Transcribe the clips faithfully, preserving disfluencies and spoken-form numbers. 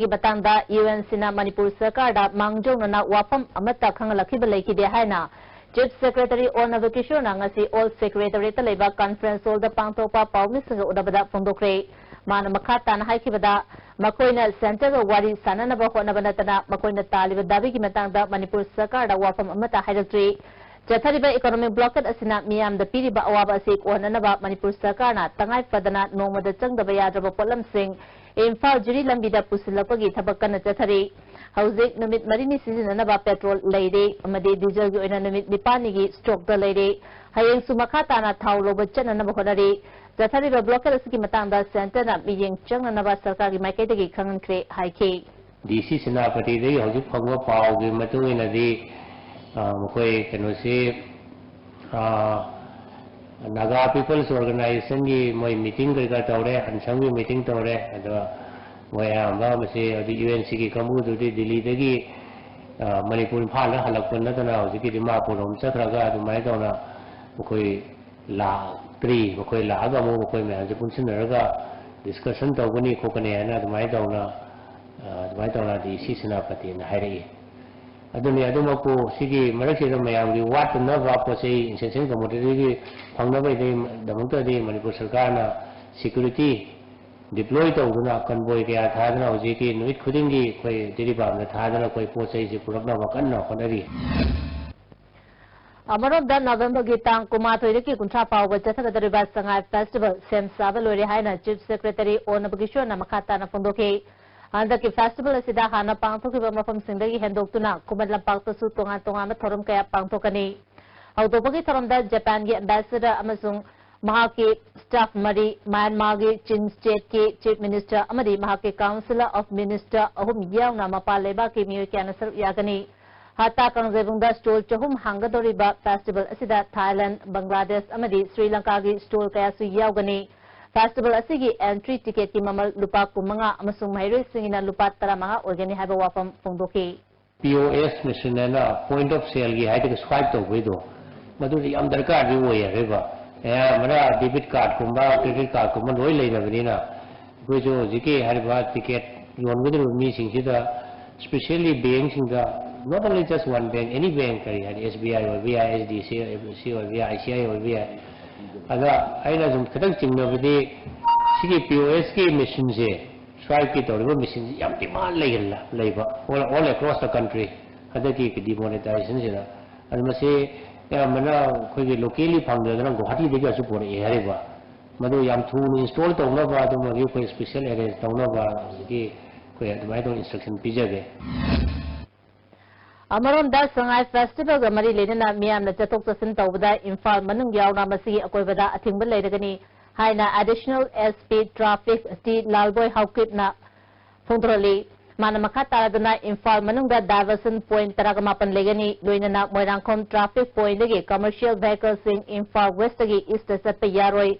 ꯒꯤ ꯃꯇꯥꯡꯗ U N ꯁꯤꯅ ꯃꯅꯤꯄꯨꯔ ꯁꯔꯀꯥꯔꯗ ꯃꯥꯡꯖꯧꯅꯅ ꯋꯥꯐꯝ ꯑꯃꯠꯇ ꯈꯪꯍꯜꯂꯛꯈꯤꯕ ꯂꯩꯈꯤꯗꯦ ꯍꯥꯏꯅ Chief Secretary ꯑꯣꯅꯕ ꯀꯤꯁꯣꯔꯅ ꯉꯁꯤ Old Secretariatꯇ ꯂꯩꯕ Conference Hallꯗ ꯄꯥꯡꯊꯣꯛꯄ ꯄꯥꯎꯃꯤꯁꯤꯡꯒ ꯎꯅꯕꯗ ꯐꯣꯡꯗꯣꯛꯈ꯭ꯔꯦ꯫ ꯃꯥꯅ ꯃꯈꯥ ꯇꯥꯅ ꯍꯥꯏꯈꯤꯕꯗ, ꯃꯈꯣꯏꯅ Centreꯒ ꯋꯥꯔꯤ ꯁꯥꯟꯅꯅꯕ ꯍꯣꯠꯅꯕ ꯅꯠꯇꯅ ꯃꯈꯣꯏꯅ ꯇꯥꯜꯂꯤꯕ ꯗꯥꯕꯤꯒꯤ ꯃꯇꯥꯡꯗ ꯃꯅꯤꯄꯨꯔ ꯁꯔꯀꯥꯔꯗ ꯋꯥꯐꯝ ꯑꯃꯠꯇ ꯍꯥꯏꯔꯛꯇ꯭ꯔꯤ꯫ ꯆꯠꯊꯔꯤꯕ economic blockade ꯑꯁꯤꯅ ꯃꯤꯌꯥꯝꯗ ꯄꯤꯔꯤꯕ ꯑꯋꯥꯕ ꯑꯁꯤ ꯀꯣꯛꯍꯟꯅꯅꯕ ꯃꯅꯤꯄꯨꯔ ꯁꯔꯀꯥꯔꯅ ꯇꯉꯥꯏ ꯐꯗꯅ ꯅꯣꯡꯃꯗ ꯆꯪꯗꯕ ꯌꯥꯗ꯭ꯔꯕ ꯄꯣꯠꯂꯝꯁꯤꯡ ꯏꯝꯐꯥꯜ ꯖꯤꯔꯤ ꯂꯝꯕꯤꯗ ꯄꯨꯁꯤꯜꯂꯛꯄꯒꯤ ꯊꯕꯛ ꯀꯟꯅ ꯆꯠꯊꯔꯤ꯫ ꯍꯧꯖꯤꯛ ꯅꯨꯃꯤꯠ ꯃꯔꯤꯅꯤ ꯁꯤꯖꯤꯟꯅꯅꯕ petrol ꯂꯩꯔꯦ ꯑꯃꯗꯤ dieselꯒꯤ ꯑꯣꯏꯅ ꯅꯨꯃꯤꯠ ꯅꯤꯄꯥꯜꯅꯤꯒꯤ stockꯇ ꯂꯩꯔꯦ꯫ ꯍꯌꯦꯡꯁꯨ ꯃꯈꯥ ꯇꯥꯅ ꯊꯥꯎ ꯂꯧꯕ ꯆꯠꯅꯅꯕ ꯍꯣꯠꯅꯔꯤ꯫ ꯆꯠꯊꯔꯤꯕ blockade ꯑꯁꯤꯒꯤ ꯃꯇꯥꯡꯗ Centreꯅ ꯃꯤꯠꯌꯦꯡ ꯆꯪꯅꯅꯕ ꯁꯔꯀꯥꯔꯒꯤ ꯃꯥꯏꯀꯩꯗꯒꯤ ꯈꯪꯍꯟꯈ꯭ꯔꯦ ꯍꯥꯏꯈꯤ꯫ ꯗꯤ ꯁꯤ ꯁꯦꯅꯥꯄꯇꯤꯗꯒꯤ ꯍꯧꯖꯤꯛ ꯐꯪꯕ ꯄꯥꯎꯒꯤ ꯃꯇꯨꯡ ꯏꯟꯅꯗꯤ, ꯑ, ꯃꯈꯣꯏ ꯀꯩꯅꯣꯁꯤ, ꯑ, Naga People's Organizationꯒꯤ ꯃꯣꯏ meeting ꯀꯩꯀꯥ ꯇꯧꯔꯦ, ꯑꯟꯁꯝꯒꯤ meeting ꯇꯧꯔꯦ꯫ ꯑꯗꯣ ꯃꯣꯏ ꯑꯌꯥꯝꯕ ꯃꯁꯤ ꯍꯧꯖꯤꯛ ꯌꯨ ꯑꯦꯟ ꯁꯤꯒꯤ ꯀꯥꯡꯕꯨꯗꯨꯗꯤ ꯗꯤꯜꯂꯤꯗꯒꯤ, ꯑ, ꯃꯅꯤꯄꯨꯔ ꯏꯝꯐꯥꯜꯗ ꯍꯜꯂꯛꯄ ꯅꯠꯇꯅ ꯍꯧꯖꯤꯛꯀꯤ ꯗꯤꯃꯥꯄꯨꯔ ꯔꯣꯝ ꯆꯠꯈ꯭ꯔꯒ ꯑꯗꯨꯃꯥꯏꯅ ꯇꯧꯅ ꯃꯈꯣꯏ ꯂꯥꯛꯇ꯭ꯔꯤ꯫ ꯃꯈꯣꯏ ꯂꯥꯛꯑꯒ ꯑꯃꯨꯛ ꯃꯈꯣꯏ ꯃꯌꯥꯝꯁꯦ ꯄꯨꯟꯁꯤꯟꯅꯔꯒ discussion ꯇꯧꯒꯅꯤ ꯈꯣꯠꯀꯅꯤ ꯍꯥꯏꯅ ꯑꯗꯨꯃꯥꯏꯅ ꯇꯧꯅ, ꯑ, ꯑꯗꯨꯃꯥꯏꯅ ꯇꯧꯅ ꯗꯤ ꯁꯤ ꯁꯦꯅꯥꯄꯇꯤꯅ ꯍꯥꯏꯔꯛꯏ꯫ ꯑꯗꯨꯅꯤ, ꯑꯗꯨꯃꯛꯄꯨ ꯁꯤꯒꯤ ꯃꯔꯛꯁꯤꯗ ꯃꯌꯥꯝꯒꯤ ꯋꯥꯠꯇꯅꯕ ꯄꯣꯠ ꯆꯩ essential commodityꯒꯤ ꯐꯪꯅꯕꯒꯤꯗꯃꯛꯇꯗꯤ ꯃꯅꯤꯄꯨꯔ ꯁꯔꯀꯥꯔꯅ security deploy ꯇꯧꯗꯨꯅ convoy ꯀꯌꯥ ꯊꯥꯗꯅ ꯍꯧꯖꯤꯛꯀꯤ ꯅꯨꯃꯤꯠ ꯈꯨꯗꯤꯡꯒꯤ ꯑꯩꯈꯣꯏ ꯖꯤꯔꯤꯕꯥꯝꯗ ꯊꯥꯗꯅ ꯑꯩꯈꯣꯏ ꯄꯣꯠ ꯆꯩꯁꯤ ꯄꯨꯔꯛꯅꯕ ꯀꯟꯅ ꯍꯣꯠꯅꯔꯤ꯫ ꯑꯃꯔꯣꯝꯗ ꯅꯕꯦꯝꯕꯔꯒꯤ ꯇꯥꯡ ꯀꯨꯟꯃꯥꯊꯣꯏꯗꯒꯤ ꯀꯨꯟꯊ꯭ꯔꯥ ꯐꯥꯎꯕ ꯆꯠꯊꯒꯗꯧꯔꯤꯕ ꯁꯉꯥꯏ festival ꯁꯦꯝ ꯁꯥꯕ ꯂꯣꯏꯔꯦ ꯍꯥꯏꯅ Chief Secretary ꯑꯣꯅꯕ ꯀꯤꯁꯣꯔꯅ ꯃꯈꯥ ꯇꯥꯅ ꯐꯣꯡꯗꯣꯛꯈꯤ꯫ ꯍꯟꯗꯛꯀꯤ festival ꯑꯁꯤꯗ ꯍꯥꯟꯅ ꯄꯥꯡꯊꯣꯛꯈꯤꯕ ꯃꯐꯝꯁꯤꯡꯗꯒꯤ ꯍꯦꯟꯗꯣꯛꯇꯨꯅ ꯈꯨꯃꯟ ꯂꯝꯄꯥꯛꯇꯁꯨ ꯇꯣꯉꯥꯟ ꯇꯣꯉꯥꯟꯕ ꯊꯧꯔꯝ ꯀꯌꯥ ꯄꯥꯡꯊꯣꯛꯀꯅꯤ꯫ ꯍꯧꯗꯣꯛꯄꯒꯤ ꯊꯧꯔꯝꯗ ꯖꯄꯥꯟꯒꯤ ambassador ꯑꯃꯁꯨꯡ ꯃꯍꯥꯛꯀꯤ staff ꯃꯔꯤ, ꯃ꯭ꯌꯥꯟꯃꯥꯔꯒꯤ ꯆꯤꯟ stateꯀꯤ Chief Minister ꯑꯃꯗꯤ ꯃꯍꯥꯛꯀꯤ Council of Minister ꯑꯍꯨꯝ ꯌꯥꯎꯅ ꯃꯄꯥꯟ ꯂꯩꯕꯥꯛꯀꯤ ꯃꯤꯑꯣꯏ ꯀꯌꯥꯅ ꯁꯔꯨꯛ ꯌꯥꯒꯅꯤ꯫ ꯍꯠꯇꯥ ꯀꯥꯡꯖꯩꯕꯨꯡꯗ stall ꯆꯍꯨꯝ ꯍꯥꯡꯒꯗꯧꯔꯤꯕ festival ꯑꯁꯤꯗ ꯊꯥꯏꯂꯦꯟ, ꯕꯪꯒ꯭ꯂꯥꯗꯦꯁ ꯑꯃꯗꯤ ꯁ꯭ꯔꯤ ꯂꯪꯀꯥꯒꯤ stall ꯀꯌꯥꯁꯨ ꯌꯥꯎꯒꯅꯤ꯫ Festival ꯑꯁꯤꯒꯤ entry ticketꯀꯤ ꯃꯃꯜ ꯂꯨꯄꯥ ꯀꯨꯟꯃꯉꯥ ꯑꯃꯁꯨꯡ ꯃꯍꯩꯔꯣꯏꯁꯤꯡꯒꯤꯅ ꯂꯨꯄꯥ ꯇꯔꯥꯃꯉꯥ ꯑꯣꯏꯒꯅꯤ ꯍꯥꯏꯕ ꯋꯥꯐꯝ ꯐꯣꯡꯗꯣꯛꯈꯤ꯫ P O S machine ꯍꯥꯏꯅ point of saleꯒꯤ ꯍꯥꯏꯗꯤ swipe ꯇꯧꯕꯩꯗꯣ, ꯃꯗꯨꯗꯤ ꯌꯥꯝ ꯗꯔꯀꯥꯔꯗꯤ ꯑꯣꯏ ꯍꯥꯏꯔꯤꯕ꯫ ꯑꯌꯥꯝꯕꯅ debit cardꯀꯨꯝꯕ, credit cardꯀꯨꯝꯕ ꯂꯣꯏ ꯂꯩꯅꯕꯅꯤꯅ, ꯑꯩꯈꯣꯏꯁꯨ ꯍꯧꯖꯤꯛꯀꯤ ꯍꯥꯏꯔꯤꯕ ticket ꯌꯣꯟꯒꯗꯧꯔꯤꯕ ꯃꯤꯁꯤꯡꯁꯤꯗ, specially bank ꯁꯤꯡꯗ, not only just one bank, any bank, ꯀꯔꯤ ꯍꯥꯏꯗꯤ, S B I ꯑꯣꯏꯕ ꯌꯥꯏ, H D F C ꯑꯣꯏꯕ ꯌꯥꯏ, I C I ꯑꯣꯏꯕ ꯌꯥꯏ꯫ ꯑꯗ ꯑꯩꯅ ꯁꯨꯝ ꯈꯤꯇꯪ ꯆꯤꯡꯅꯕꯗꯤ, ꯁꯤꯒꯤ P O S ꯀꯤ machine ꯁꯦ, ꯁ꯭ꯋꯥꯏꯞꯀꯤ ꯇꯧꯔꯤꯕ machine ꯁꯤ ꯌꯥꯝ demand ꯂꯩꯒꯜꯂ ꯂꯩꯕ, all, all across the country, ꯍꯟꯗꯛꯀꯤ demonetization ꯁꯤꯗ꯫ ꯑꯗꯨ ꯃꯁꯤ ꯑꯌꯥꯝꯕꯅ ꯑꯩꯈꯣꯏꯒꯤ locally ꯐꯪꯗꯗꯅ ꯒꯨꯋꯥꯍꯥꯇꯤꯗꯒꯤꯁꯨ ꯄꯨꯔꯛꯑꯦ ꯍꯥꯏꯔꯤꯕ꯫ ꯃꯗꯨ ꯌꯥꯝ ꯊꯨꯅ install ꯇꯧꯅꯕ, ꯑꯗꯨꯃꯒꯤ ꯑꯩꯈꯣꯏ special arrange ꯇꯧꯅꯕ ꯍꯧꯖꯤꯛꯀꯤ ꯑꯩꯈꯣꯏ ꯑꯗꯨꯃꯥꯏꯅ ꯇꯧꯅ instruction ꯄꯤꯖꯒꯦ꯫ ꯑꯃꯔꯣꯝꯗ, ꯁꯉꯥꯏ ꯐꯦꯁꯇꯤꯚꯦꯜꯒ ꯃꯔꯤ ꯂꯩꯅꯅ ꯃꯤꯌꯥꯝꯅ ꯆꯠꯊꯣꯛ ꯆꯠꯁꯤꯟ ꯇꯧꯕꯗ ꯏꯝꯐꯥꯜ ꯃꯅꯨꯡ ꯌꯥꯎꯅ ꯃꯁꯤꯒꯤ ꯑꯀꯣꯏꯕꯗ ꯑꯊꯤꯡꯕ ꯂꯩꯔꯒꯅꯤ ꯍꯥꯏꯅ Additional S P Traffic T ꯂꯥꯜꯕꯣꯏ ꯍꯥꯎꯀꯤꯞꯅ ꯐꯣꯡꯗꯣꯔꯛꯂꯤ꯫ ꯃꯥꯅ ꯃꯈꯥ ꯇꯥꯔꯗꯨꯅ ꯏꯝꯐꯥꯜ ꯃꯅꯨꯡꯗ diversion point ꯇꯔꯥꯒ ꯃꯥꯄꯟ ꯂꯩꯒꯅꯤ, ꯂꯣꯏꯅꯅ ꯃꯣꯏꯔꯥꯡꯈꯣꯝ traffic point ꯗꯒꯤ commercial vehicle ꯁꯤꯡ ꯏꯝꯐꯥꯜ West ꯇꯒꯤ East ꯇ ꯆꯠꯄ ꯌꯥꯔꯣꯏ꯫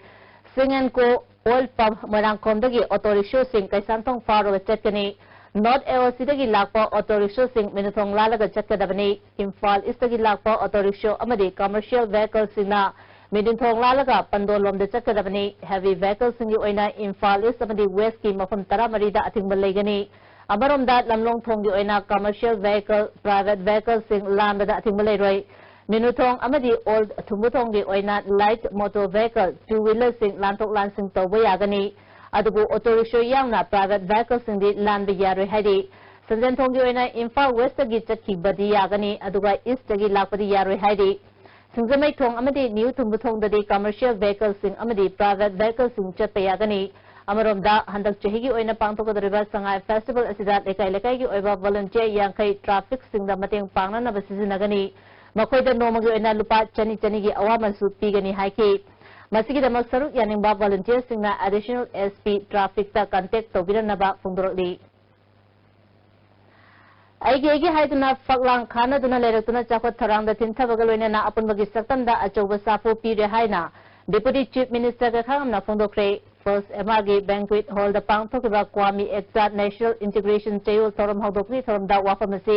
Sing and Co oil pump ꯃꯣꯏꯔꯥꯡꯈꯣꯝꯗꯒꯤ auto rickshaw ꯁꯤꯡ ꯀꯩꯁꯥꯝꯊꯣꯡ ꯐꯥꯎꯔꯒ ꯆꯠꯀꯅꯤ꯫ North A O C ꯗꯒꯤ ꯂꯥꯛꯄ auto rickshaw ꯁꯤꯡ ꯃꯤꯅꯨꯊꯣꯡ ꯂꯥꯜꯂꯒ ꯆꯠꯀꯗꯕꯅꯤ꯫ ꯏꯝꯐꯥꯜ East ꯇꯒꯤ ꯂꯥꯛꯄ auto rickshaw ꯑꯃꯗꯤ commercial vehicle ꯁꯤꯡꯅ ꯃꯤꯅꯨꯊꯣꯡ ꯂꯥꯜꯂꯒ ꯄꯟꯗꯣꯜ ꯂꯣꯝꯗ ꯆꯠꯀꯗꯕꯅꯤ꯫ Heavy vehicle ꯁꯤꯡꯒꯤ ꯑꯣꯏꯅ ꯏꯝꯐꯥꯜ East ꯑꯃꯗꯤ West ꯀꯤ ꯃꯐꯝ ꯇꯔꯥꯃꯔꯤꯗ ꯑꯊꯤꯡꯕ ꯂꯩꯒꯅꯤ꯫ ꯑꯃꯔꯣꯝꯗ, ꯂꯝꯂꯣꯡ ꯊꯣꯡꯒꯤ ꯑꯣꯏꯅ commercial vehicle, private vehicle ꯁꯤꯡ ꯂꯥꯟꯕꯗ ꯑꯊꯤꯡꯕ ꯂꯩꯔꯣꯏ꯫ ꯃꯤꯅꯨꯊꯣꯡ ꯑꯃꯗꯤ ꯑꯣꯜ ꯊꯨꯝꯕꯨꯊꯣꯡꯒꯤ ꯑꯣꯏꯅ light motor vehicle, two wheeler ꯁꯤꯡ ꯂꯥꯟꯊꯣꯛ ꯂꯥꯟꯁꯤꯟ ꯇꯧꯕ ꯌꯥꯒꯅꯤ꯫ ꯑꯗꯨꯕꯨ auto rickshaw ꯌꯥꯎꯅ private vehicle ꯁꯤꯡꯗꯤ ꯂꯥꯟꯕ ꯌꯥꯔꯣꯏ ꯍꯥꯏꯔꯤ꯫ ꯁꯟꯖꯦꯟꯊꯣꯡꯒꯤ ꯑꯣꯏꯅ ꯏꯝꯐꯥꯜ West ꯇꯒꯤ ꯆꯠꯈꯤꯕꯗꯤ ꯌꯥꯒꯅꯤ, ꯑꯗꯨꯒ East ꯇꯒꯤ ꯂꯥꯛꯄꯗꯤ ꯌꯥꯔꯣꯏ ꯍꯥꯏꯔꯤ꯫ ꯁꯤꯡꯖꯃꯩ ꯊꯣꯡ ꯑꯃꯗꯤ ꯅ꯭ꯌꯨ ꯊꯨꯝꯕꯨꯊꯣꯡꯗꯗꯤ commercial vehicle ꯁꯤꯡ ꯑꯃꯗꯤ private vehicle ꯁꯤꯡ ꯆꯠꯄ ꯌꯥꯒꯅꯤ꯫ ꯑꯃꯔꯣꯝꯗ, ꯍꯟꯗꯛ ꯆꯍꯤꯒꯤ ꯑꯣꯏꯅ ꯄꯥꯡꯊꯣꯛꯀꯗꯧꯔꯤꯕ ꯁꯉꯥꯏ festival ꯑꯁꯤꯗ ꯂꯩꯀꯥꯏ ꯂꯩꯀꯥꯏꯒꯤ ꯑꯣꯏꯕ volunteer ꯌꯥꯡꯈꯩ traffic ꯁꯤꯡꯗ ꯃꯇꯦꯡ ꯄꯥꯡꯅꯅꯕ ꯁꯤꯖꯤꯟꯅꯒꯅꯤ꯫ ꯃꯈꯣꯏꯗ ꯅꯣꯡꯃꯒꯤ ꯑꯣꯏꯅ ꯂꯨꯄꯥ ꯆꯅꯤ ꯆꯅꯤꯒꯤ ꯑꯋꯥꯃꯟꯁꯨ ꯄꯤꯒꯅꯤ ꯍꯥꯏꯈꯤ꯫ ꯃꯁꯤꯒꯤꯗꯃꯛ ꯁꯔꯨꯛ ꯌꯥꯅꯤꯡꯕ volunteer ꯁꯤꯡꯅ Additional S P Traffic ꯇ contact ꯇꯧꯕꯤꯔꯝꯅꯕ ꯐꯣꯡꯗꯣꯔꯛꯂꯤ꯫ ꯑꯩꯒꯤ ꯑꯩꯒꯤ ꯍꯥꯏꯗꯨꯅ ꯐꯛꯂꯥꯡ ꯈꯥꯅꯗꯨꯅ ꯂꯩꯔꯛꯇꯨꯅ ꯆꯥꯎꯈꯠ ꯊꯧꯔꯥꯡꯗ ꯊꯤꯟꯊꯕꯒ ꯂꯣꯏꯅꯅ ꯑꯄꯨꯟꯕꯒꯤ ꯁꯛꯇꯝꯗ ꯑꯆꯧꯕ ꯁꯥꯐꯨ ꯄꯤꯔꯦ ꯍꯥꯏꯅ Deputy Chief Minister ꯀꯩꯈꯥꯉꯝꯅ ꯐꯣꯡꯗꯣꯛꯈ꯭ꯔꯦ꯫ First M R ꯒꯤ banquet hall ꯗ ꯄꯥꯡꯊꯣꯛꯈꯤꯕ Kwame Act National Integration ꯆꯌꯣꯜ ꯊꯧꯔꯝ ꯍꯧꯗꯣꯛꯄꯒꯤ ꯊꯧꯔꯝꯗ ꯋꯥꯐꯝ ꯑꯁꯤ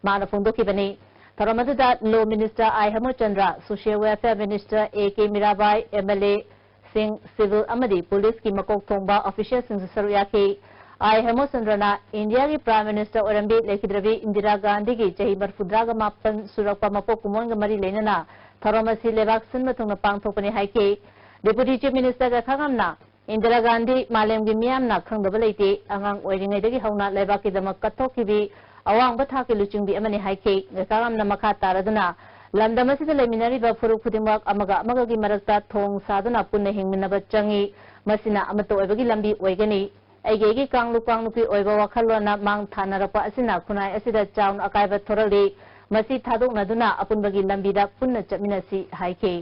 ꯃꯥꯅ ꯐꯣꯡꯗꯣꯛꯈꯤꯕꯅꯤ꯫ ꯊꯧꯔꯝ ꯑꯗꯨꯗ Law Minister I ꯍꯦꯃꯨꯆꯟꯗ꯭ꯔ, Social Welfare Minister A K Mirabai, M L A ꯁꯤꯡ, civil ꯑꯃꯗꯤ police ꯀꯤ ꯃꯀꯣꯛ ꯊꯣꯡꯕ official ꯁꯤꯡꯁꯨ ꯁꯔꯨꯛ ꯌꯥꯈꯤ꯫ ꯑꯥꯏ ꯍꯦꯃꯆꯟꯗ꯭ꯔꯅ ꯏꯟꯗꯤꯌꯥꯒꯤ Prime Minister ꯑꯣꯏꯔꯝꯕꯤ ꯂꯩꯈꯤꯗ꯭ꯔꯕꯤ ꯏꯟꯗꯤꯔꯥ ꯒꯥꯟꯙꯤꯒꯤ ꯆꯍꯤ ꯃꯔꯤꯐꯨꯇꯔꯥꯒ ꯃꯥꯄꯟ ꯁꯨꯔꯛꯄ ꯃꯄꯣꯛ ꯀꯨꯝꯑꯣꯟꯒ ꯃꯔꯤ ꯂꯩꯅꯅ ꯊꯧꯔꯝ ꯑꯁꯤ ꯂꯩꯕꯥꯛ ꯁꯤꯟꯕ ꯊꯨꯡꯅ ꯄꯥꯡꯊꯣꯛꯄꯅꯤ ꯍꯥꯏꯈꯤ꯫ Deputy Chief Minister ꯒꯩꯈꯥꯉꯝꯅ Indira Gandhi ꯃꯥꯂꯦꯝꯒꯤ ꯃꯤꯌꯥꯝꯅ ꯈꯪꯗꯕ ꯂꯩꯇꯦ, ꯑꯉꯥꯡ ꯑꯣꯏꯔꯤꯉꯩꯗꯒꯤ ꯍꯧꯅ ꯂꯩꯕꯥꯛꯀꯤꯗꯃꯛ ꯀꯠꯊꯣꯛꯈꯤꯕꯤ ꯑꯋꯥꯡꯕ ꯊꯥꯛꯀꯤ ꯂꯨꯆꯤꯡꯕꯤ ꯑꯃꯅꯤ ꯍꯥꯏꯈꯤ꯫ ꯒꯩꯈꯥꯉꯝꯅ ꯃꯈꯥ ꯇꯥꯔꯗꯨꯅ ꯂꯝꯗꯝ ꯑꯁꯤꯗ ꯂꯩꯃꯤꯟꯅꯔꯤꯕ ꯐꯨꯔꯨꯞ ꯈꯨꯗꯤꯡꯃꯛ ꯑꯃꯒ ꯑꯃꯒꯒꯤ ꯃꯔꯛꯇ ꯊꯣꯡ ꯁꯥꯗꯨꯅ ꯄꯨꯟꯅ ꯍꯤꯡꯃꯤꯟꯅꯕ ꯆꯪꯏ꯫ ꯃꯁꯤꯅ ꯑꯃꯠꯇ ꯑꯣꯏꯕꯒꯤ ꯂꯝꯕꯤ ꯑꯣꯏꯒꯅꯤ꯫ ꯑꯩꯒꯤ ꯑꯩꯒꯤ ꯀꯥꯡꯂꯨꯞ ꯀꯥꯡꯂꯨꯞꯀꯤ ꯑꯣꯏꯕ ꯋꯥꯈꯜꯂꯣꯟꯅ ꯃꯥꯡ ꯊꯥꯅꯔꯛꯄ ꯑꯁꯤꯅ ꯈꯨꯟꯅꯥꯏ ꯑꯁꯤꯗ ꯆꯥꯎꯅ ꯑꯀꯥꯏꯕ ꯊꯣꯔꯛꯂꯤ꯫ ꯃꯁꯤ ꯊꯥꯗꯣꯛꯅꯗꯨꯅ ꯑꯄꯨꯟꯕꯒꯤ ꯂꯝꯕꯤꯗ ꯄꯨꯟꯅ ꯆꯠꯃꯤꯟꯅꯁꯤ ꯍꯥꯏꯈꯤ꯫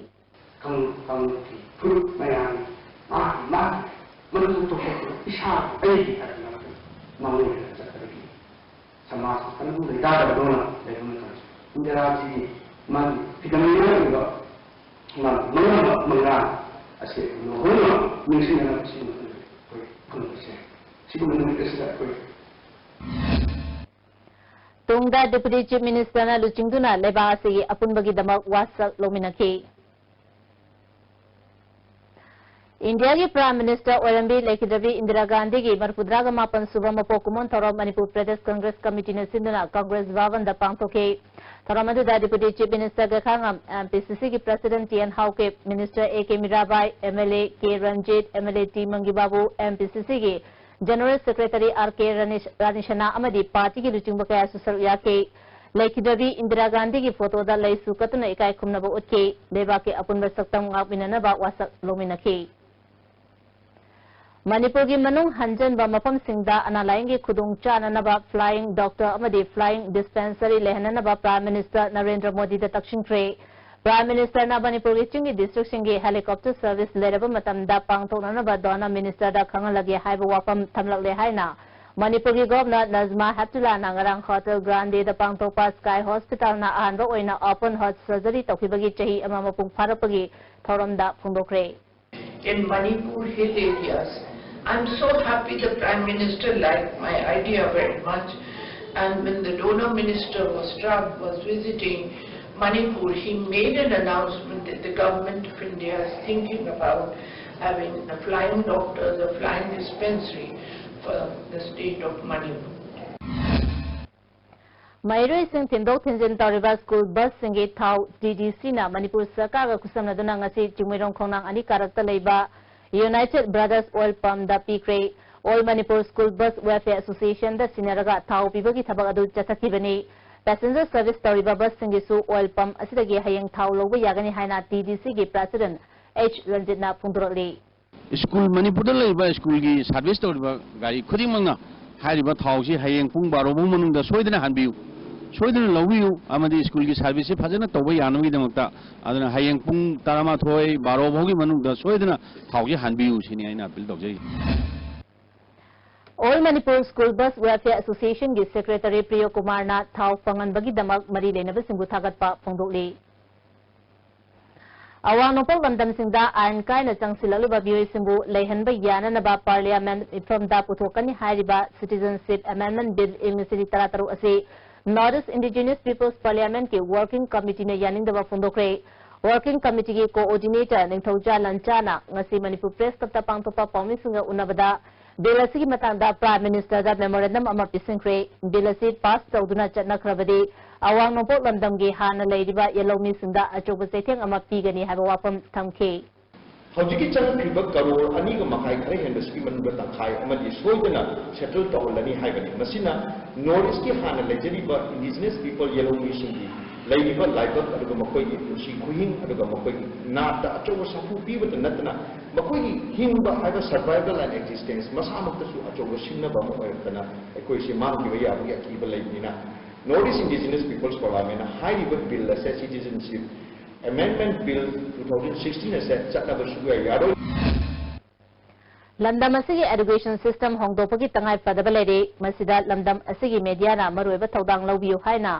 ꯀꯥꯡꯂꯨꯞ ꯀꯥꯡꯂꯨꯞꯀꯤ ꯐꯨꯔꯨꯞ ꯃꯌꯥꯝ ꯃꯥꯒꯤ ꯃꯥꯒꯤ ꯃꯗꯨ ꯇꯣꯈꯠꯇꯨꯅ ꯏꯁꯥ ꯑꯩꯒꯤ ꯍꯥꯏꯗꯅ ꯃꯥꯡꯑꯣꯏꯅꯅ ꯆꯠꯄꯗꯒꯤ ꯁꯃꯥꯖ ꯀꯟꯅ ꯂꯩꯇꯥꯗꯕꯗꯧꯅ ꯂꯩꯕ ꯃꯇꯝꯗ ꯏꯟꯗꯤꯔꯥꯖꯤꯒꯤ ꯃꯥꯒꯤ ꯐꯤꯗꯝ ꯑꯣꯏꯕ ꯃꯥꯒꯤ ꯃꯉꯝꯕ ꯃꯉꯥꯜ ꯑꯁꯤ ꯂꯨꯍꯣꯡꯅ ꯅꯤꯡꯁꯤꯡꯅꯅꯕ ꯁꯤꯒꯨꯝꯕ ꯑꯩꯈꯣꯏ ꯐꯪꯕꯁꯦ ꯁꯤꯒꯨꯝꯕ ꯅꯨꯃꯤꯠ ꯑꯁꯤꯗ ꯑꯩꯈꯣꯏ ꯇꯨꯡꯗ Deputy Chief Minister ꯅ ꯂꯨꯆꯤꯡꯗꯨꯅ ꯂꯩꯕꯥꯛ ꯑꯁꯤꯒꯤ ꯑꯄꯨꯟꯕꯒꯤꯗꯃꯛ ꯋꯥꯁꯛ ꯂꯧꯃꯤꯟꯅꯈꯤ꯫ ꯏꯟꯗꯤꯌꯥꯒꯤ Prime Minister ꯑꯣꯏꯔꯝꯕꯤ ꯂꯩꯈꯤꯗ꯭ꯔꯕꯤ ꯏꯟꯗꯤꯔꯥ ꯒꯥꯟꯙꯤꯒꯤ ꯃꯔꯤꯐꯨꯇꯔꯥꯒ ꯃꯥꯄꯟ ꯁꯨꯕ ꯃꯄꯣꯛ ꯀꯨꯝꯑꯣꯟ ꯊꯧꯔꯝ ꯃꯅꯤꯄꯨꯔ ꯄ꯭ꯔꯗꯦꯁ ꯀꯪꯒ꯭ꯔꯦꯁ ꯀꯃꯤꯇꯤꯅ ꯁꯤꯟꯗꯨꯅ ꯀꯪꯒ꯭ꯔꯦꯁ ꯚꯕꯟꯗ ꯄꯥꯡꯊꯣꯛꯈꯤ꯫ ꯊꯧꯔꯝ ꯑꯗꯨꯗ Deputy Chief Minister ꯒꯩꯈꯥꯉꯝ, M P C C ꯒꯤ President T N Haokip, Minister A K Mirabai, M L A K Ranjit, M L A T ꯃꯪꯒꯤꯕꯥꯕꯨ, M P C C ꯒꯤ General Secretary R K ꯔꯥꯅꯤꯁ-, ꯔꯥꯅꯤꯁꯅꯥ ꯑꯃꯗꯤ ꯄꯥꯔꯇꯤꯒꯤ ꯂꯨꯆꯤꯡꯕ ꯀꯌꯥꯁꯨ ꯁꯔꯨꯛ ꯌꯥꯈꯤ꯫ ꯂꯩꯈꯤꯗ꯭ꯔꯕꯤ ꯏꯟꯗꯤꯔꯥ ꯒꯥꯟꯙꯤꯒꯤ ꯐꯣꯇꯣꯗ ꯂꯩꯁꯨ ꯀꯠꯇꯨꯅ ꯏꯀꯥꯏ ꯈꯨꯝꯅꯕ ꯎꯠꯈꯤ꯫ ꯂꯩꯕꯥꯛꯀꯤ ꯑꯄꯨꯟꯕ ꯁꯛꯇꯝ ꯉꯥꯛꯃꯤꯟꯅꯅꯕ ꯋꯥꯁꯛ ꯂꯧꯃꯤꯟꯅꯈꯤ꯫ ꯃꯅꯤꯄꯨꯔꯒꯤ ꯃꯅꯨꯡ ꯍꯟꯖꯤꯟꯕ ꯃꯐꯝꯁꯤꯡꯗ ꯑꯅꯥ ꯂꯥꯌꯦꯡꯒꯤ ꯈꯨꯗꯣꯡ ꯆꯥꯅꯅꯕ flying doctor ꯑꯃꯗꯤ flying dispensary ꯂꯩꯍꯟꯅꯅꯕ Prime Minister Narendra ꯃꯣꯗꯤꯗ ꯇꯛꯁꯤꯟꯈ꯭ꯔꯦ꯫ Prime Minister ꯅ ꯃꯅꯤꯄꯨꯔꯒꯤ ꯆꯤꯡꯒꯤ district ꯁꯤꯡꯒꯤ helicopter service ꯂꯩꯔꯕ ꯃꯇꯝꯗ ꯄꯥꯡꯊꯣꯛꯅꯅꯕ ꯙꯣꯔꯅ minister ꯗ ꯈꯪꯍꯜꯂꯒꯦ ꯍꯥꯏꯕ ꯋꯥꯐꯝ ꯊꯝꯂꯛꯂꯦ ꯍꯥꯏꯅ ꯃꯅꯤꯄꯨꯔꯒꯤ Governor ꯅꯖꯃꯥ ꯍꯦꯞꯇꯨꯂꯥꯅ ꯉꯔꯥꯡ Hotel Grande ꯗ ꯄꯥꯡꯊꯣꯛꯄ Sky Hospital ꯅ ꯑꯍꯥꯟꯕ ꯑꯣꯏꯅ open heart surgery ꯇꯧꯈꯤꯕꯒꯤ ꯆꯍꯤ ꯑꯃ ꯃꯄꯨꯡ ꯐꯥꯔꯛꯄꯒꯤ ꯊꯧꯔꯝꯗ ꯐꯣꯡꯗꯣꯛꯈ꯭ꯔꯦ꯫ In Manipur hill areas. I'm so happy the Prime Minister liked my idea very much. And when the donor minister was trav-, was visiting Manipur, he made an announcement that the government of India is thinking about having a flying doctor, the flying dispensary. for the state of Manipur. ꯃꯍꯩꯔꯣꯏꯁꯤꯡ ꯊꯤꯟꯗꯣꯛ ꯊꯤꯟꯖꯤꯟ ꯇꯧꯔꯤꯕ school ꯕꯁꯁꯤꯡꯒꯤ ꯊꯥꯎ T D ꯁꯤꯅ ꯃꯅꯤꯄꯨꯔ ꯁꯔꯀꯥꯔꯒ ꯈꯨꯠꯁꯝꯅꯗꯨꯅ ꯉꯁꯤ ꯆꯤꯡꯃꯩꯔꯣꯡ ꯈꯣꯡꯅꯥꯡ ꯑꯅꯤ ꯀꯥꯔꯛꯇ ꯂꯩꯕ United brothers oil ꯄꯝꯗ ꯄꯤꯈ꯭ꯔꯦ꯫ All Manipur school bus welfare ꯑꯦꯁꯣꯁꯤꯌꯦꯁꯟꯗ ꯁꯤꯟꯅꯔꯒ ꯊꯥꯎ ꯄꯤꯕꯒꯤ ꯊꯕꯛ ꯑꯗꯨ ꯆꯠꯊꯈꯤꯕꯅꯤ꯫ ꯄꯦꯁꯦꯟꯖꯔ ꯁꯔꯚꯤꯁ ꯇꯧꯔꯤꯕ ꯕꯁꯁꯤꯡꯒꯤꯁꯨ ꯑꯣꯏꯜ ꯄꯝ ꯑꯁꯤꯗꯒꯤ ꯍꯌꯦꯡ ꯊꯥꯎ ꯂꯧꯕ ꯌꯥꯒꯅꯤ ꯍꯥꯏꯅ ꯇꯤ ꯗꯤ ꯁꯤꯒꯤ ꯄ꯭ꯔꯦꯁꯤꯗꯦꯟꯠ ꯑꯩꯆ ꯔꯟꯖꯤꯠꯅ ꯐꯣꯡꯗꯣꯔꯛꯂꯤ꯫ ꯁ꯭ꯀꯨꯜ, ꯃꯅꯤꯄꯨꯔꯗ ꯂꯩꯔꯤꯕ ꯁ꯭ꯀꯨꯜꯒꯤ ꯁꯥꯔꯚꯤꯁ ꯇꯧꯔꯤꯕ ꯒꯥꯔꯤ ꯈꯨꯗꯤꯡꯃꯛꯅ ꯍꯥꯏꯔꯤꯕ ꯊꯥꯎꯁꯤ ꯍꯌꯦꯡ ꯄꯨꯡ ꯕꯥꯔꯣ ꯐꯥꯎ ꯃꯅꯨꯡꯗ ꯁꯣꯏꯗꯅ ꯍꯟꯕꯤꯌꯨ, ꯁꯣꯏꯗꯅ ꯂꯧꯕꯤꯌꯨ, ꯑꯃꯗꯤ ꯁ꯭ꯀꯨꯜꯒꯤ ꯁꯥꯔꯚꯤꯁꯁꯤ ꯐꯖꯅ ꯇꯧꯕ ꯌꯥꯅꯕꯒꯤꯗꯃꯛꯇ꯫ ꯑꯗꯨꯅ ꯍꯌꯦꯡ ꯄꯨꯡ ꯇꯔꯥꯃꯥꯊꯣꯏ, ꯕꯥꯔꯣ ꯐꯥꯎꯒꯤ ꯃꯅꯨꯡꯗ ꯁꯣꯏꯗꯅ ꯊꯥꯎꯁꯤ ꯍꯟꯕꯤꯌꯨ ꯁꯤꯅꯤ ꯑꯩꯅ ꯑꯄꯤꯜ ꯇꯧꯖꯔꯤꯁꯦ꯫ All Manipur school bus welfare ꯑꯦꯁꯣꯁꯤꯌꯦꯁꯟꯒꯤ ꯁꯦꯀ꯭ꯔꯦꯇꯔꯤ ꯄ꯭ꯔꯤꯌꯣ ꯀꯨꯃꯥꯔꯅ ꯊꯥꯎ ꯐꯪꯍꯟꯕꯒꯤꯗꯃꯛ ꯃꯔꯤ ꯂꯩꯅꯕꯁꯤꯡꯕꯨ ꯊꯥꯒꯠꯄ ꯐꯣꯡꯗꯣꯛꯂꯤ꯫ ꯑꯋꯥꯡ ꯅꯣꯡꯄꯣꯛ ꯂꯝꯗꯝꯁꯤꯡꯗ ꯑꯥꯏꯟ ꯀꯥꯏꯅ ꯆꯪꯁꯤꯜꯂꯛꯂꯤꯕ ꯃꯤꯑꯣꯏꯁꯤꯡꯕꯨ ꯂꯩꯍꯟꯕ ꯌꯥꯅꯅꯕ ꯄꯥꯔꯂꯤꯌꯥꯃꯦꯟꯠ ꯃꯤꯐꯝꯗ ꯄꯨꯊꯣꯛꯀꯅꯤ ꯍꯥꯏꯔꯤꯕ ꯁꯤꯇꯤꯖꯟꯁꯤꯞ ꯑꯃꯦꯟꯗꯃꯦꯟꯠ ꯕꯤꯜ ꯏꯪ ꯂꯤꯁꯤꯡ ꯇꯔꯥ ꯇꯔꯨꯛ ꯑꯁꯤ ꯅꯣꯔꯠ ꯏꯁ ꯏꯟꯗꯤꯖꯤꯅꯁ ꯄꯤꯄꯜꯁ ꯄꯥꯔꯂꯤꯌꯥꯃꯦꯟꯠꯀꯤ ꯋꯥꯔꯀꯤꯡ ꯀꯃꯤꯇꯤꯅ ꯌꯥꯅꯤꯡꯗꯕ ꯐꯣꯡꯗꯣꯛꯈ꯭ꯔꯦ꯫ ꯋꯥꯔꯀꯤꯡ ꯀꯃꯤꯇꯤꯒꯤ ꯀꯣꯑꯣꯔꯗꯤꯅꯦꯇꯔ ꯅꯤꯡꯊꯧꯖꯥ ꯂꯟꯆꯥꯅ ꯉꯁꯤ ꯃꯅꯤꯄꯨꯔ ꯄ꯭ꯔꯦꯁ ꯀ꯭ꯂꯕꯇ ꯄꯥꯡꯊꯣꯛꯄ ꯄꯥꯎꯃꯤꯁꯤꯡꯒ ꯎꯅꯕꯗ ꯕꯤꯜ ꯑꯁꯤꯒꯤ ꯃꯇꯥꯡꯗ ꯄ꯭ꯔꯥꯏꯝ ꯃꯤꯅꯤꯁꯇꯔꯗ ꯃꯦꯃꯣꯔꯦꯟꯗꯝ ꯑꯃ ꯄꯤꯁꯤꯟꯈ꯭ꯔꯦ꯫ ꯕꯤꯜ ꯑꯁꯤ ꯄꯥꯁ ꯇꯧꯗꯨꯅ ꯆꯠꯅꯈ꯭ꯔꯕꯗꯤ ꯑꯋꯥꯡ ꯅꯣꯡꯄꯣꯛ ꯂꯝꯗꯝꯒꯤ ꯍꯥꯟꯅ ꯂꯩꯔꯤꯕ ꯌꯦꯜꯍꯧꯃꯤꯁꯤꯡꯗ ꯑꯆꯧꯕ ꯆꯩꯊꯦꯡ ꯑꯃ ꯄꯤꯒꯅꯤ ꯍꯥꯏꯕ ꯋꯥꯐꯝ ꯊꯝꯈꯤ꯫ ꯍꯧꯖꯤꯛꯀꯤ ꯆꯪꯈ꯭ꯔꯤꯕ ꯀꯔꯣꯔ ꯑꯅꯤꯒ ꯃꯈꯥꯏ ꯈꯔ ꯍꯦꯟꯕꯁꯤꯒꯤ ꯃꯅꯨꯡꯗ ꯇꯪꯈꯥꯏ ꯑꯃꯗꯤ ꯁꯣꯏꯗꯅ ꯁꯦꯇꯜ ꯇꯧꯍꯜꯂꯅꯤ ꯍꯥꯏꯕꯅꯤ꯫ ꯃꯁꯤꯅ ꯅꯣꯔꯠ ꯏꯁꯀꯤ ꯍꯥꯟꯅ ꯂꯩꯖꯔꯤꯕ ꯏꯟꯗꯤꯖꯤꯅꯁ ꯄꯤꯄꯜ ꯌꯦꯜꯍꯧꯃꯤꯁꯤꯡꯒꯤ ꯂꯩꯔꯤꯕ ꯂꯥꯏꯕꯛ ꯑꯗꯨꯒ ꯃꯈꯣꯏꯒꯤ ꯄꯨꯟꯁꯤ ꯈꯨꯍꯤꯡ ꯑꯗꯨꯒ ꯃꯈꯣꯏꯒꯤ ꯅꯥꯠꯇ ꯑꯆꯧꯕ ꯁꯥꯐꯨ ꯄꯤꯕꯇ ꯅꯠꯇꯅ ꯃꯈꯣꯏꯒꯤ ꯍꯤꯡꯕ ꯍꯥꯏꯕ survival and existence ꯃꯁꯥꯃꯛꯇꯁꯨ ꯑꯆꯧꯕ ꯁꯤꯡꯅꯕ ꯑꯃ ꯑꯣꯏꯔꯛꯇꯅ ꯑꯩꯈꯣꯏꯁꯦ ꯃꯥꯡꯈꯤꯕ ꯌꯥꯕꯒꯤ ꯑꯀꯤꯕ ꯂꯩꯕꯅꯤꯅ North East Indigenous People's Parliament ꯍꯥꯏꯔꯤꯕ ꯕꯤꯜ ꯑꯁꯦ Citizenship Amendment Bill two thousand sixteen ꯑꯁꯦ ꯆꯠꯅꯕ ꯁꯨꯛꯌꯥ ꯌꯥꯔꯣꯏ꯫ ꯂꯝꯗꯝ ꯑꯁꯤꯒꯤ ꯑꯦꯗꯨꯀꯦꯁꯟ ꯁꯤꯁꯇꯦꯝ ꯍꯣꯡꯗꯣꯛꯄꯒꯤ ꯇꯉꯥꯏ ꯐꯗꯕ ꯂꯩꯔꯦ꯫ ꯃꯁꯤꯗ ꯂꯝꯗꯝ ꯑꯁꯤꯒꯤ ꯃꯦꯗꯤꯌꯥꯅ ꯃꯔꯨꯑꯣꯏꯕ ꯊꯧꯗꯥꯡ ꯂꯧꯕꯤꯌꯨ ꯍꯥꯏꯅ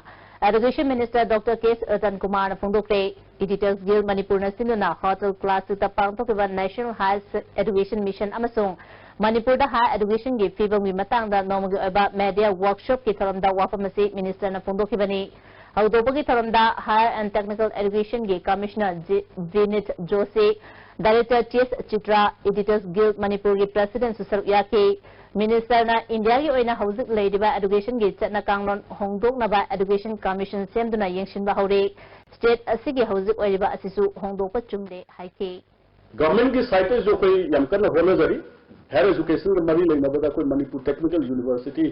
ꯑꯦꯗꯨꯀꯦꯁꯟ ꯃꯤꯅꯤꯁꯇꯔ ꯗꯣꯛꯇꯔ ꯀꯦ ꯔꯇꯟ ꯀꯨꯃꯥꯔꯅ ꯐꯣꯡꯗꯣꯛꯈ꯭ꯔꯦ꯫ ꯏꯗꯤꯇꯔꯁ ꯒꯤꯜ ꯃꯅꯤꯄꯨꯔꯅ ꯁꯤꯟꯗꯨꯅ ꯍꯣꯇꯦꯜ ꯀ꯭ꯂꯥꯁꯤꯛꯇ ꯄꯥꯡꯊꯣꯛꯈꯤꯕ ꯅꯦꯁꯅꯦꯜ ꯍꯥꯌꯔ ꯑꯦꯗꯨꯀꯦꯁꯟ ꯃꯤꯁꯟ ꯑꯃꯁꯨꯡ ꯃꯅꯤꯄꯨꯔꯗ ꯍꯥꯌꯔ ꯑꯦꯗꯨꯀꯦꯁꯟꯒꯤ ꯐꯤꯕꯝꯒꯤ ꯃꯇꯥꯡꯗ ꯅꯣꯡꯃꯒꯤ ꯑꯣꯏꯕ ꯃꯦꯗꯤꯌꯥ ꯋꯥꯔꯛꯁꯣꯞꯀꯤ ꯊꯧꯔꯝꯗ ꯋꯥꯐꯝ ꯑꯁꯤ ꯃꯤꯅꯤꯁꯇꯔꯅ ꯐꯣꯡꯗꯣꯛꯈꯤꯕꯅꯤ꯫ ꯍꯧꯗꯣꯛꯄꯒꯤ ꯊꯧꯔꯝꯗ ꯍꯥꯌꯔ ꯑꯦꯟ ꯇꯦꯛꯅꯤꯀꯦꯜ ꯑꯦꯗꯨꯀꯦꯁꯟꯒꯤ commissioner G-, Vineet Joshi, director T S Chitra, editors guild ꯃꯅꯤꯄꯨꯔꯒꯤ ꯄ꯭ꯔꯦꯁꯤꯗꯦꯟꯠꯁꯨ ꯁꯔꯨꯛ ꯌꯥꯈꯤ꯫ ꯃꯤꯅꯤꯁꯇꯔꯅ ꯏꯟꯗꯤꯌꯥꯒꯤ ꯑꯣꯏꯅ ꯍꯧꯖꯤꯛ ꯂꯩꯔꯤꯕ ꯑꯦꯗꯨꯀꯦꯁꯟꯒꯤ ꯆꯠꯅ ꯀꯥꯡꯂꯣꯟ ꯍꯣꯡꯗꯣꯛꯅꯕ ꯑꯦꯗꯨꯀꯦꯁꯟ ꯀꯃꯤꯁꯟ ꯁꯦꯝꯗꯨꯅ ꯌꯦꯡꯁꯤꯟꯕ ꯍꯧꯔꯦ꯫ ꯁ꯭ꯇꯦꯠ ꯑꯁꯤꯒꯤ ꯍꯧꯖꯤꯛ ꯑꯣꯏꯔꯤꯕ ꯑꯁꯤꯁꯨ ꯍꯣꯡꯗꯣꯛꯄ ꯆꯨꯝꯗꯦ ꯍꯥꯏꯈꯤ꯫ ꯒꯚꯔꯟꯃꯦꯟꯠꯀꯤ ꯁꯥꯏꯠꯇꯁꯨ ꯑꯩꯈꯣꯏ ꯌꯥꯝ ꯀꯟꯅ ꯍꯣꯠꯅꯖꯔꯤ꯫ ꯍꯥꯌꯔ ꯑꯦꯖꯨꯀꯦꯁꯟꯒ ꯃꯔꯤ ꯂꯩꯅꯕꯗ ꯑꯩꯈꯣꯏ ꯃꯅꯤꯄꯨꯔ ꯇꯦꯛꯅꯤꯀꯦꯜ ꯌꯨꯅꯤꯚꯔꯁꯤꯇꯤ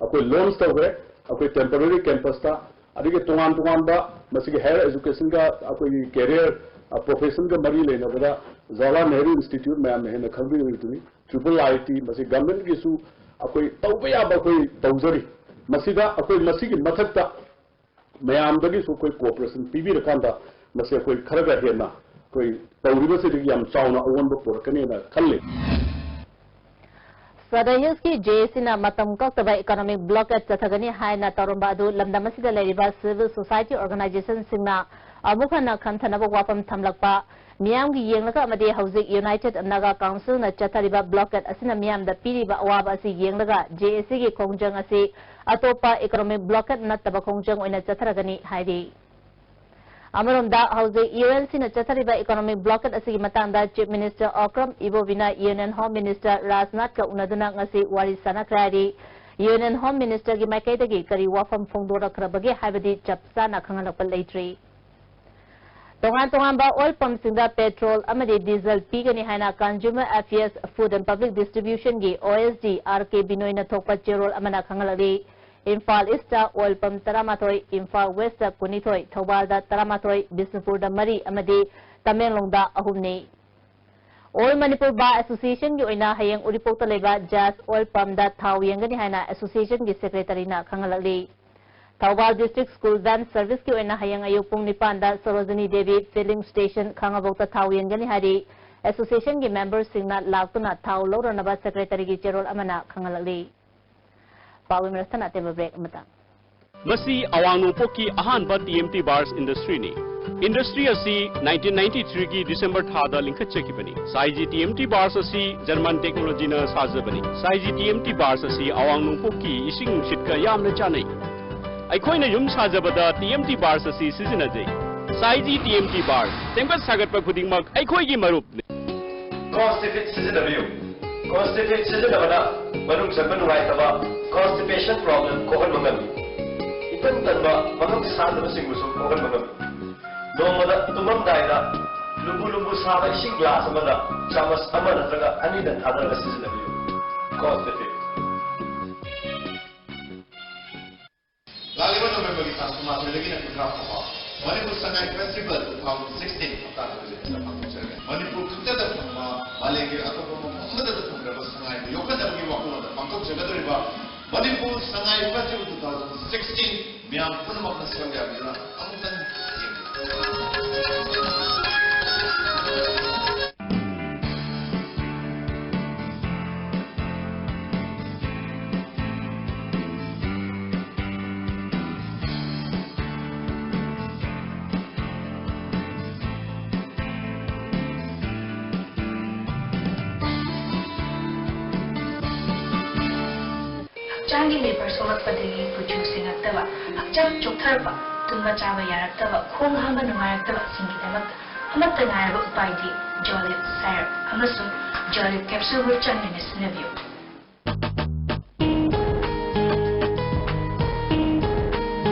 ꯑꯩꯈꯣꯏ ꯂꯣꯟꯆ ꯇꯧꯈ꯭ꯔꯦ꯫ ꯑꯩꯈꯣꯏ ꯇꯦꯝꯄꯔꯔꯤ ꯀꯦꯝꯄꯁꯇ, ꯑꯗꯒꯤ ꯇꯣꯉꯥꯟ ꯇꯣꯉꯥꯟꯕ ꯃꯁꯤꯒꯤ ꯍꯥꯌꯔ ꯑꯦꯖꯨꯀꯦꯁꯟꯒ ꯑꯩꯈꯣꯏꯒꯤ ꯀꯦꯔꯤꯌꯔ, ꯑ, ꯄ꯭ꯔꯣꯐꯦꯁꯟꯒ ꯃꯔꯤ ꯂꯩꯅꯕꯗ ꯖꯋꯥꯍꯔꯂꯥꯜ ꯅꯦꯍꯔꯨ ꯏꯟꯁꯇꯤꯇ꯭ꯌꯨꯠ ꯃꯌꯥꯝꯅ ꯍꯦꯟꯅ ꯈꯪꯕꯤꯔꯤꯕꯗꯨꯅꯤ, ꯇ꯭ꯔꯤꯄꯜ ꯑꯥꯏ ꯇꯤ, ꯃꯁꯤ ꯒꯚꯔꯟꯃꯦꯟꯠꯀꯤꯁꯨ ꯑꯩꯈꯣꯏ ꯇꯧꯕ ꯌꯥꯕ ꯑꯩꯈꯣꯏ ꯇꯧꯖꯔꯤ꯫ ꯃꯁꯤꯗ ꯑꯩꯈꯣꯏ ꯃꯁꯤꯒꯤ ꯃꯊꯛꯇ ꯃꯌꯥꯝꯗꯒꯤꯁꯨ ꯑꯩꯈꯣꯏ ꯀꯣꯑꯣꯄꯔꯦꯁꯟ ꯄꯤꯕꯤꯔꯀꯥꯟꯗ ꯃꯁꯤ ꯑꯩꯈꯣꯏ ꯈꯔꯒ ꯍꯦꯟꯅ ꯑꯩꯈꯣꯏ ꯇꯧꯔꯤꯕꯁꯤꯗꯒꯤ ꯌꯥꯝ ꯆꯥꯎꯅ ꯑꯑꯣꯟꯕ ꯄꯨꯔꯛꯀꯅꯦꯅ ꯈꯜꯂꯤ꯫ ꯁꯗꯔꯟ ꯍꯤꯜꯁꯀꯤ ꯖꯦ ꯑꯦ ꯁꯤꯅ ꯃꯇꯝ ꯀꯛꯇꯕ ꯏꯀꯣꯅꯣꯃꯤꯛ ꯕ꯭ꯂꯣꯀꯦꯠ ꯆꯠꯊꯒꯅꯤ ꯍꯥꯏꯅ ꯇꯧꯔꯝꯕ ꯑꯗꯨ ꯂꯝꯗꯝ ꯑꯁꯤꯗ ꯂꯩꯔꯤꯕ ꯁꯤꯚꯤꯜ ꯁꯣꯁꯥꯏꯇꯤ ꯑꯣꯔꯒꯅꯥꯏꯖꯦꯁꯟꯁꯤꯡꯅ ꯑꯃꯨꯛ ꯍꯟꯅ ꯈꯟꯊꯅꯕ ꯋꯥꯐꯝ ꯊꯝꯂꯛꯄ, ꯃꯤꯌꯥꯝꯒꯤ ꯌꯦꯡꯂꯒ ꯑꯃꯗꯤ ꯍꯧꯖꯤꯛ ꯌꯨꯅꯥꯏꯇꯦꯗ ꯅꯥꯒꯥ ꯀꯥꯎꯟꯁꯤꯜꯅ ꯆꯠꯊꯔꯤꯕ ꯕ꯭ꯂꯣꯀꯦꯠ ꯑꯁꯤꯅ ꯃꯤꯌꯥꯝꯗ ꯄꯤꯔꯤꯕ ꯑꯋꯥꯕ ꯑꯁꯤ ꯌꯦꯡꯂꯒ ꯖꯦ ꯑꯦ ꯁꯤꯒꯤ ꯈꯣꯡꯖꯪ ꯑꯁꯤ ꯑꯇꯣꯞꯄ ꯏꯀꯣꯅꯣꯃꯤꯛ ꯕ꯭ꯂꯣꯀꯦꯠ ꯅꯠꯇꯕ ꯈꯣꯡꯖꯪ ꯑꯣꯏꯅ ꯆꯠꯊꯔꯒꯅꯤ ꯍꯥꯏꯔꯤ꯫ ꯑꯃꯔꯣꯝꯗ ꯍꯧꯖꯤꯛ ꯌꯨ ꯑꯦꯟ ꯁꯤꯅ ꯆꯠꯊꯔꯤꯕ ꯏꯀꯣꯅꯣꯃꯤꯛ ꯕ꯭ꯂꯣꯀꯦꯠ ꯑꯁꯤꯒꯤ ꯃꯇꯥꯡꯗ ꯆꯤꯐ ꯃꯤꯅꯤꯁꯇꯔ ꯑꯣꯀ꯭ꯔꯝ ꯏꯕꯣꯕꯤꯅ ꯌꯨꯅꯤꯌꯟ ꯍꯣꯝ ꯃꯤꯅꯤꯁꯇꯔ ꯔꯥꯖꯅꯥꯊꯀ ꯎꯅꯗꯨꯅ ꯉꯁꯤ ꯋꯥꯔꯤ ꯁꯥꯟꯅꯈ꯭ꯔꯦ ꯍꯥꯏꯔꯤ꯫ ꯌꯨꯅꯤꯌꯟ ꯍꯣꯝ ꯃꯤꯅꯤꯁꯇꯔꯒꯤ ꯃꯥꯏꯀꯩꯗꯒꯤ ꯀꯔꯤ ꯋꯥꯐꯝ ꯐꯣꯡꯗꯣꯔꯛꯈ꯭ꯔꯕꯒꯦ ꯍꯥꯏꯕꯗꯤ ꯆꯞ ꯆꯥꯅ ꯈꯪꯍꯜꯂꯛꯄ ꯂꯩꯇ꯭ꯔꯤ꯫ ꯇꯣꯉꯥꯟ ꯇꯣꯉꯥꯟꯕ ꯑꯣꯏꯜ ꯄꯝꯁꯤꯡꯗ ꯄꯦꯇ꯭ꯔꯣꯜ ꯑꯃꯗꯤ ꯗꯤꯖꯜ ꯄꯤꯒꯅꯤ ꯍꯥꯏꯅ consumer affairs, food and public ꯗꯤꯁꯇ꯭ꯔꯤꯕ꯭ꯌꯨꯁꯟꯒꯤ O S D R K ꯕꯤꯅꯣꯏꯅ ꯊꯣꯛꯄ ꯆꯦꯔꯣꯜ ꯑꯃꯅ ꯈꯪꯍꯜꯂꯛꯂꯤ꯫ ꯏꯝꯐꯥꯜ ꯏꯁꯇ ꯑꯣꯏꯜ ꯄꯝ ꯇꯔꯥꯃꯥꯊꯣꯏ, ꯏꯝꯐꯥꯜ ꯋꯦꯁꯇ ꯀꯨꯟꯅꯤꯊꯣꯏ, ꯊꯧꯕꯥꯜꯗ ꯇꯔꯥꯃꯥꯊꯣꯏ, ꯕꯤꯁꯅꯨꯄꯨꯔꯗ ꯃꯔꯤ ꯑꯃꯗꯤ ꯇꯃꯦꯡꯂꯣꯡꯗ ꯑꯍꯨꯝꯅꯤ꯫ ꯑꯣꯜ ꯃꯅꯤꯄꯨꯔ ꯕꯥꯔ ꯑꯦꯁꯣꯁꯤꯌꯦꯁꯟꯒꯤ ꯑꯣꯏꯅ ꯍꯌꯦꯡ ꯎꯔꯤꯄꯣꯛꯇ ꯂꯩꯕ ꯖꯥꯁ ꯑꯣꯏꯜ ꯄꯝꯗ ꯊꯥꯎ ꯌꯦꯡꯒꯅꯤ ꯍꯥꯏꯅ ꯑꯦꯁꯣꯁꯤꯌꯦꯁꯟꯒꯤ ꯁꯦꯀ꯭ꯔꯦꯇꯔꯤꯅ ꯈꯪꯍꯜꯂꯛꯂꯤ꯫ ꯊꯧꯕꯥꯜ ꯗꯤꯁꯇ꯭ꯔꯤꯛ ꯁ꯭ꯀꯨꯜ ꯚꯦꯟ ꯁꯔꯚꯤꯁꯀꯤ ꯑꯣꯏꯅ ꯍꯌꯦꯡ ꯑꯌꯨꯛ ꯄꯨꯡ ꯅꯤꯄꯥꯟꯗ ꯁꯣꯔꯣꯖꯤꯅꯤ ꯗꯦꯕꯤ ꯐꯤꯂꯤꯡ ꯁ꯭ꯇꯦꯁꯟ ꯈꯥꯉꯕꯣꯛꯇ ꯊꯥꯎ ꯌꯦꯡꯒꯅꯤ ꯍꯥꯏꯔꯤ꯫ ꯑꯦꯁꯣꯁꯤꯌꯦꯁꯟꯒꯤ ꯃꯦꯝꯕꯔꯁꯤꯡꯅ ꯂꯥꯛꯇꯨꯅ ꯊꯥꯎ ꯂꯧꯔꯅꯕ ꯁꯦꯀ꯭ꯔꯦꯇꯔꯤꯒꯤ ꯆꯦꯔꯣꯜ ꯑꯃꯅ ꯈꯪꯍꯜꯂꯛꯂꯤ꯫ ꯄꯥꯎꯒꯤ ꯃꯔꯛ ꯊꯠꯅ ꯑꯇꯦꯟꯕ ꯕ꯭ꯔꯦꯛ ꯑꯃꯇꯪ꯫ ꯃꯁꯤ ꯑꯋꯥꯡ ꯅꯣꯡꯄꯣꯛꯀꯤ ꯑꯍꯥꯟꯕ ꯇꯤ ꯑꯦꯝ ꯇꯤ ꯕꯥꯔꯁ ꯏꯟꯗꯁꯇ꯭ꯔꯤꯅꯤ꯫ ꯏꯟꯗꯁꯇ꯭ꯔꯤ ꯑꯁꯤ ꯅꯥꯏꯟꯇꯤꯟ ꯅꯥꯏꯟꯇꯤ ꯊ꯭ꯔꯤꯒꯤ ꯗꯤꯁꯦꯝꯕꯔ ꯊꯥꯗ ꯂꯤꯡꯈꯠꯆꯈꯤꯕꯅꯤ꯫ ꯁꯥꯏꯖꯤ ꯇꯤ ꯑꯦꯝ ꯇꯤ ꯕꯥꯔꯁ ꯑꯁꯤ ꯖꯔꯃꯟ ꯇꯦꯛꯅꯣꯂꯣꯖꯤꯅ ꯁꯥꯖꯕꯅꯤ꯫ ꯁꯥꯏꯖꯤ ꯇꯤ ꯑꯦꯝ ꯇꯤ ꯕꯥꯔꯁ ꯑꯁꯤ ꯑꯋꯥꯡ ꯅꯣꯡꯄꯣꯛꯀꯤ ꯏꯁꯤꯡ ꯅꯨꯡꯁꯤꯠꯀ ꯌꯥꯝꯅ ꯆꯥꯟꯅꯩ꯫ ꯑꯩꯈꯣꯏꯅ ꯌꯨꯝ ꯁꯥꯖꯕꯗ ꯇꯤ ꯑꯦꯝ ꯇꯤ ꯕꯥꯔꯁ ꯑꯁꯤ ꯁꯤꯖꯤꯟꯅꯖꯩ꯫ ꯁꯥꯏꯖꯤ ꯇꯤ ꯑꯦꯝ ꯇꯤ ꯕꯥꯔꯁ, ꯁꯦꯝꯒꯠ ꯁꯥꯒꯠꯄ ꯈꯨꯗꯤꯡꯃꯛ ꯑꯩꯈꯣꯏꯒꯤ ꯃꯔꯨꯞꯅꯤ꯫ ꯀꯣꯟꯁꯇꯤꯐꯤꯠ ꯁꯤꯖꯤꯟꯅꯕꯤꯌꯨ꯫ ꯀꯣꯟꯁꯇꯤꯐꯤꯠ ꯁꯤꯖꯤꯟꯅꯕꯅ ꯃꯅꯨꯡ ꯆꯟꯕ ꯅꯨꯡꯉꯥꯏꯇꯕ, constipation problem ꯀꯣꯛꯍꯟꯕ ꯉꯝꯃꯤ꯫ ꯏꯇꯟ ꯇꯟꯕ, ꯃꯉꯝ ꯁꯥꯟꯗꯕꯁꯤꯡꯕꯨꯁꯨ ꯀꯣꯛꯍꯟꯕ ꯉꯝꯃꯤ꯫ ꯅꯣꯡꯃꯗ ꯇꯨꯝꯃꯝꯗꯥꯏꯗ ꯂꯨꯝꯕꯨ ꯂꯨꯝꯕꯨ ꯁꯥꯕ ꯏꯁꯤꯡ glass ꯑꯃꯗ ꯆꯥꯃꯁ ꯑꯃ ꯅꯠꯇ꯭ꯔꯒ ꯑꯅꯤꯗꯪ ꯊꯥꯗꯔꯒ ꯁꯤꯖꯤꯟꯅꯕꯤꯌꯨ꯫ Cost effective꯫ ꯂꯥꯛꯂꯤꯕ ꯅꯕꯦꯝꯕꯔꯒꯤ ꯇꯥꯡ ꯀꯨꯟꯃꯥꯊꯣꯏꯗꯒꯤꯅ ꯀꯨꯟꯊ꯭ꯔꯥ ꯐꯥꯎꯕ Manipur Sangai festival two thousand sixteen ꯍꯞꯇꯥ ꯇꯔꯨꯛ ꯆꯠꯅ ꯄꯥꯡꯊꯣꯛꯆꯔꯒꯅꯤ꯫ ꯃꯅꯤꯄꯨꯔ ꯈꯛꯇꯗ ꯐꯪꯕ, ꯃꯥꯂꯦꯝꯒꯤ ꯑꯇꯣꯞꯄ ꯃꯐꯝ ꯑꯃꯠꯇꯗ ꯐꯪꯗ꯭ꯔꯕ ꯁꯉꯥꯏꯕꯨ ꯌꯣꯛꯈꯠꯅꯕꯒꯤ ꯋꯥꯈꯜꯂꯣꯟꯗ ꯄꯥꯡꯊꯣꯛꯆꯒꯗꯧꯔꯤꯕ Manipur Sangai festival two thousand sixteen ꯃꯤꯌꯥꯝ ꯄꯨꯝꯅꯃꯛꯅ ꯁꯔꯨꯛ ꯌꯥꯕꯤꯗꯨꯅ ꯑꯃꯨꯛꯇꯪ ꯌꯦꯡꯕꯤꯌꯨ꯫ ꯍꯛꯆꯥꯡꯒꯤ ꯂꯩꯕꯔ ꯁꯣꯛꯂꯛꯄꯗꯒꯤ ꯀꯨꯆꯨ ꯁꯦꯡꯉꯛꯇꯕ, ꯍꯛꯆꯥꯡ ꯆꯣꯛꯊꯔꯛꯄ, ꯇꯨꯝꯕ ꯆꯥꯕ ꯌꯥꯔꯛꯇꯕ, ꯈꯣꯡ ꯍꯥꯝꯕ ꯅꯨꯡꯉꯥꯏꯔꯛꯇꯕꯁꯤꯡꯒꯤꯗꯃꯛꯇ ꯑꯃꯠꯇ ꯉꯥꯏꯔꯕ ꯎꯄꯥꯏꯗꯤ Jolib syrup ꯑꯃꯁꯨꯡ Jolib capsule ꯕꯨ ꯆꯥꯡ ꯅꯥꯏꯅ ꯁꯤꯖꯤꯟꯅꯕꯤꯌꯨ꯫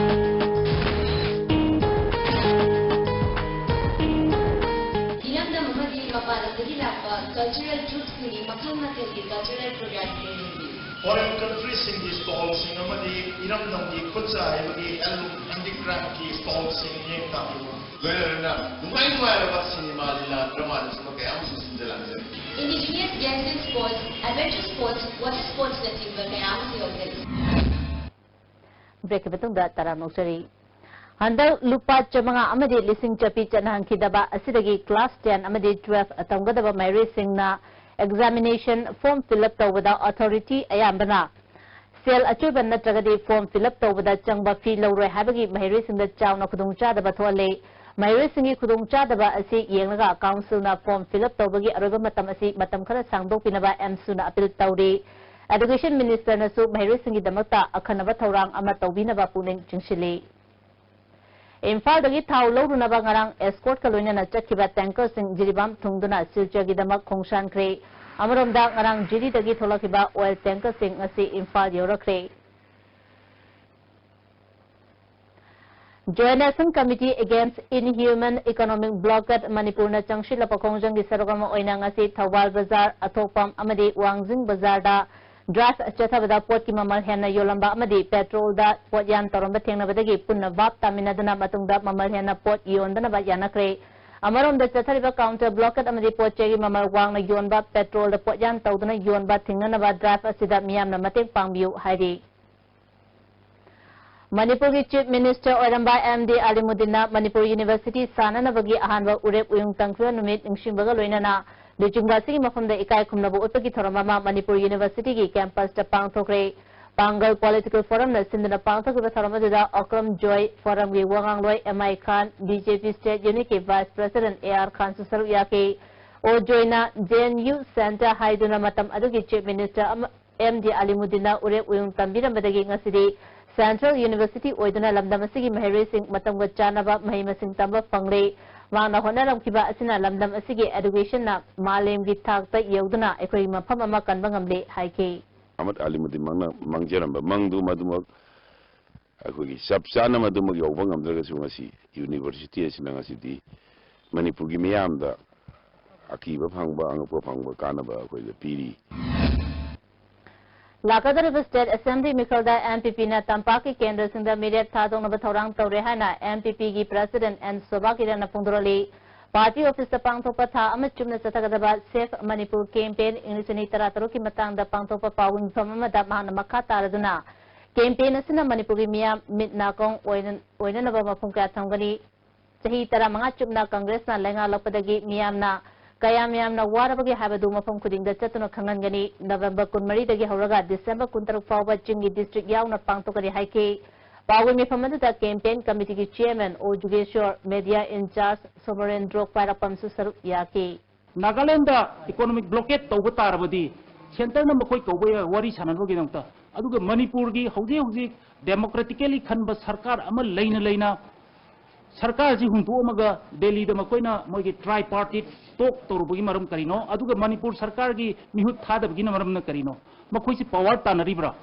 ꯏꯔꯝꯗꯝ ꯑꯃꯗꯤ ꯃꯄꯥꯟ ꯂꯝꯗꯒꯤ ꯂꯥꯛꯄ cultural troupeꯁꯤꯡꯒꯤ ꯃꯈꯜ ꯃꯊꯦꯜꯒꯤ cultural programꯁꯤꯡ ꯌꯦꯡꯕꯤꯌꯨ꯫ Foreign countryꯁꯤꯡꯒꯤ stallꯁꯤꯡ ꯑꯃꯗꯤ ꯏꯔꯝꯗꯝꯒꯤ ꯈꯨꯠꯁꯥ ꯍꯩꯕꯒꯤ handloom handicraftꯀꯤ stallꯁꯤꯡ ꯌꯦꯡ ꯇꯥꯕꯤꯌꯨ꯫ ꯂꯣꯏꯅ ꯂꯣꯏꯅꯅ ꯅꯨꯡꯉꯥꯏ ꯅꯨꯡꯉꯥꯏꯔꯕ ꯁꯤꯅꯦꯃꯥ, ꯂꯤꯂꯥ, dramaꯅꯆꯤꯡꯕ ꯀꯌꯥ ꯑꯃꯁꯨ ꯁꯤꯟꯖ ꯂꯥꯡꯖꯔꯤ꯫ Indigenous games and sports, adventure sports, water sportsꯅꯆꯤꯡꯕ ꯀꯌꯥ ꯑꯃꯁꯨ ꯌꯥꯎꯖꯔꯤ꯫ Breakꯀꯤ ꯃꯇꯨꯡꯗ ꯇꯔꯥꯝꯅ ꯑꯣꯛꯆꯔꯤ꯫ ꯍꯟꯗꯛ ꯂꯨꯄꯥ ꯆꯥꯃꯉꯥ ꯑꯃꯗꯤ ꯂꯤꯁꯤꯡ ꯆꯠꯄꯤ ꯆꯠꯅꯍꯟꯈꯤꯗꯕ ꯑꯁꯤꯗꯒꯤ class ten ꯑꯃꯗꯤ twelve ꯇꯝꯒꯗꯕ ꯃꯍꯩꯔꯣꯏꯁꯤꯡꯅ examination form fill up ꯇꯧꯕꯗ authority ꯑꯌꯥꯝꯕꯅ ꯁꯦꯜ ꯑꯆꯣꯏꯕ ꯅꯠꯇ꯭ꯔꯒꯗꯤ form fill up ꯇꯧꯕꯗ ꯆꯪꯕ fee ꯂꯧꯔꯣꯏ ꯍꯥꯏꯕꯒꯤ ꯃꯍꯩꯔꯣꯏꯁꯤꯡꯗ ꯆꯥꯎꯅ ꯈꯨꯗꯣꯡꯆꯥꯗꯕ ꯊꯣꯛꯍꯜꯂꯤ꯫ ꯃꯍꯩꯔꯣꯏꯁꯤꯡꯒꯤ ꯈꯨꯗꯣꯡꯆꯥꯗꯕ ꯑꯁꯤ ꯌꯦꯡꯂꯒ councilꯅ form fill up ꯇꯧꯕꯒꯤ ꯑꯔꯣꯏꯕ ꯃꯇꯝ ꯑꯁꯤ ꯃꯇꯝ ꯈꯔ ꯁꯥꯡꯗꯣꯛꯄꯤꯅꯕ ꯑꯦꯝꯁꯨꯅ appeal ꯇꯧꯔꯤ꯫ Education ministerꯅꯁꯨ ꯃꯍꯩꯔꯣꯏꯁꯤꯡꯒꯤꯗꯃꯛꯇ ꯑꯈꯟꯅꯕ ꯊꯧꯔꯥꯡ ꯑꯃ ꯇꯧꯕꯤꯅꯕ ꯄꯨꯛꯅꯤꯡ ꯆꯤꯡꯁꯤꯜꯂꯤ꯫ ꯏꯝꯐꯥꯜꯗꯒꯤ ꯊꯥꯎ ꯂꯧꯔꯨꯅꯕ ꯉꯔꯥꯡ escortꯀ ꯂꯣꯏꯅꯅ ꯆꯠꯈꯤꯕ tankerꯁꯤꯡ ꯖꯤꯔꯤꯕꯥꯝ ꯊꯨꯡꯗꯨꯅ ꯁꯤꯜꯆꯔꯒꯤꯗꯃꯛ ꯈꯣꯡꯁꯥꯟꯈ꯭ꯔꯦ꯫ ꯑꯃꯔꯣꯝꯗ, ꯉꯔꯥꯡ ꯖꯤꯔꯤꯗꯒꯤ ꯊꯣꯛꯂꯛꯈꯤꯕ oil tankerꯁꯤꯡ ꯉꯁꯤ Imphal ꯌꯧꯔꯛꯈ꯭ꯔꯦ꯫ Joint Action Committee Against Inhuman Economic Blockade ꯃꯅꯤꯄꯨꯔꯅ ꯆꯪꯁꯤꯜꯂꯛꯄ ꯈꯣꯡꯖꯪꯒꯤ ꯁꯔꯨꯛ ꯑꯃ ꯑꯣꯏꯅ ꯉꯁꯤ ꯊꯧꯕꯥꯜ ꯕꯖꯥꯔ, ꯑꯊꯣꯛꯄꯝ ꯑꯃꯗꯤ ꯋꯥꯡꯖꯤꯡ ꯕꯖꯥꯔꯗ drive ꯆꯠꯊꯕꯗ ꯄꯣꯠꯀꯤ ꯃꯃꯜ ꯍꯦꯟꯅ ꯌꯣꯜꯂꯝꯕ ꯑꯃꯗꯤ petrolꯗ ꯄꯣꯠꯌꯥꯟ ꯇꯧꯔꯝꯕ ꯊꯦꯡꯅꯕꯗꯒꯤ ꯄꯨꯟꯅ ꯚꯥꯞ ꯇꯥꯃꯤꯟꯅꯗꯨꯅ ꯃꯇꯨꯡꯗ ꯃꯃꯜ ꯍꯦꯟꯅ ꯄꯣꯠ ꯌꯣꯟꯗꯅꯕ ꯌꯥꯅꯈ꯭ꯔꯦ꯫ ꯑꯃꯔꯣꯝꯗ ꯆꯠꯊꯔꯤꯕ counter blockade ꯑꯃꯗꯤ ꯄꯣꯠ ꯆꯩꯒꯤ ꯃꯃꯜ ꯋꯥꯡꯅ ꯌꯣꯟꯕ, petrolꯗ ꯄꯣꯠꯌꯥꯟ ꯇꯧꯗꯨꯅ ꯌꯣꯟꯕ ꯊꯤꯡꯅꯅꯕ drive ꯑꯁꯤꯗ ꯃꯤꯌꯥꯝꯅ ꯃꯇꯦꯡ ꯄꯥꯡꯕꯤꯌꯨ ꯍꯥꯏꯔꯤ꯫ ꯃꯅꯤꯄꯨꯔꯒꯤ Chief Minister ꯑꯣꯏꯔꯝꯕ ꯑꯦꯝ ꯗꯤ ꯑꯂꯤꯃꯨꯗꯤꯟꯅ ꯃꯅꯤꯄꯨꯔ University ꯁꯥꯅꯅꯕꯒꯤ ꯑꯍꯥꯟꯕ ꯎꯔꯦꯞ ꯎꯌꯨꯡ ꯇꯝꯈꯤꯕ ꯅꯨꯃꯤꯠ ꯅꯤꯡꯁꯤꯡꯕꯒ ꯂꯣꯏꯅꯅ ꯂꯨꯆꯤꯡꯕ ꯑꯁꯤꯒꯤ ꯃꯐꯝꯗ ꯏꯀꯥꯏ ꯈꯨꯝꯅꯕ ꯎꯠꯄꯒꯤ ꯊꯧꯔꯝ ꯑꯃ ꯃꯅꯤꯄꯨꯔ Universityꯒꯤ campusꯇ ꯄꯥꯡꯊꯣꯛꯈ꯭ꯔꯦ꯫ ꯄꯥꯡꯒꯜ Political Forumꯅ ꯁꯤꯟꯗꯨꯅ ꯄꯥꯡꯊꯣꯛꯈꯤꯕ ꯊꯧꯔꯝ ꯑꯗꯨꯗ ꯑꯣꯀ꯭ꯔꯝ ꯖꯣꯏ, Forumꯒꯤ ꯋꯥ ꯉꯥꯡꯂꯣꯏ M I Khan, B J P State Unitꯀꯤ Vice President ꯑꯦ ꯑꯥꯔ ꯈꯥꯟꯁꯨ ꯁꯔꯨꯛ ꯌꯥꯈꯤ꯫ ꯑꯣ ꯖꯣꯏꯅ J N U Centre ꯍꯥꯏꯗꯨꯅ ꯃꯇꯝ ꯑꯗꯨꯒꯤ Chief Minister ꯑꯃ ꯑꯦꯝ ꯗꯤ ꯑꯂꯤꯃꯨꯗꯤꯟꯅ ꯎꯔꯦꯞ ꯎꯌꯨꯡ ꯇꯝꯕꯤꯔꯝꯕꯗꯒꯤ ꯉꯁꯤꯗꯤ Central University ꯑꯣꯏꯗꯨꯅ ꯂꯝꯗꯝ ꯑꯁꯤꯒꯤ ꯃꯍꯩꯔꯣꯏꯁꯤꯡ ꯃꯇꯝꯒ ꯆꯥꯟꯅꯕ ꯃꯍꯩ ꯃꯁꯤꯡ ꯇꯝꯕ ꯐꯪꯂꯦ꯫ ꯃꯍꯥꯛꯅ ꯍꯣꯠꯅꯔꯝꯈꯤꯕ ꯑꯁꯤꯅ ꯂꯝꯗꯝ ꯑꯁꯤꯒꯤ educationꯅ ꯃꯥꯂꯦꯝꯒꯤ ꯊꯥꯛꯇ ꯌꯧꯗꯨꯅ ꯑꯩꯈꯣꯏꯒꯤ ꯃꯐꯝ ꯑꯃ ꯀꯟꯕ ꯉꯝꯂꯦ ꯍꯥꯏꯈꯤ꯫ ꯑꯍꯃꯗ ꯑꯂꯤꯃꯨꯗꯤꯟ ꯃꯪꯅ ꯃꯪꯖꯔꯝꯕ ꯃꯪꯗꯨ ꯃꯗꯨꯃꯛ ꯑꯩꯈꯣꯏꯒꯤ ꯆꯞ ꯆꯥꯅ ꯃꯗꯨꯃꯛ ꯌꯧꯕ ꯉꯝꯗ꯭ꯔꯒꯁꯨ ꯉꯁꯤ University ꯑꯁꯤꯅ ꯉꯁꯤꯗꯤ ꯃꯅꯤꯄꯨꯔꯒꯤ ꯃꯤꯌꯥꯝꯗ ꯑꯀꯤꯕ ꯐꯪꯕ, ꯑꯉꯛꯄ ꯐꯪꯕ, ꯀꯥꯟꯅꯕ ꯑꯩꯈꯣꯏꯗ ꯄꯤꯔꯤ꯫ ꯂꯥꯛꯀꯗꯧꯔꯤꯕ State Assembly ꯃꯤꯈꯜꯗ ꯑꯦꯝ ꯄꯤ ꯄꯤꯅ ꯇꯝꯄꯥꯛꯀꯤ ꯀꯦꯟꯗ꯭ꯔꯁꯤꯡꯗ ꯃꯤꯔꯦꯞ ꯊꯥꯗꯣꯛꯅꯕ ꯊꯧꯔꯥꯡ ꯇꯧꯔꯦ ꯍꯥꯏꯅ ꯑꯦꯝ ꯄꯤ ꯄꯤꯒꯤ President ꯑꯦꯟ ꯁꯣꯚꯥ ꯀꯤꯔꯟꯅ ꯐꯣꯡꯗꯣꯔꯛꯂꯤ꯫ Party officeꯇ ꯄꯥꯡꯊꯣꯛꯄ ꯊꯥ ꯑꯃ ꯆꯨꯞꯅ ꯆꯠꯊꯒꯗꯕ Save Manipur campaign ꯏꯪꯂꯤꯁ ꯑꯅꯤ ꯇꯔꯥ ꯇꯔꯨꯛꯀꯤ ꯃꯇꯥꯡꯗ ꯄꯥꯡꯊꯣꯛꯄ ꯄꯥꯎ ꯃꯤꯐꯝ ꯑꯃꯗ ꯃꯍꯥꯛꯅ ꯃꯈꯥ ꯇꯥꯔꯗꯨꯅ campaign ꯑꯁꯤꯅ ꯃꯅꯤꯄꯨꯔꯒꯤ ꯃꯤꯌꯥꯝ ꯃꯤꯠ ꯅꯥꯀꯣꯡ ꯑꯣꯏꯅ-, ꯑꯣꯏꯅꯅꯕ ꯃꯐꯝ ꯀꯌꯥ ꯊꯝꯒꯅꯤ꯫ ꯆꯍꯤ ꯇꯔꯥꯃꯉꯥ ꯆꯨꯞꯅ ꯀꯪꯒ꯭ꯔꯦꯁꯅ ꯂꯩꯉꯥꯛꯂꯛꯄꯗꯒꯤ ꯃꯤꯌꯥꯝꯅ ꯀꯌꯥꯝ ꯌꯥꯝꯅ ꯋꯥꯔꯕꯒꯦ ꯍꯥꯏꯕꯗꯨ ꯃꯐꯝ ꯈꯨꯗꯤꯡꯗ ꯆꯠꯇꯨꯅ ꯈꯪꯍꯟꯒꯅꯤ꯫ ꯅꯕꯦꯝꯕꯔ ꯀꯨꯟꯃꯔꯤꯗꯒꯤ ꯍꯧꯔꯒ ꯗꯤꯁꯦꯝꯕꯔ ꯀꯨꯟꯇꯔꯨꯛ ꯐꯥꯎꯕ ꯆꯤꯡꯒꯤ district ꯌꯥꯎꯅ ꯄꯥꯡꯊꯣꯛꯀꯅꯤ ꯍꯥꯏꯈꯤ꯫ ꯄꯥꯎꯒꯤ ꯃꯤꯐꯝ ꯑꯗꯨꯗ campaign committeeꯒꯤ chairman ꯑꯣ Jugeshor, media in charge Somorendro ꯈ꯭ꯋꯥꯏꯔꯥꯛꯄꯝꯁꯨ ꯁꯔꯨꯛ ꯌꯥꯈꯤ꯫ ꯅꯥꯒꯥꯂꯦꯟꯗ economic blockade ꯇꯧꯕ ꯇꯥꯔꯕꯗꯤ centreꯅ ꯃꯈꯣꯏ ꯀꯧꯕ ꯌꯥꯏ ꯋꯥꯔꯤ ꯁꯥꯟꯅꯕꯒꯤꯗꯃꯛꯇ꯫ ꯑꯗꯨꯒ ꯃꯅꯤꯄꯨꯔꯒꯤ ꯍꯧꯖꯤꯛ ꯍꯧꯖꯤꯛ democratically ꯈꯟꯕ ꯁꯔꯀꯥꯔ ꯑꯃ ꯂꯩꯅ ꯂꯩꯅ ꯁꯔꯀꯥꯔꯁꯤ ꯍꯨꯟꯗꯣꯛꯑꯝꯃꯒ ꯗꯦꯜꯂꯤꯗ ꯃꯈꯣꯏꯅ ꯃꯣꯏꯒꯤ tripartite talk ꯇꯧꯔꯨꯕꯒꯤ ꯃꯔꯝ ꯀꯔꯤꯅꯣ? ꯑꯗꯨꯒ ꯃꯅꯤꯄꯨꯔ ꯁꯔꯀꯥꯔꯒꯤ ꯃꯤꯍꯨꯠ ꯊꯥꯗꯕꯒꯤꯅ ꯃꯔꯝꯅ ꯀꯔꯤꯅꯣ? ꯃꯈꯣꯏꯁꯤ power ꯇꯥꯟꯅꯔꯤꯕ꯭ꯔꯥ?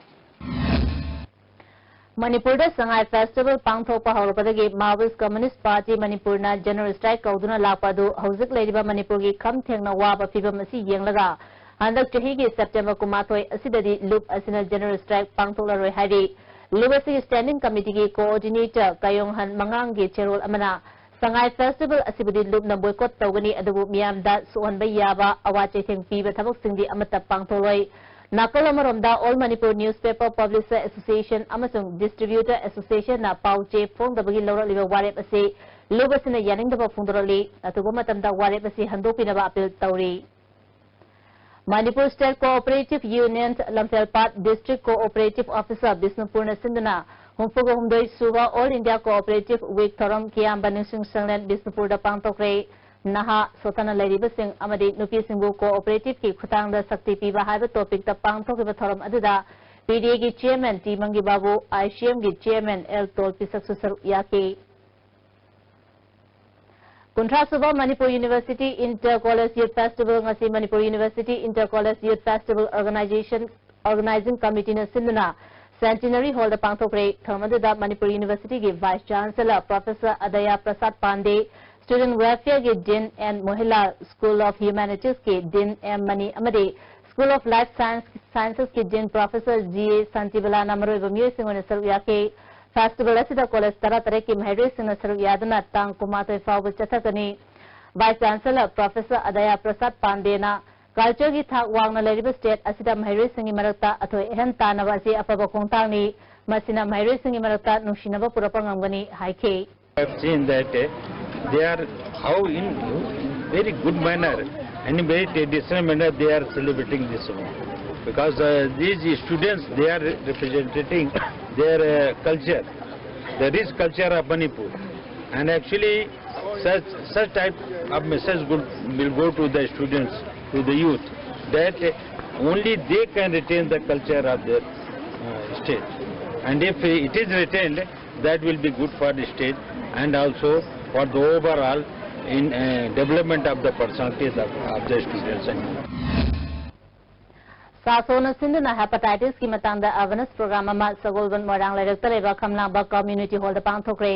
ꯃꯅꯤꯄꯨꯔꯗ ꯁꯉꯥꯏ ꯐꯦꯁꯇꯤꯚꯦꯜ ꯄꯥꯡꯊꯣꯛꯄ ꯍꯧꯔꯛꯄꯗꯒꯤ Maoist Communist Party ꯃꯅꯤꯄꯨꯔꯅ general strike ꯀꯧꯗꯨꯅ ꯂꯥꯛꯄ ꯑꯗꯨ ꯍꯧꯖꯤꯛ ꯂꯩꯔꯤꯕ ꯃꯅꯤꯄꯨꯔꯒꯤ ꯈꯝ ꯊꯦꯡꯅ ꯋꯥꯕ ꯐꯤꯚꯝ ꯑꯁꯤ ꯌꯦꯡꯂꯒ ꯍꯟꯗꯛ ꯆꯍꯤꯒꯤ ꯁꯦꯞꯇꯦꯝꯕꯔ ꯀꯨꯟꯃꯥꯊꯣꯏ ꯑꯁꯤꯗꯗꯤ ꯂꯨꯞ ꯑꯁꯤꯅ general strike ꯄꯥꯡꯊꯣꯛꯂꯔꯣꯏ ꯍꯥꯏꯔꯤ꯫ ꯂꯨꯞ ꯑꯁꯤꯒꯤ standing committeeꯒꯤ coordinator ꯀꯌꯣꯡꯍꯟ ꯃꯉꯥꯡꯒꯤ ꯆꯦꯔꯣꯜ ꯑꯃꯅ ꯁꯉꯥꯏ ꯐꯦꯁꯇꯤꯚꯦꯜ ꯑꯁꯤꯕꯨꯗꯤ ꯂꯨꯞꯅ boycott ꯇꯧꯒꯅꯤ, ꯑꯗꯨꯕꯨ ꯃꯤꯌꯥꯝꯗ ꯁꯣꯛꯍꯟꯕ ꯌꯥꯕ ꯑꯋꯥ ꯆꯩꯊꯦꯡ ꯄꯤꯕ ꯊꯕꯛꯁꯤꯡꯗꯤ ꯑꯃꯠꯇ ꯄꯥꯡꯊꯣꯛꯂꯣꯏ꯫ ꯅꯥꯀꯜ ꯑꯃꯔꯣꯝꯗ All Manipur Newspaper Publisher Association ꯑꯃꯁꯨꯡ Distributor Associationꯅ ꯄꯥꯎ ꯆꯦ ꯐꯣꯡꯗꯕꯒꯤ ꯂꯧꯔꯛꯂꯤꯕ ꯋꯥꯔꯦꯞ ꯑꯁꯤ ꯂꯨꯞ ꯑꯁꯤꯅ ꯌꯥꯅꯤꯡꯗꯕ ꯐꯣꯡꯗꯣꯔꯛꯂꯤ꯫ ꯑꯊꯨꯕ ꯃꯇꯝꯗ ꯋꯥꯔꯦꯞ ꯑꯁꯤ ꯍꯟꯗꯣꯛꯄꯤꯅꯕ appeal ꯇꯧꯔꯤ꯫ Manipur State Cooperative Union ꯂꯝꯐꯦꯜꯄꯥꯠ District Cooperative Officer ꯕꯤꯁꯅꯨꯄꯨꯔꯅ ꯁꯤꯟꯗꯨꯅ ꯍꯨꯝꯐꯨꯒ ꯍꯨꯝꯗꯣꯏ ꯁꯨꯕ All India Cooperative Week ꯊꯧꯔꯝ ꯀꯤꯌꯥꯝꯕ ꯅꯤꯡꯁꯤꯡ ꯁꯪꯂꯦꯟ ꯕꯤꯁꯅꯨꯄꯨꯔꯗ ꯄꯥꯡꯊꯣꯛꯈ꯭ꯔꯦ꯫ ꯅꯍꯥ ꯁꯣꯊꯅ ꯂꯩꯔꯤꯕꯁꯤꯡ ꯑꯃꯗꯤ ꯅꯨꯄꯤꯁꯤꯡꯕꯨ cooperativeꯀꯤ ꯈꯨꯠꯊꯥꯡꯗ ꯁꯛꯇꯤ ꯄꯤꯕ ꯍꯥꯏꯕ topicꯇ ꯄꯥꯡꯊꯣꯛꯈꯤꯕ ꯊꯧꯔꯝ ꯑꯗꯨꯗ PDAꯒꯤ chairman ꯇꯤ ꯃꯪꯒꯤꯕꯥꯕꯨ, ICMꯒꯤ chairman ꯑꯦꯜ ꯇꯣꯜꯄꯤꯁꯛꯁꯨ ꯁꯔꯨꯛ ꯌꯥꯈꯤ꯫ ꯀꯨꯟꯊ꯭ꯔꯥ ꯁꯨꯕ Manipur University Inter College Youth Festival ꯉꯁꯤ Manipur University Inter College Youth Festival Organization, Organizing Committeeꯅ ꯁꯤꯟꯗꯨꯅ Centenary Hallꯗ ꯄꯥꯡꯊꯣꯛꯈ꯭ꯔꯦ꯫ ꯊꯧꯔꯝ ꯑꯗꯨꯗ Manipur Universityꯒꯤ Vice Chancellor Professor Adya Prasad Pandey, Student Welfareꯒꯤ Dean and Mohila School of Humanitiesꯀꯤ Dean ꯑꯦꯝ ꯃꯅꯤ ꯑꯃꯗꯤ School of Life Science, Sciencesꯀꯤ Dean Professor G A ꯁꯥꯟꯇꯤꯕꯂꯥꯅ ꯃꯔꯨꯑꯣꯏꯕ ꯃꯤꯑꯣꯏꯁꯤꯡ ꯑꯣꯏꯅ ꯁꯔꯨꯛ ꯌꯥꯈꯤ꯫ Festival ꯑꯁꯤꯗ college ꯇꯔꯥꯇꯔꯦꯠꯀꯤ ꯃꯍꯩꯔꯣꯏꯁꯤꯡꯅ ꯁꯔꯨꯛ ꯌꯥꯗꯨꯅ ꯇꯥꯡ ꯀꯨꯟꯃꯥꯊꯣꯏ ꯐꯥꯎꯕ ꯆꯠꯊꯒꯅꯤ꯫ Vice Chancellor Professor ꯑꯗꯌꯥ ꯄ꯭ꯔꯁꯥꯗ ꯄꯥꯟꯗꯦꯅ cultureꯒꯤ ꯊꯥꯛ ꯋꯥꯡꯅ ꯂꯩꯔꯤꯕ state ꯑꯁꯤꯗ ꯃꯍꯩꯔꯣꯏꯁꯤꯡꯒꯤ ꯃꯔꯛꯇ ꯑꯊꯣꯏ ꯑꯍꯦꯟ ꯇꯥꯟꯅꯕ ꯑꯁꯤ ꯑꯐꯕ ꯈꯣꯡꯊꯥꯡꯅꯤ꯫ ꯃꯁꯤꯅ ꯃꯍꯩꯔꯣꯏꯁꯤꯡꯒꯤ ꯃꯔꯛꯇ ꯅꯨꯡꯁꯤꯅꯕ ꯄꯨꯔꯛꯄ ꯉꯝꯒꯅꯤ ꯍꯥꯏꯈꯤ꯫ I've seen that, uh, they are how in very good manner and in very traditional manner they are celebrating this one. Because, uh, these students, they are representing their, uh, culture, the rich culture of Manipur. And actually, such, such type of message will, will go to the students, to the youth, that, uh, only they can retain the culture of their, uh, state. And if it is retained, that will be good for the state. and also for the overall in uh, development of the personalities of, of the students and ꯁꯥꯁꯣꯅ ꯁꯤꯟꯗꯨꯅ ꯍꯦꯄꯥꯇꯥꯏꯇꯤꯁꯀꯤ ꯃꯇꯥꯡꯗ awareness programme ꯑꯃ ꯁꯒꯣꯜꯕꯟ ꯃꯣꯏꯔꯥꯡ ꯂꯩꯔꯛꯇ ꯂꯩꯕ ꯈꯝꯂꯥꯡꯕ community ꯍꯣꯜꯗ ꯄꯥꯡꯊꯣꯛꯈ꯭ꯔꯦ꯫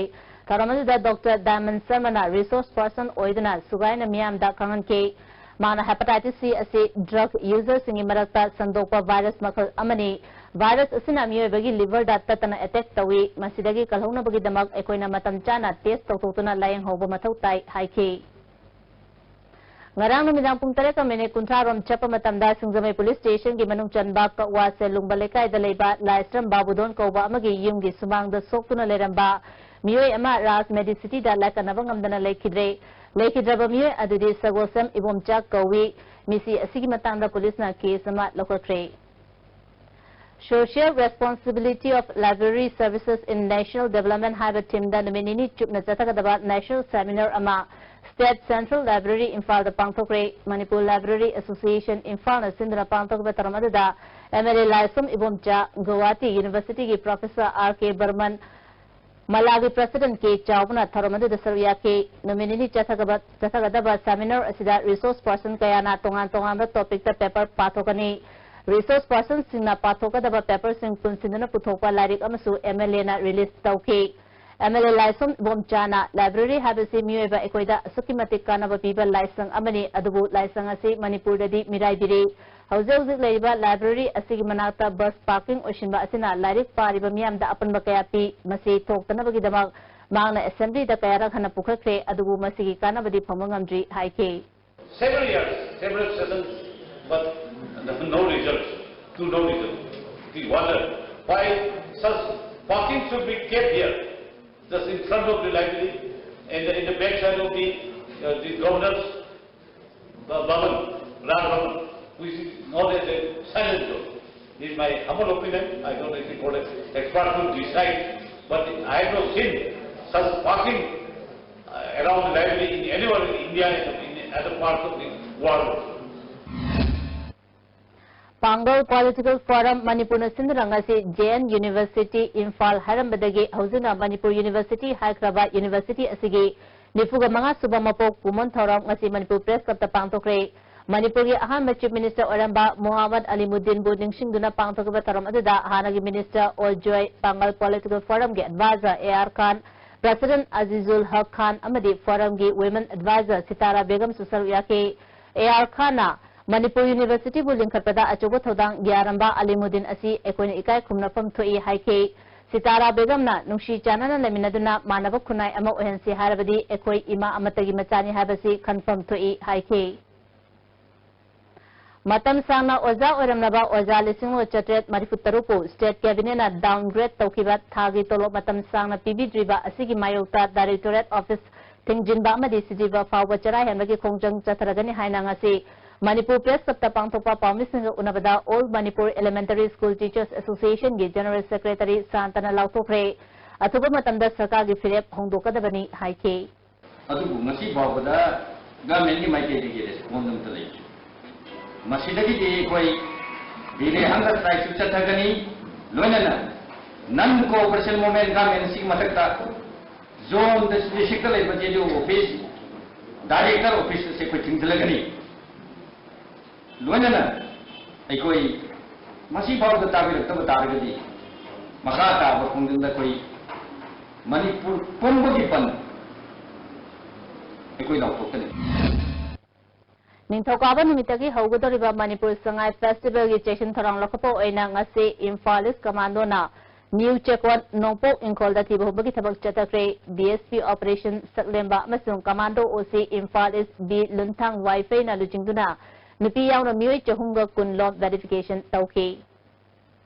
ꯊꯧꯔꯝ ꯑꯗꯨꯗ doctor diamond ꯁꯔꯃꯅ resources person ꯑꯣꯏꯗꯨꯅ ꯁꯨꯒꯥꯏꯅ ꯃꯤꯌꯥꯝꯗ ꯈꯪꯍꯟꯈꯤ꯫ ꯃꯥꯅ ꯍꯦꯄꯥꯇꯥꯏꯇꯤꯁ ꯁꯤ ꯑꯁꯤ ꯗ꯭ꯔꯒ ꯌꯨꯖꯔꯁꯤꯡꯒꯤ ꯃꯔꯛꯇ ꯁꯟꯗꯣꯛꯄ ꯚꯥꯏꯔꯁ ꯃꯈꯜ ꯑꯃꯅꯤ꯫ ꯚꯥꯏꯔꯁ ꯑꯁꯤꯅ ꯃꯤꯑꯣꯏꯕꯒꯤ ꯂꯤꯚꯔꯗ ꯇꯠꯇꯅ ꯑꯦꯇꯦꯛ ꯇꯧꯏ꯫ ꯃꯁꯤꯗꯒꯤ ꯀꯜꯍꯧꯅꯕꯒꯤꯗꯃꯛ ꯑꯩꯈꯣꯏꯅ ꯃꯇꯝ ꯆꯥꯅ ꯇꯦꯁ ꯇꯧꯊꯣꯛꯇꯨꯅ ꯂꯥꯌꯦꯡꯍꯧꯕ ꯃꯊꯧ ꯇꯥꯏ ꯍꯥꯏꯈꯤ꯫ ꯉꯔꯥꯡ ꯅꯨꯃꯤꯗꯥꯡ ꯄꯨꯡ ꯇꯔꯦꯠꯀ ꯃꯤꯅꯤꯠ ꯀꯨꯟꯊ꯭ꯔꯥ ꯔꯣꯝ ꯆꯠꯄ ꯃꯇꯝꯗ ꯁꯤꯡꯖꯃꯩ ꯄꯨꯂꯤꯁ ꯁ꯭ꯇꯦꯁꯟꯒꯤ ꯃꯅꯨꯡ ꯆꯟꯕ ꯀꯛꯋꯥ ꯁꯦꯂꯨꯡꯕ ꯂꯩꯀꯥꯏꯗ ꯂꯩꯕ ꯂꯥꯏꯁ꯭ꯔꯝ ꯕꯥꯕꯨꯗꯣꯟ ꯀꯧꯕ ꯑꯃꯒꯤ ꯌꯨꯝꯒꯤ ꯁꯨꯃꯥꯡꯗ ꯁꯣꯛꯇꯨꯅ ꯂꯩꯔꯝꯕ ꯃꯤꯑꯣꯏ ꯑꯃ ꯔꯥꯖ ꯃꯦꯗꯤꯁꯤꯇꯤꯗ ꯂꯥꯏꯀꯠꯅꯕ ꯉꯝꯗꯅ ꯂꯩꯈꯤꯗ꯭ꯔꯦ꯫ ꯂꯩꯈꯤꯗ꯭ꯔꯕ ꯃꯤꯑꯣꯏ ꯑꯗꯨꯗꯤ ꯁꯒꯣꯜꯁꯝ ꯏꯕꯣꯝꯆꯥ ꯀꯧꯏ꯫ ꯃꯤꯁꯤ ꯑꯁꯤꯒꯤ ꯃꯇꯥꯡꯗ ꯄꯨꯂꯤꯁꯅ ꯀꯦꯁ ꯑꯃ ꯂꯧꯈꯠꯈ꯭ꯔꯦ꯫ Social Responsibility of Library Services in National Development ꯍꯥꯏꯕ ꯊꯤꯝꯗ ꯅꯨꯃꯤꯠ ꯅꯤꯅꯤ ꯆꯨꯞꯅ ꯆꯠꯊꯒꯗꯕ ꯅꯦꯁꯅꯦꯜ ꯁꯦꯃꯤꯅꯥꯔ ꯑꯃ ꯁ꯭ꯇꯦꯠ ꯁꯦꯟꯇ꯭ꯔꯦꯜ ꯂꯥꯏꯕ꯭ꯔꯦꯔꯤ ꯏꯝꯐꯥꯜꯗ ꯄꯥꯡꯊꯣꯛꯈ꯭ꯔꯦ꯫ ꯃꯅꯤꯄꯨꯔ ꯂꯥꯏꯕ꯭ꯔꯦꯔꯤ ꯑꯦꯁꯣꯁꯤꯌꯦꯁꯟ ꯏꯝꯐꯥꯜꯅ ꯁꯤꯟꯗꯨꯅ ꯄꯥꯡꯊꯣꯛꯈꯤꯕ ꯊꯧꯔꯝ ꯑꯗꯨꯗ M L A Laishram Ibomcha, Guwahati ꯌꯨꯅꯤꯚꯔꯁꯤꯇꯤꯒꯤ ꯄ꯭ꯔꯣꯐꯦꯁꯔ ꯑꯥꯔ ꯀꯦ ꯕꯔꯃꯟ, ꯃꯂꯥꯒꯤ ꯄ꯭ꯔꯁꯤꯗꯦꯟꯠ ꯀꯦ ꯆꯥꯎꯕꯅ ꯊꯧꯔꯝ ꯑꯗꯨꯗ ꯁꯔꯨꯛ ꯌꯥꯈꯤ꯫ ꯅꯨꯃꯤꯠ ꯅꯤꯅꯤ ꯆꯠꯊꯒꯕ- ꯆꯠꯊꯒꯗꯕ ꯁꯦꯃꯤꯅꯥꯔ ꯑꯁꯤꯗ ꯔꯤꯁꯣꯔꯁ ꯄꯔꯁꯟ ꯀꯌꯥꯅ ꯇꯣꯉꯥꯟ ꯇꯣꯉꯥꯟꯕ ꯇꯣꯄꯤꯛꯇ ꯄꯦꯄꯔ ꯄꯥꯊꯣꯛꯀꯅꯤ꯫ ꯔꯤꯁꯣꯔꯁ ꯄꯔꯁꯟꯁꯤꯡꯅ ꯄꯥꯊꯣꯛꯀꯗꯕ ꯄꯦꯄꯔꯁꯤꯡ ꯄꯨꯟꯁꯤꯟꯗꯨꯅ ꯄꯨꯊꯣꯛꯄ ꯂꯥꯏꯔꯤꯛ ꯑꯃꯁꯨ ꯑꯦꯝ ꯑꯦꯜ ꯑꯦꯅ ꯔꯤꯂꯤꯖ ꯇꯧꯈꯤ꯫ ꯑꯦꯝ ꯑꯦꯜ ꯑꯦ ꯂꯥꯏꯁ꯭ꯔꯝ ꯏꯕꯣꯝꯆꯥꯅ ꯂꯥꯏꯕ꯭ꯔꯦꯔꯤ ꯍꯥꯏꯕꯁꯤ ꯃꯤꯑꯣꯏꯕ ꯑꯩꯈꯣꯏꯗ ꯑꯁꯨꯛꯀꯤ ꯃꯇꯤꯛ ꯀꯥꯟꯅꯕ ꯄꯤꯕ ꯂꯥꯏꯁꯪ ꯑꯃꯅꯤ, ꯑꯗꯨꯕꯨ ꯂꯥꯏꯁꯪ ꯑꯁꯤ ꯃꯅꯤꯄꯨꯔꯗꯗꯤ ꯃꯤꯔꯥꯏꯕꯤꯔꯤ꯫ ꯍꯧꯖꯤꯛ ꯍꯧꯖꯤꯛ ꯂꯩꯔꯤꯕ ꯂꯥꯏꯕ꯭ꯔꯦꯔꯤ ꯑꯁꯤꯒꯤ ꯃꯅꯥꯛꯇ ꯕꯁ ꯄꯥꯔꯀꯤꯡ ꯑꯣꯏꯁꯤꯟꯕ ꯑꯁꯤꯅ ꯂꯥꯏꯔꯤꯛ ꯄꯥꯔꯤꯕ ꯃꯤꯌꯥꯝꯗ ꯑꯄꯟꯕ ꯀꯌꯥ ꯄꯤ꯫ ꯃꯁꯤ ꯊꯣꯛꯇꯅꯕꯒꯤꯗꯃꯛ ꯃꯍꯥꯛꯅ ꯑꯦꯁꯦꯝꯕ꯭ꯂꯤꯗ ꯀꯌꯥꯔꯛ ꯍꯟꯅ ꯄꯨꯈꯠꯈ꯭ꯔꯦ, ꯑꯗꯨꯕꯨ ꯃꯁꯤꯒꯤ ꯀꯥꯟꯅꯕꯗꯤ ꯐꯪꯕ ꯉꯝꯗ꯭ꯔꯤ ꯍꯥꯏꯈꯤ꯫ Several years, several sessions, but no result, to no result. We wonder why such parking should be kept here, just in front of the library and in the back side of the, uh, the governor's Bhavan, Raj Bhavan, which is known as a silent zone. This is my humble opinion. I don't know if the board expert to decide, but I have not seen such parking uh, around the library in anywhere in India and in other parts of the world. ꯄꯥꯡꯒꯜ Political Forum ꯃꯅꯤꯄꯨꯔꯅ ꯁꯤꯟꯗꯨꯅ ꯉꯁꯤ J N University Imphal ꯍꯥꯏꯔꯝꯕꯗꯒꯤ ꯍꯧꯖꯤꯛꯅ Manipur University ꯍꯥꯏꯈ꯭ꯔꯕ university ꯑꯁꯤꯒꯤ ꯅꯤꯐꯨꯒ ꯃꯉꯥ ꯁꯨꯕ ꯃꯄꯣꯛ ꯀꯨꯝꯑꯣꯟ ꯊꯧꯔꯝ ꯉꯁꯤ ꯃꯅꯤꯄꯨꯔ Press Clubꯇ ꯄꯥꯡꯊꯣꯛꯈ꯭ꯔꯦ꯫ ꯃꯅꯤꯄꯨꯔꯒꯤ ꯑꯍꯥꯟꯕ Chief Minister ꯑꯣꯏꯔꯝꯕ ꯃꯣꯍꯥꯃꯗ ꯑꯂꯤꯃꯨꯗꯗꯤꯟꯕꯨ ꯅꯤꯡꯁꯤꯡꯗꯨꯅ ꯄꯥꯡꯊꯣꯛꯈꯤꯕ ꯊꯧꯔꯝ ꯑꯗꯨꯗ ꯍꯥꯟꯅꯒꯤ Minister ꯑꯣꯖꯣꯏ, ꯄꯥꯡꯒꯜ Political Forumꯒꯤ advisor A R Khan, President ꯑꯖꯤꯖꯨꯜ ꯍꯛ ꯈꯥꯟ ꯑꯃꯗꯤ Forumꯒꯤ Women Advisor ꯁꯤꯇꯥꯔꯥ ꯕꯦꯒꯝꯁꯨ ꯁꯔꯨꯛ ꯌꯥꯈꯤ꯫ A R Khanꯅ ꯃꯅꯤꯄꯨꯔ Universityꯕꯨ ꯂꯤꯡꯈꯠꯄꯗ ꯑꯆꯧꯕ ꯊꯧꯗꯥꯡ ꯌꯥꯔꯝꯕ ꯑꯂꯤꯃꯨꯗꯗꯤꯟ ꯑꯁꯤ ꯑꯩꯈꯣꯏꯅ ꯏꯀꯥꯏ ꯈꯨꯝꯅꯐꯝ ꯊꯣꯛꯏ ꯍꯥꯏꯈꯤ꯫ ꯁꯤꯇꯥꯔꯥ ꯕꯦꯒꯝꯅ ꯅꯨꯡꯁꯤ ꯆꯥꯟꯅꯅ ꯂꯩꯃꯤꯟꯅꯗꯨꯅ ꯃꯥꯟꯅꯕ ꯈꯨꯟꯅꯥꯏ ꯑꯃ ꯑꯣꯏꯍꯟꯁꯤ ꯍꯥꯏꯔꯕꯗꯤ ꯑꯩꯈꯣꯏ ꯏꯃꯥ ꯑꯃꯠꯇꯒꯤ ꯃꯆꯥꯅꯤ ꯍꯥꯏꯕꯁꯤ ꯈꯟꯐꯝ ꯊꯣꯛꯏ ꯍꯥꯏꯈꯤ꯫ ꯃꯇꯝ ꯁꯥꯡꯅ ꯑꯣꯖꯥ ꯑꯣꯏꯔꯝꯂꯕ ꯑꯣꯖꯥ ꯂꯤꯁꯤꯡ ꯆꯥꯇ꯭ꯔꯦꯠ ꯃꯔꯤꯐꯨ ꯇꯔꯨꯛꯄꯨ State Cabinetꯅ downgrade ꯇꯧꯈꯤꯕ ꯊꯥꯒꯤ ꯇꯣꯂꯣꯞ ꯃꯇꯝ ꯁꯥꯡꯅ ꯄꯤꯕꯤꯗ꯭ꯔꯤꯕ ꯑꯁꯤꯒꯤ ꯃꯥꯌꯣꯛꯇ Directorate Office ꯊꯤꯡꯖꯤꯟꯕ ꯑꯃꯗꯤ ꯁꯤꯖꯤꯕ ꯐꯥꯎꯕ ꯆꯔꯥ ꯍꯦꯟꯕꯒꯤ ꯈꯣꯡꯖꯪ ꯆꯠꯊꯔꯒꯅꯤ ꯍꯥꯏꯅ ꯉꯁꯤ ꯃꯅꯤꯄꯨꯔ Press Clubꯇ ꯄꯥꯡꯊꯣꯛꯄ ꯄꯥꯎꯃꯤꯁꯤꯡꯒ ꯎꯅꯕꯗ All Manipur Elementary School Teachers Associationꯒꯤ General Secretary ꯁꯥꯟꯇꯅ ꯂꯥꯎꯊꯣꯛꯈ꯭ꯔꯦ꯫ ꯑꯊꯨꯕ ꯃꯇꯝꯗ ꯁꯔꯀꯥꯔꯒꯤ ꯐꯤꯔꯦꯞ ꯍꯣꯡꯗꯣꯛꯀꯗꯕꯅꯤ ꯍꯥꯏꯈꯤ꯫ ꯑꯗꯨꯕꯨ ꯉꯁꯤ ꯐꯥꯎꯕꯗ governmentꯀꯤ ꯃꯥꯏꯀꯩꯗꯒꯤ response ꯑꯃꯠꯇ ꯂꯩꯇ꯭ꯔꯤ꯫ ꯃꯁꯤꯗꯒꯤꯗꯤ ꯑꯩꯈꯣꯏ delay hunger strikeꯁꯨ ꯆꯠꯊꯒꯅꯤ, ꯂꯣꯏꯅꯅ non cooperation movement governmentꯁꯤꯒꯤ ꯃꯊꯛꯇ zoneꯗ districtꯇ ꯂꯩꯕ J D O office, director office ꯑꯁꯤ ꯑꯩꯈꯣꯏ ꯊꯤꯡꯖꯤꯜꯂꯒꯅꯤ꯫ ꯂꯣꯏꯅꯅ ꯑꯩꯈꯣꯏ ꯃꯁꯤ ꯐꯥꯎꯕꯗ ꯇꯥꯕꯤꯔꯛꯇꯕ ꯇꯥꯔꯒꯗꯤ ꯃꯈꯥ ꯇꯥꯕ ꯈꯣꯡꯖꯪꯗ ꯑꯩꯈꯣꯏ ꯃꯅꯤꯄꯨꯔ ꯄꯨꯝꯕꯒꯤ ꯕꯟ ꯑꯩꯈꯣꯏ ꯂꯥꯎꯊꯣꯛꯀꯅꯤ꯫ ꯅꯤꯡꯊꯧꯀꯥꯕ ꯅꯨꯃꯤꯠꯇꯒꯤ ꯍꯧꯒꯗꯧꯔꯤꯕ ꯃꯅꯤꯄꯨꯔ ꯁꯉꯥꯏ Festivalꯒꯤ ꯆꯦꯛꯁꯤꯟ ꯊꯧꯔꯥꯡ ꯂꯧꯈꯠꯄ ꯑꯣꯏꯅ ꯉꯁꯤ Imphal East Commandoꯅ New ꯆꯦꯛꯀꯣꯟ ꯅꯣꯡꯄꯣꯛ ꯏꯪꯈꯣꯜꯗ ꯊꯤꯕ ꯍꯨꯝꯕꯒꯤ ꯊꯕꯛ ꯆꯠꯊꯈ꯭ꯔꯦ꯫ D S P Operation ꯁꯛꯂꯦꯝꯕ ꯑꯃꯁꯨꯡ Commando O C Imphal East B ꯂꯨꯟꯊꯥꯡ ꯋꯥꯏꯐꯩꯅ ꯂꯨꯆꯤꯡꯗꯨꯅ ꯅꯨꯄꯤ ꯌꯥꯎꯅ ꯃꯤꯑꯣꯏ ꯆꯍꯨꯝꯒ ꯀꯨꯟ ꯂꯣꯝ verification ꯇꯧꯈꯤ꯫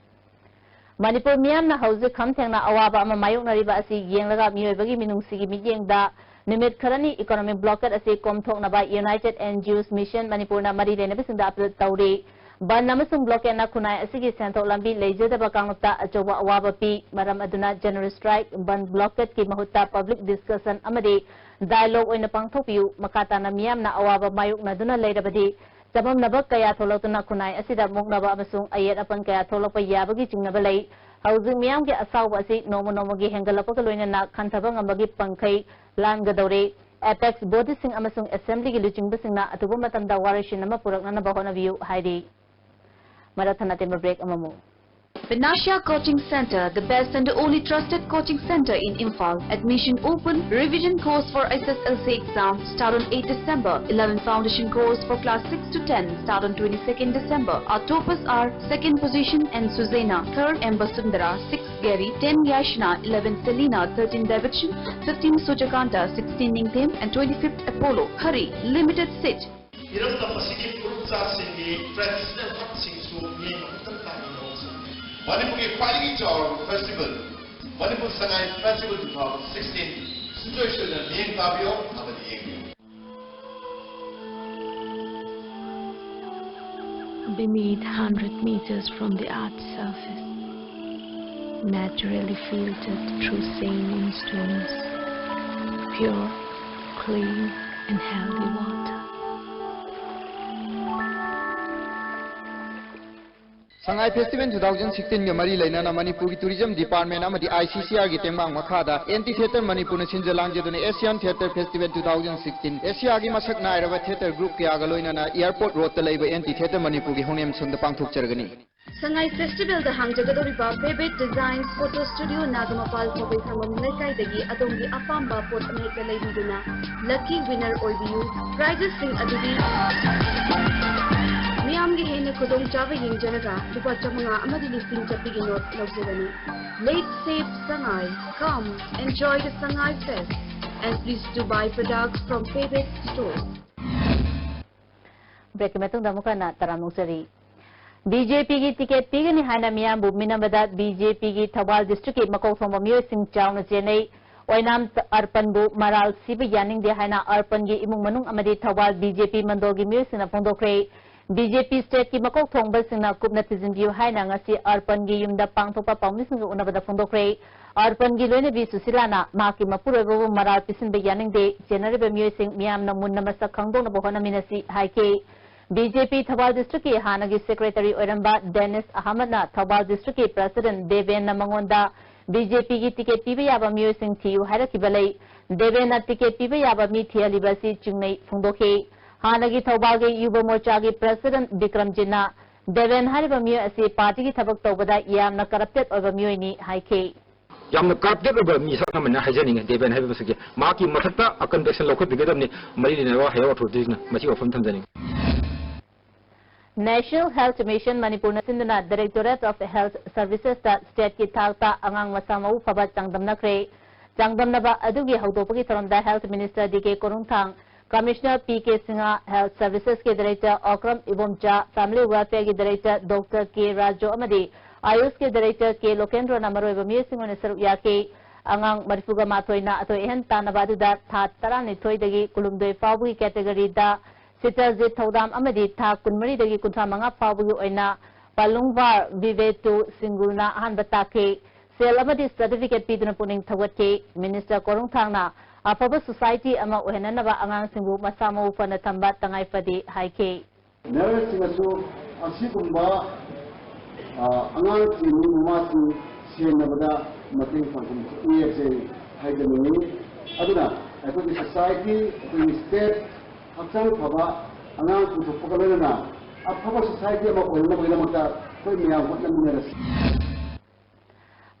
ꯃꯅꯤꯄꯨꯔ ꯃꯤꯌꯥꯝꯅ ꯍꯧꯖꯤꯛ ꯈꯝ ꯊꯦꯡꯅ ꯑꯋꯥꯕ ꯑꯃ ꯃꯥꯌꯣꯛꯅꯔꯤꯕ ꯑꯁꯤ ꯌꯦꯡꯂꯒ ꯃꯤꯑꯣꯏꯕꯒꯤ ꯃꯤꯅꯨꯡꯁꯤꯒꯤ ꯃꯤꯠꯌꯦꯡꯗ ꯅꯨꯃꯤꯠ ꯈꯔꯅꯤ economic blockade ꯑꯁꯤ ꯀꯣꯝꯊꯣꯛꯅꯕ United N G Os Mission ꯃꯅꯤꯄꯨꯔꯅ ꯃꯔꯤ ꯂꯩꯅꯕꯁꯤꯡꯗ appeal ꯇꯧꯔꯤ꯫ ꯕꯟ ꯑꯃꯁꯨꯡ blockadeꯅ ꯈꯨꯟꯅꯥꯏ ꯑꯁꯤꯒꯤ ꯁꯦꯟꯊꯣꯛ ꯂꯝꯕꯤ ꯂꯩꯖꯗꯕ ꯀꯥꯡꯂꯨꯞꯇ ꯑꯆꯧꯕ ꯑꯋꯥꯕ ꯄꯤ꯫ ꯃꯔꯝ ꯑꯗꯨꯅ general strike, ꯕꯟ blockadeꯀꯤ ꯃꯍꯨꯠꯇ public discussion ꯑꯃꯗꯤ dialogue ꯑꯣꯏꯅ ꯄꯥꯡꯊꯣꯛꯄꯤꯌꯨ꯫ ꯃꯈꯥ ꯇꯥꯅ ꯃꯤꯌꯥꯝꯅ ꯑꯋꯥꯕ ꯃꯥꯌꯣꯛꯅꯗꯨꯅ ꯂꯩꯔꯕꯗꯤ ꯆꯃꯝꯅꯕ ꯀꯌꯥ ꯊꯣꯛꯂꯛꯇꯨꯅ ꯈꯨꯟꯅꯥꯏ ꯑꯁꯤꯗ ꯃꯨꯛꯅꯕ ꯑꯃꯁꯨꯡ ꯑꯌꯦꯠ ꯑꯄꯟ ꯀꯌꯥ ꯊꯣꯛꯂꯛꯄ ꯌꯥꯕꯒꯤ ꯆꯤꯡꯅꯕ ꯂꯩ꯫ ꯍꯧꯖꯤꯛ ꯃꯤꯌꯥꯝꯒꯤ ꯑꯁꯥꯎꯕ ꯑꯁꯤ ꯅꯣꯡꯃ ꯅꯣꯡꯃꯒꯤ ꯍꯦꯟꯒꯠꯂꯛꯄꯒ ꯂꯣꯏꯅꯅ ꯈꯟꯊꯕ ꯉꯝꯕꯒꯤ ꯄꯪꯈꯩ ꯂꯥꯟꯒꯗꯧꯔꯦ꯫ ꯑꯦꯄꯦꯛꯁ ꯕꯣꯗꯤꯁꯤꯡ ꯑꯃꯁꯨꯡ ꯑꯦꯁꯦꯝꯕ꯭ꯂꯤꯒꯤ ꯂꯨꯆꯤꯡꯕꯁꯤꯡꯅ ꯑꯊꯨꯕ ꯃꯇꯝꯗ ꯋꯥꯔꯣꯏꯁꯤꯟ ꯑꯃ ꯄꯨꯔꯛꯅꯅꯕ ꯍꯣꯠꯅꯕꯤꯌꯨ ꯍꯥꯏꯔꯤ꯫ ꯃꯔꯛ ꯊꯠꯅ ꯑꯇꯦꯟꯕ ꯕ꯭ꯔꯦꯛ ꯑꯃꯃꯨꯛ꯫ Vinasha Coaching Center, the best and only trusted coaching center in Imphal. Admission open. Revision course for S S L C exam start on eighth December. Eleven foundation course for class six to ten start on twenty-second December. Our toppers are second position N Suzaina, third M Basundara, six Gary, ten Yashna, eleven Selina, thirteen Davidson, fifteen Sujakanta, sixteen Ningthem, and twenty-fifth Apollo. Hurry, limited seat. ꯏꯔꯝꯗꯝ ꯑꯁꯤꯒꯤ ꯐꯨꯔꯨꯞꯆꯥꯁꯤꯡꯒꯤ traditional ꯍꯛꯁꯤꯡꯁꯨ ꯃꯤꯠꯌꯦꯡ ꯑꯃꯨꯛꯇꯪ ꯇꯥꯃꯤꯟꯅꯍꯧꯁꯤ꯫ ꯃꯅꯤꯄꯨꯔꯒꯤ ꯈ꯭ꯋꯥꯏꯗꯒꯤ ꯆꯥꯎꯔꯕ festival, Manipur Sangai Festival two thousand sixteen, ꯁꯨꯡꯁꯣꯏ ꯁꯣꯏꯗꯅ ꯃꯤꯠꯌꯦꯡ ꯇꯥꯕꯤꯌꯨ ꯑꯃꯗꯤ ꯌꯦꯡꯕꯤꯌꯨ꯫ Beneath, hundred meters from the earth's surface, naturally filtered through saline stones, pure, clean and healthy water. Sangai Festival two thousand sixteen ꯒ ꯃꯔꯤ ꯂꯩꯅꯅ ꯃꯅꯤꯄꯨꯔꯒꯤ Tourism Department ꯑꯃꯗꯤ I C C R ꯒꯤ ꯇꯦꯡꯕꯥꯡ ꯃꯈꯥꯗ Anti Theatre ꯃꯅꯤꯄꯨꯔꯅ ꯁꯤꯟꯖ ꯂꯥꯡꯖꯗꯨꯅ Asian Theatre Festival two thousand sixteen, ꯑꯦꯁꯤꯌꯥꯒꯤ ꯃꯁꯛ ꯅꯥꯏꯔꯕ theatre group ꯀꯌꯥꯒ ꯂꯣꯏꯅꯅ Airport Road ꯇ ꯂꯩꯕ Anti Theatre ꯃꯅꯤꯄꯨꯔꯒꯤ ꯍꯧꯅꯦꯝꯁꯪꯗ ꯄꯥꯡꯊꯣꯛꯆꯔꯒꯅꯤ꯫ ꯁꯉꯥꯏ Festival ꯗ ꯍꯥꯡꯖꯒꯗꯧꯔꯤꯕ Pebet Designs Photo Studio, ꯅꯥꯒꯃꯄꯥꯜ ꯊꯧꯕꯩ ꯈꯥꯡꯕꯝ ꯂꯩꯀꯥꯏꯗꯒꯤ ꯑꯗꯣꯝꯒꯤ ꯑꯄꯥꯝꯕ ꯄꯣꯠ ꯑꯃꯍꯦꯛꯇ ꯂꯩꯕꯤꯗꯨꯅ lucky winner ꯑꯣꯏꯕꯤꯌꯨ꯫ Prizes ꯁꯤꯡ ꯑꯗꯨꯗꯤ ꯃꯤꯌꯥꯝꯒꯤ ꯍꯦꯟꯅ ꯈꯨꯗꯣꯡꯆꯥꯕ ꯌꯦꯡꯖꯔꯒ ꯂꯨꯄꯥ ꯆꯥꯃꯉꯥ ꯑꯃꯗꯤ ꯂꯤꯁꯤꯡ ꯆꯠꯄꯤꯒꯤ note ꯂꯧꯖꯒꯅꯤ꯫ Let's save Sangai. Come, enjoy the Sangai Fest. And please do buy products from Pebet Stores. ꯕ꯭ꯔꯦꯛꯀꯤ ꯃꯇꯨꯡꯗ ꯑꯃꯨꯛ ꯍꯟꯅ ꯇꯔꯥꯝꯅ ꯑꯣꯛꯆꯔꯤ꯫ ꯕꯤ ꯖꯦ ꯄꯤꯒꯤ ꯇꯤꯀꯦꯠ ꯄꯤꯒꯅꯤ ꯍꯥꯏꯅ ꯃꯤꯌꯥꯝꯕꯨ ꯃꯤꯅꯝꯕꯗ ꯕꯤ ꯖꯦ ꯄꯤꯒꯤ ꯊꯧꯕꯥꯜ ꯗꯤꯁꯇ꯭ꯔꯤꯛꯀꯤ ꯃꯀꯣꯛ ꯊꯣꯡꯕ ꯃꯤꯑꯣꯏꯁꯤꯡ ꯆꯥꯎꯅ ꯆꯦꯟꯅꯩ꯫ ꯑꯣꯏꯅꯥꯝ ꯑꯔꯄꯟꯕꯨ ꯃꯔꯥꯜ ꯁꯤꯕ ꯌꯥꯅꯤꯡꯗꯦ ꯍꯥꯏꯅ ꯑꯔꯄꯟꯒꯤ ꯏꯃꯨꯡ ꯃꯅꯨꯡ ꯑꯃꯗꯤ ꯊꯧꯕꯥꯜ ꯕꯤ ꯖꯦ ꯄꯤ ꯃꯟꯗꯣꯜꯒꯤ ꯃꯤꯑꯣꯏꯁꯤꯡꯅ ꯐꯣꯡꯗꯣꯛꯈ꯭ꯔꯦ꯫ ꯕꯤ ꯖꯦ ꯄꯤ ꯁ꯭ꯇꯦꯠꯀꯤ ꯃꯀꯣꯛ ꯊꯣꯡꯕꯁꯤꯡꯅ ꯀꯨꯞꯅ ꯊꯤꯖꯤꯟꯕꯤꯌꯨ ꯍꯥꯏꯅ ꯉꯁꯤ ꯑꯔꯄꯟꯒꯤ ꯌꯨꯝꯗ ꯄꯥꯡꯊꯣꯛꯄ ꯄꯥꯎꯃꯤꯁꯤꯡꯒ ꯎꯅꯕꯗ ꯐꯣꯡꯗꯣꯛꯈ꯭ꯔꯦ꯫ ꯑꯔꯄꯟꯒꯤ ꯂꯣꯏꯅꯕꯤ ꯁꯨꯁꯤꯂꯥꯅ ꯃꯍꯥꯛꯀꯤ ꯃꯄꯨꯔꯣꯏꯕꯕꯨ ꯃꯔꯥꯜ ꯄꯤꯁꯤꯟꯕ ꯌꯥꯅꯤꯡꯗꯦ, ꯆꯦꯟꯅꯔꯤꯕ ꯃꯤꯑꯣꯏꯁꯤꯡ ꯃꯤꯌꯥꯝꯅ ꯃꯨꯟꯅ ꯃꯁꯛ ꯈꯪꯗꯣꯛꯅꯕ ꯍꯣꯠꯅꯃꯤꯟꯅꯁꯤ ꯍꯥꯏꯈꯤ꯫ ꯕꯤ ꯖꯦ ꯄꯤ ꯊꯧꯕꯥꯜ ꯗꯤꯁꯇ꯭ꯔꯤꯛꯀꯤ ꯍꯥꯟꯅꯒꯤ ꯁꯦꯀ꯭ꯔꯦꯇꯔꯤ ꯑꯣꯏꯔꯝꯕ ꯗꯦꯅꯤꯁ ꯑꯍꯃꯗꯅ ꯊꯧꯕꯥꯜ ꯗꯤꯁꯇ꯭ꯔꯤꯛꯀꯤ ꯄ꯭ꯔꯁꯤꯗꯦꯟꯠ ꯗꯦꯕꯦꯟꯅ ꯃꯉꯣꯟꯗ ꯕꯤ ꯖꯦ ꯄꯤꯒꯤ ꯇꯤꯀꯦꯠ ꯄꯤꯕ ꯌꯥꯕ ꯃꯤꯑꯣꯏꯁꯤꯡ ꯊꯤꯌꯨ ꯍꯥꯏꯔꯛꯈꯤꯕ ꯂꯩ꯫ ꯗꯦꯕꯦꯟꯅ ꯇꯤꯀꯦꯠ ꯄꯤꯕ ꯌꯥꯕ ꯃꯤ ꯊꯤꯍꯜꯂꯤꯕ ꯑꯁꯤ ꯆꯤꯡꯅꯩ ꯐꯣꯡꯗꯣꯛꯈꯤ꯫ ꯍꯥꯟꯅꯒꯤ ꯊꯧꯕꯥꯜꯒꯤ ꯌꯨꯕ ꯃꯣꯔꯆꯥꯒꯤ ꯄ꯭ꯔꯁꯤꯗꯦꯟꯠ ꯕꯤꯀ꯭ꯔꯝꯖꯤꯠꯅ ꯗꯦꯕꯦꯟ ꯍꯥꯏꯔꯤꯕ ꯃꯤꯑꯣꯏ ꯑꯁꯤ ꯄꯥꯔꯇꯤꯒꯤ ꯊꯕꯛ ꯇꯧꯕꯗ ꯌꯥꯝꯅ ꯀꯔꯞꯇꯦꯗ ꯑꯣꯏꯕ ꯃꯤꯑꯣꯏꯅꯤ ꯍꯥꯏꯈꯤ꯫ ꯌꯥꯝꯅ ꯀꯔꯞꯇꯦꯗ ꯑꯣꯏꯕ ꯃꯤꯁꯛ ꯑꯃꯅ ꯍꯥꯏꯖꯅꯤꯡꯉꯤ ꯗꯦꯕꯦꯟ ꯍꯥꯏꯕ ꯃꯁꯛꯁꯦ꯫ ꯃꯍꯥꯛꯀꯤ ꯃꯊꯛꯇ ꯀꯟꯚꯤꯛꯁꯟ ꯂꯧꯈꯠꯄꯤꯒꯗꯕꯅꯤ ꯃꯔꯤ ꯂꯩꯅꯕ ꯍꯥꯏꯌꯔ ꯑꯣꯊꯣꯔꯤꯇꯤꯁꯅ꯫ ꯃꯁꯤ ꯋꯥꯐꯝ ꯊꯝꯖꯅꯤꯡꯉꯤ꯫ National Health Mission ꯃꯅꯤꯄꯨꯔꯅ ꯁꯤꯟꯗꯨꯅ Directorate of Health Servicesꯇ ꯁ꯭ꯇꯦꯠꯀꯤ ꯊꯥꯛꯇ ꯑꯉꯥꯡ ꯃꯁꯥ ꯃꯎ ꯐꯕ ꯆꯥꯡꯗꯝꯅꯈ꯭ꯔꯦ꯫ ꯆꯥꯡꯗꯝꯅꯕ ꯑꯗꯨꯒꯤ ꯍꯧꯗꯣꯛꯄꯒꯤ ꯊꯧꯔꯝꯗ Health Minister D K ꯀꯣꯔꯨꯡꯊꯥꯡ, Commissioner P K Singh, Health Servicesꯀꯤ Director Okram Ibomcha, Family Welfareꯒꯤ Director Doctor ꯀꯦ ꯔꯥꯖꯨ ꯑꯃꯗꯤ ꯑꯥꯌꯨꯁꯀꯤ Director ꯀꯦ ꯂꯣꯀꯦꯟꯗ꯭ꯔꯣꯅ ꯃꯔꯨꯑꯣꯏꯕ ꯃꯤꯑꯣꯏꯁꯤꯡ ꯑꯣꯏꯅ ꯁꯔꯨꯛ ꯌꯥꯈꯤ꯫ ꯑꯉꯥꯡ ꯃꯔꯤꯐꯨꯒ ꯃꯥꯊꯣꯏꯅ ꯑꯊꯣꯏ ꯑꯍꯦꯟ ꯇꯥꯟꯅꯕ ꯑꯗꯨꯗ ꯊꯥ ꯇꯔꯥꯅꯤꯊꯣꯏꯗꯒꯤ ꯀꯨꯟꯍꯨꯝꯗꯣꯏ ꯐꯥꯎꯕꯒꯤ categoryꯗ ꯁꯤꯇꯜꯖꯤꯠ ꯊꯧꯗꯥꯝ ꯑꯃꯗꯤ ꯊꯥ ꯀꯨꯟꯃꯔꯤꯗꯒꯤ ꯀꯨꯟꯊ꯭ꯔꯥ ꯃꯉꯥ ꯐꯥꯎꯕꯒꯤ ꯑꯣꯏꯅ ꯄꯥꯂꯨꯡꯚꯥꯔ ꯚꯤꯚꯦꯇꯨ ꯁꯤꯡꯒꯨꯜꯅ ꯑꯍꯥꯟꯕ ꯇꯥꯛꯈꯤ꯫ ꯁꯦꯜ ꯑꯃꯗꯤ certificate ꯄꯤꯗꯨꯅ ꯄꯨꯛꯅꯤꯡ ꯊꯧꯒꯠꯈꯤ꯫ Minister ꯀꯣꯔꯨꯡꯊꯥꯡꯅ ꯑꯐꯕ society ꯑꯃ ꯑꯣꯏꯍꯟꯅꯅꯕ ꯑꯉꯥꯡꯁꯤꯡꯕꯨ ꯃꯁꯥ ꯃꯎ ꯐꯅ ꯊꯝꯕ ꯇꯉꯥꯏ ꯐꯗꯦ ꯍꯥꯏꯈꯤ꯫ Nurseꯁꯤꯡꯅꯁꯨ ꯑꯁꯤꯒꯨꯝꯕ ꯑ, ꯑꯉꯥꯡꯁꯤꯡ ꯃꯃꯥꯁꯤꯡ ꯁꯦꯟꯅꯕꯗ ꯃꯇꯦꯡ ꯄꯥꯡꯐꯝ ꯊꯣꯛꯏ ꯍꯥꯏꯕꯁꯦ ꯑꯩ ꯍꯥꯏꯖꯅꯤꯡꯉꯤ꯫ ꯑꯗꯨꯅ ꯑꯩꯈꯣꯏꯒꯤ society, ꯑꯩꯈꯣꯏꯒꯤ state ꯍꯛꯆꯥꯡ ꯐꯕ ꯑꯉꯥꯡ ꯄꯨꯊꯣꯛꯄꯒ ꯂꯣꯏꯅꯅ ꯑꯐꯕ society ꯑꯃ ꯑꯣꯏꯅꯅꯕꯒꯤꯗꯃꯛꯇ ꯑꯩꯈꯣꯏ ꯃꯌꯥꯝ ꯍꯣꯠꯅꯃꯤꯟꯅꯔꯁꯤ꯫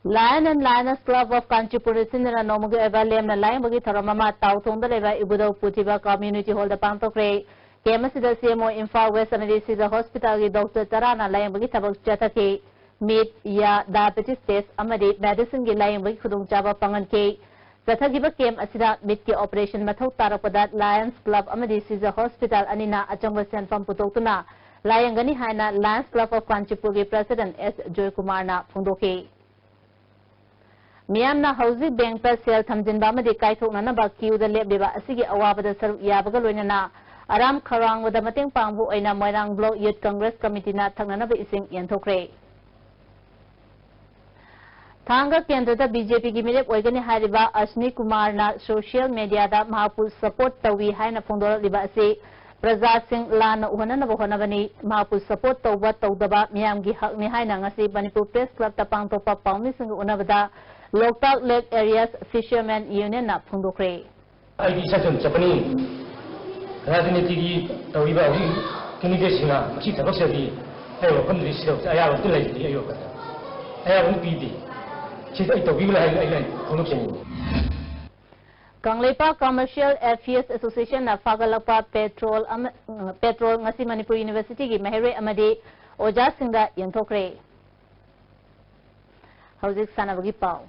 Lion and Lioness Club of Kanchipur ꯁꯤꯟꯗꯨꯅ ꯅꯣꯡꯃꯒꯤ ꯑꯣꯏꯕ ꯂꯦꯝꯅ ꯂꯥꯌꯦꯡꯕꯒꯤ ꯊꯧꯔꯝ ꯑꯃ ꯇꯥꯎꯊꯣꯡꯗ ꯂꯩꯕ ꯏꯕꯨꯙꯧ ꯄꯨꯊꯤꯕ community hallꯗ ꯄꯥꯡꯊꯣꯛꯈ꯭ꯔꯦ꯫ Camp ꯑꯁꯤꯗ C M O Imphal West ꯑꯃꯗꯤ Cesar Hospitalꯒꯤ doctor ꯇꯔꯥꯅ ꯂꯥꯌꯦꯡꯕꯒꯤ ꯊꯕꯛ ꯆꯠꯊꯈꯤ꯫ ꯃꯤꯠ, ꯌꯥ, diabetes test ꯑꯃꯗꯤ medicineꯒꯤ ꯂꯥꯌꯦꯡꯕꯒꯤ ꯈꯨꯗꯣꯡꯆꯥꯕ ꯐꯪꯍꯟꯈꯤ꯫ ꯆꯠꯊꯈꯤꯕ camp ꯑꯁꯤꯗ ꯃꯤꯠꯀꯤ operation ꯃꯊꯧ ꯇꯥꯔꯛꯄꯗ Lions Club ꯑꯃꯗꯤ Cesar Hospital ꯑꯅꯤꯅ ꯑꯆꯪꯕ ꯁꯦꯟꯐꯝ ꯄꯨꯊꯣꯛꯇꯨꯅ ꯂꯥꯌꯦꯡꯒꯅꯤ ꯍꯥꯏꯅ Lions Club of Kanchipurꯒꯤ president S ꯖꯣꯏꯀꯨꯃꯥꯔꯅ ꯐꯣꯡꯗꯣꯛꯈꯤ꯫ ꯃꯤꯌꯥꯝꯅ ꯍꯧꯖꯤꯛ bankꯇ ꯁꯦꯜ ꯊꯝꯖꯤꯟꯕ ꯑꯃꯗꯤ ꯀꯥꯏꯊꯣꯛꯅꯅꯕ queueꯗ ꯂꯦꯞꯂꯤꯕ ꯑꯁꯤꯒꯤ ꯑꯋꯥꯕꯗ ꯁꯔꯨꯛ ꯌꯥꯕꯒ ꯂꯣꯏꯅꯅ ꯑꯔꯥꯝ ꯈꯧꯔꯥꯡꯕꯗ ꯃꯇꯦꯡ ꯄꯥꯡꯕ ꯑꯣꯏꯅ ꯃꯣꯏꯔꯥꯡ Block Youth Congress Committeeꯅ ꯊꯛꯅꯅꯕ ꯏꯁꯤꯡ ꯌꯦꯟꯊꯣꯛꯈ꯭ꯔꯦ꯫ ꯊꯥꯡꯒ ꯀꯦꯟꯗ꯭ꯔꯗ BJPꯒꯤ ꯃꯤꯔꯦꯞ ꯑꯣꯏꯒꯅꯤ ꯍꯥꯏꯔꯤꯕ ꯑꯁꯅꯤ ꯀꯨꯃꯥꯔꯅ social mediaꯗ ꯃꯍꯥꯛꯄꯨ support ꯇꯧꯏ ꯍꯥꯏꯅ ꯐꯣꯡꯗꯣꯔꯛꯂꯤꯕ ꯑꯁꯤ ꯄ꯭ꯔꯖꯥꯁꯤꯡ ꯂꯥꯟꯅ ꯎꯍꯟꯅꯅꯕ ꯍꯣꯠꯅꯕꯅꯤ꯫ ꯃꯍꯥꯛꯄꯨ ꯁꯄꯣꯔꯠ ꯇꯧꯕ ꯇꯧꯗꯕ ꯃꯤꯌꯥꯝꯒꯤ ꯍꯛꯅꯤ ꯍꯥꯏꯅ ꯉꯁꯤ ꯃꯅꯤꯄꯨꯔ ꯄ꯭ꯔꯦꯁ ꯀ꯭ꯂꯕꯇ ꯄꯥꯡꯊꯣꯛꯄ ꯄꯥꯎꯃꯤꯁꯤꯡꯒ ꯎꯅꯕꯗ ꯂꯣꯛꯇꯥꯛ ꯂꯦꯛ ꯑꯦꯔꯤꯌꯥꯁ ꯐꯤꯁꯔꯃꯦꯟ ꯌꯨꯅꯤꯌꯟꯅ ꯐꯣꯡꯗꯣꯛꯈ꯭ꯔꯦ꯫ ꯑꯩꯗꯤ ꯏꯆꯝ ꯆꯝ ꯆꯠꯄꯅꯤ꯫ ꯔꯥꯖꯅꯤꯇꯤꯒꯤ ꯇꯧꯔꯤꯕ ꯍꯧꯖꯤꯛ ꯀꯦꯟꯗꯤꯗꯦꯠꯁꯤꯡꯅ ꯃꯁꯤ ꯊꯕꯛꯁꯤꯗꯤ ꯑꯩ ꯋꯥꯐꯝꯗꯗꯤ ꯁꯤꯗ ꯑꯌꯥꯕ ꯑꯝꯇ ꯂꯩꯇꯦ꯫ ꯑꯩ ꯋꯥꯈꯜꯗ ꯑꯌꯥꯕ ꯑꯝꯇ ꯄꯤꯗꯦ꯫ ꯁꯤꯗ ꯑꯩ ꯇꯧꯕꯤꯒꯅꯨ ꯍꯥꯏꯅ ꯑꯩꯅ ꯐꯣꯡꯗꯣꯛꯆꯅꯤꯡꯉꯤ꯫ ꯀꯪꯂꯩꯄꯥꯛ ꯀꯃꯔꯁꯤꯌꯦꯜ ꯑꯦꯐꯤꯌꯔꯁ ꯑꯦꯁꯣꯁꯤꯌꯦꯁꯟꯅ ꯐꯥꯒꯠꯂꯛꯄ ꯄꯦꯇ꯭ꯔꯣꯜ ꯑꯃ, ꯄꯦꯇ꯭ꯔꯣꯜ ꯉꯁꯤ ꯃꯅꯤꯄꯨꯔ ꯌꯨꯅꯤꯚꯔꯁꯤꯇꯤꯒꯤ ꯃꯍꯩꯔꯣꯏ ꯑꯃꯗꯤ ꯑꯣꯖꯥꯁꯤꯡꯗ ꯌꯦꯟꯊꯣꯛꯈ꯭ꯔꯦ꯫ ꯍꯧꯖꯤꯛ ꯁꯥꯟꯅꯕꯒꯤ ꯄꯥꯎ꯫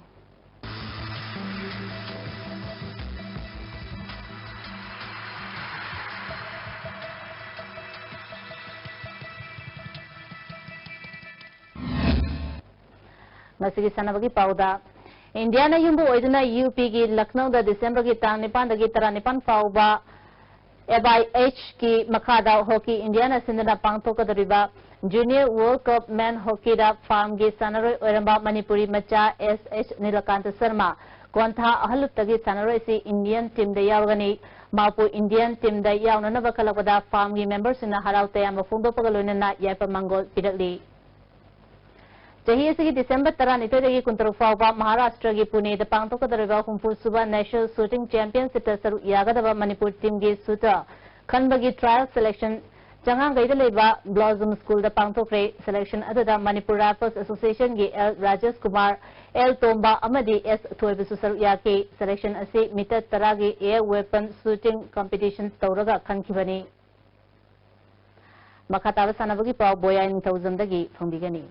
ꯉꯁꯤꯒꯤ ꯁꯥꯟꯅꯕꯒꯤ ꯄꯥꯎꯗ, ꯏꯟꯗꯤꯌꯥꯅ ꯌꯨꯝꯕꯨ ꯑꯣꯏꯗꯨꯅ ꯌꯨ ꯄꯤꯒꯤ ꯂꯈꯅꯧꯗ ꯗꯤꯁꯦꯝꯕꯔꯒꯤ ꯇꯥꯡ ꯅꯤꯄꯥꯟꯗꯒꯤ ꯇꯔꯥꯅꯤꯄꯥꯟ ꯐꯥꯎꯕ ꯑꯦꯐ ꯑꯥꯏ ꯑꯦꯆꯀꯤ ꯃꯈꯥꯗ ꯍꯣꯀꯤ ꯏꯟꯗꯤꯌꯥꯅ ꯁꯤꯟꯗꯨꯅ ꯄꯥꯡꯊꯣꯛꯀꯗꯧꯔꯤꯕ ꯖꯨꯅꯤꯌꯔ ꯋꯥꯔꯜꯗ ꯀꯞ ꯃꯦꯟ ꯍꯣꯀꯤꯗ ꯐꯥꯝꯒꯤ ꯁꯥꯟꯅꯔꯣꯏ ꯑꯣꯏꯔꯝꯕ ꯃꯅꯤꯄꯨꯔꯤ ꯃꯆꯥ ꯑꯦꯁ ꯑꯦꯆ ꯅꯤꯂꯀꯥꯟꯇ ꯁꯔꯃ ꯀꯣꯟꯊꯥ ꯑꯍꯜꯂꯨꯞꯇꯒꯤ ꯁꯥꯟꯅꯔꯣꯏ ꯑꯁꯤ ꯏꯟꯗꯤꯌꯟ ꯇꯤꯝꯗ ꯌꯥꯎꯔꯒꯅꯤ꯫ ꯃꯍꯥꯛꯄꯨ ꯏꯟꯗꯤꯌꯟ ꯇꯤꯝꯗ ꯌꯥꯎꯅꯅꯕ ꯈꯜꯂꯛꯄꯗ ꯐꯥꯝꯒꯤ ꯃꯦꯝꯕꯔꯁꯤꯡꯅ ꯍꯔꯥꯎ ꯇꯌꯥꯝꯕ ꯐꯣꯡꯗꯣꯛꯄꯒ ꯂꯣꯏꯅꯅ ꯌꯥꯏꯐ ꯃꯪꯒꯣꯜ ꯄꯤꯔꯛꯂꯤ꯫ ꯆꯍꯤ ꯑꯁꯤꯒꯤ ꯗꯤꯁꯦꯝꯕꯔ ꯇꯔꯥꯅꯤꯊꯣꯏꯗꯒꯤ ꯀꯨꯟꯇꯔꯨꯛ ꯐꯥꯎꯕ ꯃꯍꯥꯔꯥꯁꯇ꯭ꯔꯒꯤ ꯄꯨꯅꯦꯗ ꯄꯥꯡꯊꯣꯛꯀꯗꯧꯔꯤꯕ ꯍꯨꯝꯐꯨ ꯁꯨꯕ ꯅꯦꯁꯅꯦꯜ ꯁꯨꯇꯤꯡ ꯆꯦꯝꯄꯤꯌꯟꯁꯤꯞꯇ ꯁꯔꯨꯛ ꯌꯥꯒꯗꯕ ꯃꯅꯤꯄꯨꯔ ꯇꯤꯝꯒꯤ ꯁꯨꯇꯔ ꯈꯟꯕꯒꯤ ꯇ꯭ꯔꯥꯌꯦꯜ ꯁꯦꯂꯦꯛꯁꯟ ꯆꯉꯥꯡꯒꯩꯗ ꯂꯩꯕ ꯕ꯭ꯂꯣꯖꯝ ꯁ꯭ꯀꯨꯜꯗ ꯄꯥꯡꯊꯣꯛꯈ꯭ꯔꯦ꯫ ꯁꯦꯂꯦꯛꯁꯟ ꯑꯗꯨꯗ ꯃꯅꯤꯄꯨꯔ ꯔꯥꯏꯐꯜꯁ ꯑꯦꯁꯣꯁꯤꯌꯦꯁꯟꯒꯤ ꯑꯦꯜ ꯔꯥꯖꯦꯁ ꯀꯨꯃꯥꯔ, ꯑꯦꯜ ꯇꯣꯝꯕ ꯑꯃꯗꯤ ꯑꯦꯁ ꯊꯣꯏꯕꯁꯨ ꯁꯔꯨꯛ ꯌꯥꯈꯤ꯫ ꯁꯦꯂꯦꯛꯁꯟ ꯑꯁꯤ ꯃꯤꯇꯔ ꯇꯔꯥꯒꯤ ꯑꯦꯌꯔ ꯋꯦꯄꯟ ꯁꯨꯇꯤꯡ ꯀꯝꯄꯤꯇꯤꯁꯟ ꯇꯧꯔꯒ ꯈꯟꯈꯤꯕꯅꯤ꯫ ꯃꯈꯥ ꯇꯥꯕ ꯁꯥꯟꯅꯕꯒꯤ ꯄꯥꯎ ꯕꯣꯌꯥꯏ ꯅꯤꯡꯊꯧꯖꯝꯗꯒꯤ ꯐꯣꯡꯕꯤꯒꯅꯤ꯫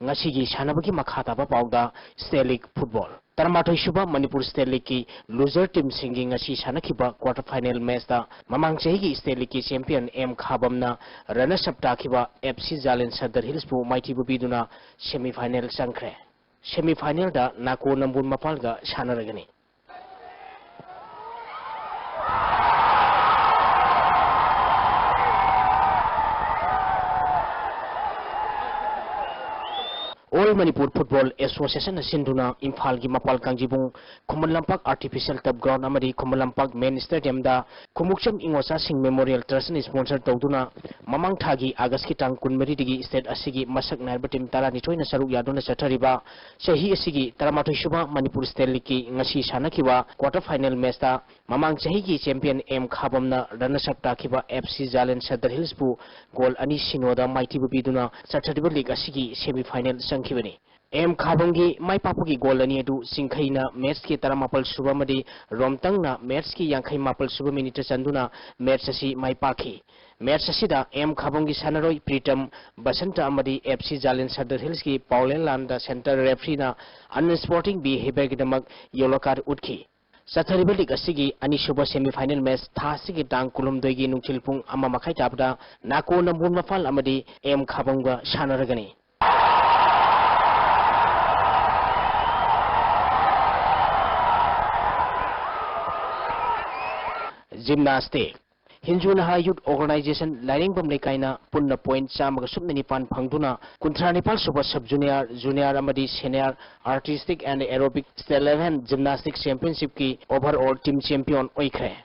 ꯉꯁꯤꯒꯤ ꯁꯥꯟꯅꯕꯒꯤ ꯃꯈꯥ ꯇꯥꯕ ꯄꯥꯎꯗ ꯁ꯭ꯇꯦꯠ ꯂꯤꯒ ꯐꯨꯠꯕꯣꯜ꯫ ꯇꯔꯥꯃꯥꯊꯣꯏ ꯁꯨꯕ ꯃꯅꯤꯄꯨꯔ ꯁ꯭ꯇꯦꯠ ꯂꯤꯒꯀꯤ ꯂꯨꯖꯔ ꯇꯤꯝꯁꯤꯡꯒꯤ ꯉꯁꯤ ꯁꯥꯟꯅꯈꯤꯕ ꯀ꯭ꯋꯥꯔꯇꯔ ꯐꯥꯏꯅꯦꯜ ꯃꯦꯆꯇ ꯃꯃꯥꯡ ꯆꯍꯤꯒꯤ ꯁ꯭ꯇꯦꯠ ꯂꯤꯒꯀꯤ ꯆꯦꯝꯄꯤꯌꯟ ꯑꯦꯝ ꯈꯥꯕꯝꯅ ꯔꯅꯔꯁ ꯑꯞ ꯇꯥꯈꯤꯕ ꯑꯦꯐ ꯁꯤ ꯖꯥꯂꯦꯟ ꯁꯗꯔ ꯍꯤꯜꯁꯄꯨ ꯃꯥꯏꯊꯤꯕ ꯄꯤꯗꯨꯅ ꯁꯦꯃꯤ ꯐꯥꯏꯅꯦꯜ ꯆꯪꯈ꯭ꯔꯦ꯫ ꯁꯦꯃꯤ ꯐꯥꯏꯅꯦꯜꯗ ꯅꯥꯀꯣ ꯅꯝꯕꯣꯜ ꯃꯄꯥꯜꯒ ꯁꯥꯟꯅꯔꯒꯅꯤ꯫ All Manipur Football Association ꯅ ꯁꯤꯟꯗꯨꯅ ꯏꯝꯐꯥꯜꯒꯤ ꯃꯄꯥꯜ ꯀꯥꯡꯖꯤꯕꯨꯡ Khuman Lampak Artificial Turf Ground ꯑꯃꯗꯤ ꯈꯨꯃꯟ ꯂꯝꯄꯥꯛ Main Stadium ꯗ ꯈꯨꯃꯨꯛꯆꯝ ꯏꯉꯣꯆꯥꯁꯤꯡ Memorial Trust ꯅ sponsor ꯇꯧꯗꯨꯅ ꯃꯃꯥꯡ ꯊꯥꯒꯤ August ꯀꯤ ꯇꯥꯡ ꯀꯨꯟꯃꯔꯤꯗꯒꯤ state ꯑꯁꯤꯒꯤ ꯃꯁꯛ ꯅꯥꯏꯔꯕ team ꯇꯔꯥꯅꯤꯊꯣꯏꯅ ꯁꯔꯨꯛ ꯌꯥꯗꯨꯅ ꯆꯠꯊꯔꯤꯕ ꯆꯍꯤ ꯑꯁꯤꯒꯤ ꯇꯔꯥꯃꯥꯊꯣꯏ ꯁꯨꯕ Manipur State League ꯀꯤ ꯉꯁꯤ ꯁꯥꯟꯅꯈꯤꯕ quarter final match ꯇ ꯃꯃꯥꯡ ꯆꯍꯤꯒꯤ champion ꯑꯦꯝ ꯈꯥꯕꯝꯅ runners up ꯇꯥꯈꯤꯕ F C Jalen Sadar Hills ꯕꯨ goal ꯑꯅꯤ ꯁꯤꯅꯣꯗ ꯃꯥꯏꯊꯤꯕ ꯄꯤꯗꯨꯅ ꯆꯠꯊꯔꯤꯕ league ꯑꯁꯤꯒꯤ semi final ꯆꯪꯈꯤꯕꯅꯤ꯫ ꯑꯦꯝ ꯈꯥꯕꯝꯒꯤ ꯃꯥꯏ ꯄꯥꯛꯄꯒꯤ goal ꯑꯅꯤ ꯑꯗꯨ ꯆꯤꯡꯈꯩꯅ match ꯀꯤ ꯇꯔꯥꯃꯥꯄꯜ ꯁꯨꯕ ꯑꯃꯗꯤ ꯔꯣꯝꯇꯪꯅ match ꯀꯤ ꯌꯥꯡꯈꯩ ꯃꯥꯄꯜ ꯁꯨꯕ minute ꯇ ꯆꯟꯗꯨꯅ match ꯑꯁꯤ ꯃꯥꯏ ꯄꯥꯛꯈꯤ꯫ Match ꯑꯁꯤꯗ ꯑꯦꯝ ꯈꯥꯕꯝꯒꯤ ꯁꯥꯟꯅꯔꯣꯏ ꯄ꯭ꯔꯤꯇꯝ ꯕꯁꯟꯇ ꯑꯃꯗꯤ F C Jalen Sadar Hills ꯀꯤ ꯄꯥꯎꯂꯦꯟ ꯂꯥꯟꯗ center referee ꯅ unsporting behaviour ꯒꯤꯗꯃꯛ yellow card ꯎꯠꯈꯤ꯫ ꯆꯠꯊꯔꯤꯕ league ꯑꯁꯤꯒꯤ ꯑꯅꯤꯁꯨꯕ semi final match ꯊꯥ ꯑꯁꯤꯒꯤ ꯇꯥꯡ ꯀꯨꯟꯍꯨꯝꯗꯣꯏꯒꯤ ꯅꯨꯡꯊꯤꯜ ꯄꯨꯡ ꯑꯃ ꯃꯈꯥꯏ ꯇꯥꯕꯗ ꯅꯥꯀꯣ ꯅꯝꯕꯣꯜ ꯃꯐꯥꯜ ꯑꯃꯗꯤ ꯑꯦꯝ ꯈꯥꯕꯝꯒ ꯁꯥꯟꯅꯔꯒꯅꯤ꯫ Gymnastic꯫ ꯍꯤꯟꯖꯨ ꯅꯍꯥ Youth Organisation ꯂꯥꯏꯔꯦꯡꯕꯝ ꯂꯩꯀꯥꯏꯅ ꯄꯨꯟꯅ point ꯆꯥꯝꯃꯒ ꯁꯨꯞꯅ ꯅꯤꯄꯥꯟ ꯐꯪꯗꯨꯅ ꯀꯨꯟꯊ꯭ꯔꯥ ꯅꯤꯄꯥꯜ ꯁꯨꯕ sub junior, junior ꯑꯃꯗꯤ senior Artistic and Aerobic State Level Gymnastic Championship ꯀꯤ overall team champion ꯑꯣꯏꯈ꯭ꯔꯦ꯫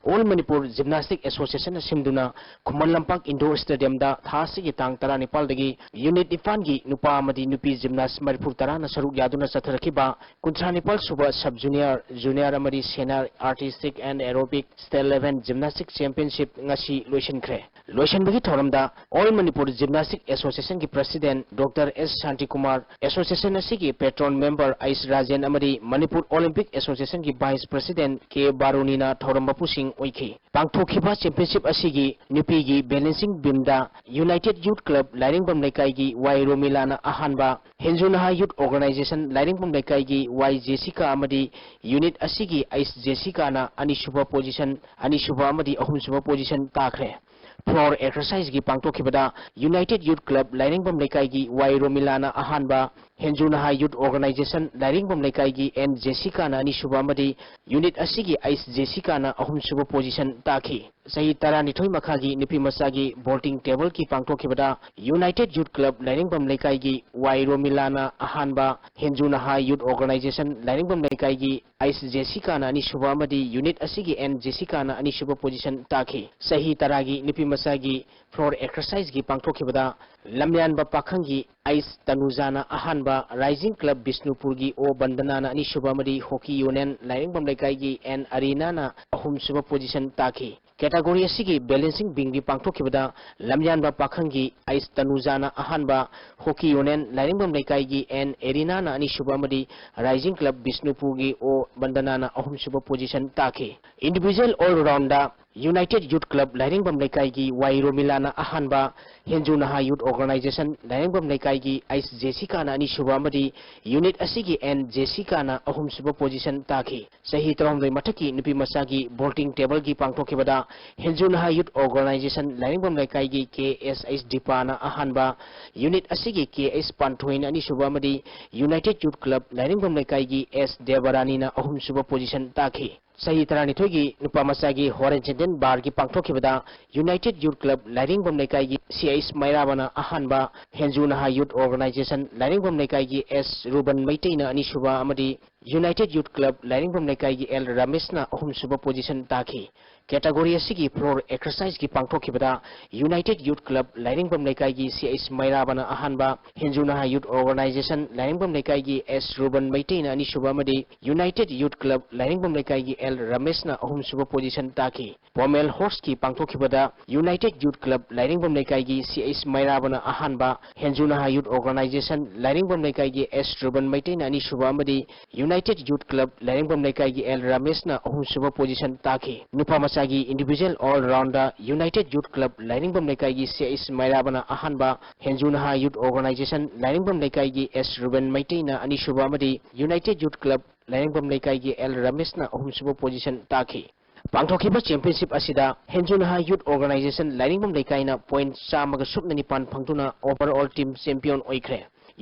All Manipur Gymnastic Association ꯅ ꯁꯤꯟꯗꯨꯅ ꯈꯨꯃꯟ ꯂꯝꯄꯥꯛ Indoor Stadium ꯗ ꯊꯥ ꯑꯁꯤꯒꯤ ꯇꯥꯡ ꯇꯔꯥꯅꯤꯄꯥꯜꯗꯒꯤ unit ꯅꯤꯄꯥꯟꯒꯤ ꯅꯨꯄꯥ ꯑꯃꯗꯤ ꯅꯨꯄꯤ gymnast ꯃꯔꯤꯐꯨ ꯇꯔꯥꯅ ꯁꯔꯨꯛ ꯌꯥꯗꯨꯅ ꯆꯠꯊꯔꯛꯈꯤꯕ ꯀꯨꯟꯊ꯭ꯔꯥ ꯅꯤꯄꯥꯜ ꯁꯨꯕ sub junior, junior ꯑꯃꯗꯤ senior Artistic and Aerobic State Level Gymnastic Championship ꯉꯁꯤ ꯂꯣꯏꯁꯤꯟꯈ꯭ꯔꯦ꯫ ꯂꯣꯏꯁꯤꯟꯕꯒꯤ ꯊꯧꯔꯝꯗ All Manipur Gymnastic Association ꯒꯤ President Doctor S Shantikumar, association ꯑꯁꯤꯒꯤ patron member ꯑꯩꯁ ꯔꯥꯖꯦꯟ ꯑꯃꯗꯤ Manipur Olympic Association ꯒꯤ Vice President ꯀꯦ ꯕꯥꯔꯨꯅꯤꯅ ꯊꯧꯔꯝ ꯃꯄꯨꯁꯤꯡ ꯑꯣꯏꯈꯤ꯫ ꯄꯥꯡꯊꯣꯛꯈꯤꯕ championship ꯑꯁꯤꯒꯤ ꯅꯨꯄꯤꯒꯤ balancing beam ꯗ United Youth Club ꯂꯥꯏꯔꯦꯡꯕꯝ ꯂꯩꯀꯥꯏꯒꯤ ꯋꯥꯏ ꯔꯣꯃꯤꯂꯥꯅ ꯑꯍꯥꯟꯕ, ꯍꯤꯟꯖꯨ ꯅꯍꯥ Youth Organisation ꯂꯥꯏꯔꯦꯡꯕꯝ ꯂꯩꯀꯥꯏꯒꯤ ꯋꯥꯏ ꯖꯦꯁꯤꯀꯥ ꯑꯃꯗꯤ unit ꯑꯁꯤꯒꯤ ꯑꯩꯁ ꯖꯦꯁꯤꯀꯥꯅ ꯑꯅꯤꯁꯨꯕ position, ꯑꯅꯤꯁꯨꯕ ꯑꯃꯗꯤ ꯑꯍꯨꯝꯁꯨꯕ position ꯇꯥꯈ꯭ꯔꯦ꯫ Floor exercise ꯒꯤ ꯄꯥꯡꯊꯣꯛꯈꯤꯕꯗ United Youth Club ꯂꯥꯏꯔꯦꯡꯕꯝ ꯂꯩꯀꯥꯏꯒꯤ ꯋꯥꯏ ꯔꯣꯃꯤꯂꯥꯅ ꯑꯍꯥꯟꯕ, ꯍꯦꯟꯖꯨ ꯅꯍꯥ ꯌꯨꯠ ꯑꯣꯔꯒꯅꯥꯏꯖꯦꯁꯟ ꯂꯥꯏꯔꯦꯡꯕꯝ ꯂꯩꯀꯥꯏꯒꯤ ꯑꯦꯟ ꯖꯦꯁꯤꯀꯥꯅ ꯑꯅꯤꯁꯨꯕ ꯑꯃꯗꯤ ꯌꯨꯅꯤꯠ ꯑꯁꯤꯒꯤ ꯑꯩꯁ ꯖꯦꯁꯤꯀꯥꯅ ꯑꯍꯨꯝꯁꯨꯕ ꯄꯣꯖꯤꯁꯟ ꯇꯥꯈꯤ꯫ ꯆꯍꯤ ꯇꯔꯥꯅꯤꯊꯣꯏ ꯃꯈꯥꯒꯤ ꯅꯨꯄꯤ ꯃꯆꯥꯒꯤ ꯕꯣꯜꯇꯤꯡ ꯇꯦꯕꯜꯒꯤ ꯄꯥꯡꯊꯣꯛꯈꯤꯕꯗ ꯌꯨꯅꯥꯏꯇꯦꯗ ꯌꯨꯠ ꯀ꯭ꯂꯕ ꯂꯥꯏꯔꯦꯡꯕꯝ ꯂꯩꯀꯥꯏꯒꯤ ꯋꯥꯏ ꯔꯣꯃꯤꯂꯥꯅ ꯑꯍꯥꯟꯕ, ꯍꯦꯟꯖꯨ ꯅꯍꯥ ꯌꯨꯠ ꯑꯣꯔꯒꯅꯥꯏꯖꯦꯁꯟ ꯂꯥꯏꯔꯦꯡꯕꯝ ꯂꯩꯀꯥꯏꯒꯤ ꯑꯩꯁ ꯖꯦꯁꯤꯀꯥꯅ ꯑꯅꯤꯁꯨꯕ ꯑꯃꯗꯤ ꯌꯨꯅꯤꯠ ꯑꯁꯤꯒꯤ ꯑꯦꯟ ꯖꯦꯁꯤꯀꯥꯅ ꯑꯅꯤꯁꯨꯕ ꯄꯣꯖꯤꯁꯟ ꯇꯥꯈꯤ꯫ ꯆꯍꯤ ꯇꯔꯥꯒꯤ ꯅꯨꯄꯤ ꯃꯆꯥꯒꯤ ꯐ꯭ꯂꯣꯔ ꯑꯦꯛꯁꯔꯁꯥꯏꯖꯒꯤ ꯄꯥꯡꯊꯣꯛꯈꯤꯕꯗ ꯂꯝꯌꯥꯟꯕ ꯄꯥꯈꯪꯒꯤ ꯑꯩꯁ ꯇꯅꯨꯖꯥꯅ ꯑꯍꯥꯟꯕ, ꯔꯥꯏꯖꯤꯡ ꯀ꯭ꯂꯕ ꯕꯤꯁꯅꯨꯄꯨꯔꯒꯤ ꯑꯣ ꯕꯟꯗꯅꯥꯅ ꯑꯅꯤꯁꯨꯕ ꯑꯃꯗꯤ ꯍꯣꯀꯤ ꯌꯨꯅꯤꯌꯟ ꯂꯥꯏꯔꯦꯡꯕꯝ ꯂꯩꯀꯥꯏꯒꯤ ꯑꯦꯟ ꯑꯔꯤꯅꯥꯅ ꯑꯍꯨꯝꯁꯨꯕ ꯄꯣꯖꯤꯁꯟ ꯇꯥꯈꯤ꯫ ꯀꯦꯇꯥꯒꯣꯔꯤ ꯑꯁꯤꯒꯤ ꯕꯦꯂꯦꯟꯁꯤꯡ ꯕꯤꯝꯒꯤ ꯄꯥꯡꯊꯣꯛꯈꯤꯕꯗ ꯂꯝꯌꯥꯟꯕ ꯄꯥꯈꯪꯒꯤ ꯑꯩꯁ ꯇꯅꯨꯖꯥꯅ ꯑꯍꯥꯟꯕ, ꯍꯣꯀꯤ ꯌꯨꯅꯤꯌꯟ ꯂꯥꯏꯔꯦꯡꯕꯝ ꯂꯩꯀꯥꯏꯒꯤ ꯑꯦꯟ ꯑꯦꯔꯤꯅꯥꯅ ꯑꯅꯤꯁꯨꯕ ꯑꯃꯗꯤ ꯔꯥꯏꯖꯤꯡ ꯀ꯭ꯂꯕ ꯕꯤꯁꯅꯨꯄꯨꯔꯒꯤ ꯑꯣ ꯕꯟꯗꯅꯥꯅ ꯑꯍꯨꯝꯁꯨꯕ ꯄꯣꯖꯤꯁꯟ ꯇꯥꯈꯤ꯫ ꯏꯟꯗꯤꯚꯤꯖꯨꯋꯦꯜ ꯑꯣꯜ ꯔꯥꯎꯟꯗ ꯌꯨꯅꯥꯏꯇꯦꯗ ꯌꯨꯠ ꯀ꯭ꯂꯕ ꯂꯥꯏꯔꯦꯡꯕꯝ ꯂꯩꯀꯥꯏꯒꯤ ꯋꯥꯏ ꯔꯣꯃꯤꯂꯥꯅ ꯑꯍꯥꯟꯕ, ꯍꯦꯟꯖꯨ ꯅꯍꯥ ꯌꯨꯠ ꯑꯣꯔꯒꯅꯥꯏꯖꯦꯁꯟ ꯂꯥꯏꯔꯦꯡꯕꯝ ꯂꯩꯀꯥꯏꯒꯤ ꯑꯩꯁ ꯖꯦꯁꯤꯀꯥꯅ ꯑꯅꯤꯁꯨꯕ ꯑꯃꯗꯤ ꯌꯨꯅꯤꯠ ꯑꯁꯤꯒꯤ ꯑꯦꯟ ꯖꯦꯁꯤꯀꯥꯅ ꯑꯍꯨꯝꯁꯨꯕ ꯄꯣꯖꯤꯁꯟ ꯇꯥꯈꯤ꯫ ꯆꯍꯤ ꯇꯔꯥꯍꯨꯝꯗꯣꯏ ꯃꯊꯛꯀꯤ ꯅꯨꯄꯤ ꯃꯆꯥꯒꯤ ꯕꯣꯜꯇꯤꯡ ꯇꯦꯕꯜꯒꯤ ꯄꯥꯡꯊꯣꯛꯈꯤꯕꯗ ꯍꯦꯟꯖꯨ ꯅꯍꯥ ꯌꯨꯠ ꯑꯣꯔꯒꯅꯥꯏꯖꯦꯁꯟ ꯂꯥꯏꯔꯦꯡꯕꯝ ꯂꯩꯀꯥꯏꯒꯤ ꯀꯦ ꯑꯦꯁ ꯑꯩꯁ ꯗꯤꯄꯥꯅ ꯑꯍꯥꯟꯕ, ꯌꯨꯅꯤꯠ ꯑꯁꯤꯒꯤ ꯀꯦ ꯑꯩꯁ ꯄꯥꯟꯊꯣꯏꯅ ꯑꯅꯤꯁꯨꯕ ꯑꯃꯗꯤ ꯌꯨꯅꯥꯏꯇꯦꯗ ꯌꯨꯠ ꯀ꯭ꯂꯕ ꯂꯥꯏꯔꯦꯡꯕꯝ ꯂꯩꯀꯥꯏꯒꯤ ꯑꯦꯁ ꯗꯦꯕꯔꯥꯅꯤꯅ ꯑꯍꯨꯝꯁꯨꯕ ꯄꯣꯖꯤꯁꯟ ꯇꯥꯈꯤ꯫ ꯆꯍꯤ ꯇꯔꯥꯅꯤꯊꯣꯏꯒꯤ ꯅꯨꯄꯥ ꯃꯆꯥꯒꯤ ꯍꯣꯔꯦꯟ ꯆꯦꯟꯗꯦꯟ ꯕꯥꯔꯒꯤ ꯄꯥꯡꯊꯣꯛꯈꯤꯕꯗ ꯌꯨꯅꯥꯏꯇꯦꯗ ꯌꯨꯠ ꯀ꯭ꯂꯕ ꯂꯥꯏꯔꯦꯡꯕꯝ ꯂꯩꯀꯥꯏꯒꯤ ꯁꯤ ꯑꯩꯁ ꯃꯩꯔꯥꯕꯅ ꯑꯍꯥꯟꯕ, ꯍꯦꯟꯖꯨ ꯅꯍꯥ ꯌꯨꯠ ꯑꯣꯔꯒꯅꯥꯏꯖꯦꯁꯟ ꯂꯥꯏꯔꯦꯡꯕꯝ ꯂꯩꯀꯥꯏꯒꯤ ꯑꯦꯁ ꯔꯨꯕꯟ ꯃꯩꯇꯩꯅ ꯑꯅꯤꯁꯨꯕ ꯑꯃꯗꯤ ꯌꯨꯅꯥꯏꯇꯦꯗ ꯌꯨꯠ ꯀ꯭ꯂꯕ ꯂꯥꯏꯔꯦꯡꯕꯝ ꯂꯩꯀꯥꯏꯒꯤ ꯑꯦꯜ ꯔꯃꯦꯁꯅ ꯑꯍꯨꯝꯁꯨꯕ ꯄꯣꯖꯤꯁꯟ ꯇꯥꯈꯤ꯫ ꯀꯦꯇꯥꯒꯣꯔꯤ ꯑꯁꯤꯒꯤ ꯐ꯭ꯂꯣꯔ ꯑꯦꯛꯁꯔꯁꯥꯏꯖꯒꯤ ꯄꯥꯡꯊꯣꯛꯈꯤꯕꯗ ꯌꯨꯅꯥꯏꯇꯦꯗ ꯌꯨꯠ ꯀ꯭ꯂꯕ ꯂꯥꯏꯔꯦꯡꯕꯝ ꯂꯩꯀꯥꯏꯒꯤ ꯁꯤ ꯑꯩꯁ ꯃꯩꯔꯥꯕꯅ ꯑꯍꯥꯟꯕ, ꯍꯦꯟꯖꯨ ꯅꯍꯥ ꯌꯨꯠ ꯑꯣꯔꯒꯅꯥꯏꯖꯦꯁꯟ ꯂꯥꯏꯔꯦꯡꯕꯝ ꯂꯩꯀꯥꯏꯒꯤ ꯑꯦꯁ ꯔꯨꯕꯟ ꯃꯩꯇꯩꯅ ꯑꯅꯤꯁꯨꯕ ꯑꯃꯗꯤ ꯌꯨꯅꯥꯏꯇꯦꯗ ꯌꯨꯠ ꯀ꯭ꯂꯕ ꯂꯥꯏꯔꯦꯡꯕꯝ ꯂꯩꯀꯥꯏꯒꯤ ꯑꯦꯜ ꯔꯃꯦꯁꯅ ꯑꯍꯨꯝꯁꯨꯕ ꯄꯣꯖꯤꯁꯟ ꯇꯥꯈꯤ꯫ ꯄꯣꯃꯦꯜ ꯍꯣꯔꯁꯀꯤ ꯄꯥꯡꯊꯣꯛꯈꯤꯕꯗ ꯌꯨꯅꯥꯏꯇꯦꯗ ꯌꯨꯠ ꯀ꯭ꯂꯕ ꯂꯥꯏꯔꯦꯡꯕꯝ ꯂꯩꯀꯥꯏꯒꯤ ꯁꯤ ꯑꯩꯁ ꯃꯩꯔꯥꯕꯅ ꯑꯍꯥꯟꯕ, ꯍꯦꯟꯖꯨ ꯅꯍꯥ ꯌꯨꯠ ꯑꯣꯔꯒꯅꯥꯏꯖꯦꯁꯟ ꯂꯥꯏꯔꯦꯡꯕꯝ ꯂꯩꯀꯥꯏꯒꯤ ꯑꯦꯁ ꯔꯨꯕꯟ ꯃꯩꯇꯩꯅ ꯑꯅꯤꯁꯨꯕ ꯑꯃꯗꯤ ꯌꯨꯅꯥꯏꯇꯦꯗ ꯌꯨꯠ ꯀ꯭ꯂꯕ ꯂꯥꯏꯔꯦꯡꯕꯝ ꯂꯩꯀꯥꯏꯒꯤ ꯑꯦꯜ ꯔꯃꯦꯁꯅ ꯑꯍꯨꯝꯁꯨꯕ ꯄꯣꯖꯤꯁꯟ ꯇꯥꯈꯤ꯫ ꯅꯨꯄꯥ ꯃꯆꯥꯒꯤ ꯏꯟꯗꯤꯚꯤꯖꯨꯋꯦꯜ ꯑꯣꯜ ꯔꯥꯎꯟꯗ ꯌꯨꯅꯥꯏꯇꯦꯗ ꯌꯨꯠ ꯀ꯭ꯂꯕ ꯂꯥꯏꯔꯦꯡꯕꯝ ꯂꯩꯀꯥꯏꯒꯤ ꯁꯤ ꯑꯩꯁ ꯃꯩꯔꯥꯕꯅ ꯑꯍꯥꯟꯕ, ꯍꯦꯟꯖꯨ ꯅꯍꯥ ꯌꯨꯠ ꯑꯣꯔꯒꯅꯥꯏꯖꯦꯁꯟ ꯂꯥꯏꯔꯦꯡꯕꯝ ꯂꯩꯀꯥꯏꯒꯤ ꯑꯦꯁ ꯔꯨꯕꯦꯟ ꯃꯩꯇꯩꯅ ꯑꯅꯤꯁꯨꯕ ꯑꯃꯗꯤ ꯌꯨꯅꯥꯏꯇꯦꯗ ꯌꯨꯠ ꯀ꯭ꯂꯕ ꯂꯥꯏꯔꯦꯡꯕꯝ ꯂꯩꯀꯥꯏꯒꯤ ꯑꯦꯜ ꯔꯃꯦꯁꯅ ꯑꯍꯨꯝꯁꯨꯕ ꯄꯣꯖꯤꯁꯟ ꯇꯥꯈꯤ꯫ ꯄꯥꯡꯊꯣꯛꯈꯤꯕ ꯆꯦꯝꯄꯤꯌꯟꯁꯤꯞ ꯑꯁꯤꯗ ꯍꯦꯟꯖꯨ ꯅꯍꯥ ꯌꯨꯠ ꯑꯣꯔꯒꯅꯥꯏꯖꯦꯁꯟ ꯂꯥꯏꯔꯦꯡꯕꯝ ꯂꯩꯀꯥꯏꯅ ꯄꯣꯏꯟꯠ ꯆꯥꯝꯃꯒ ꯁꯨꯞꯅ ꯅꯤꯄꯥꯟ ꯐꯪꯗꯨꯅ ꯑꯣꯚꯔ ꯑꯣꯜ ꯇꯤꯝ ꯆꯦꯝꯄꯤꯌꯟ ꯑꯣꯏꯈ꯭ꯔꯦ꯫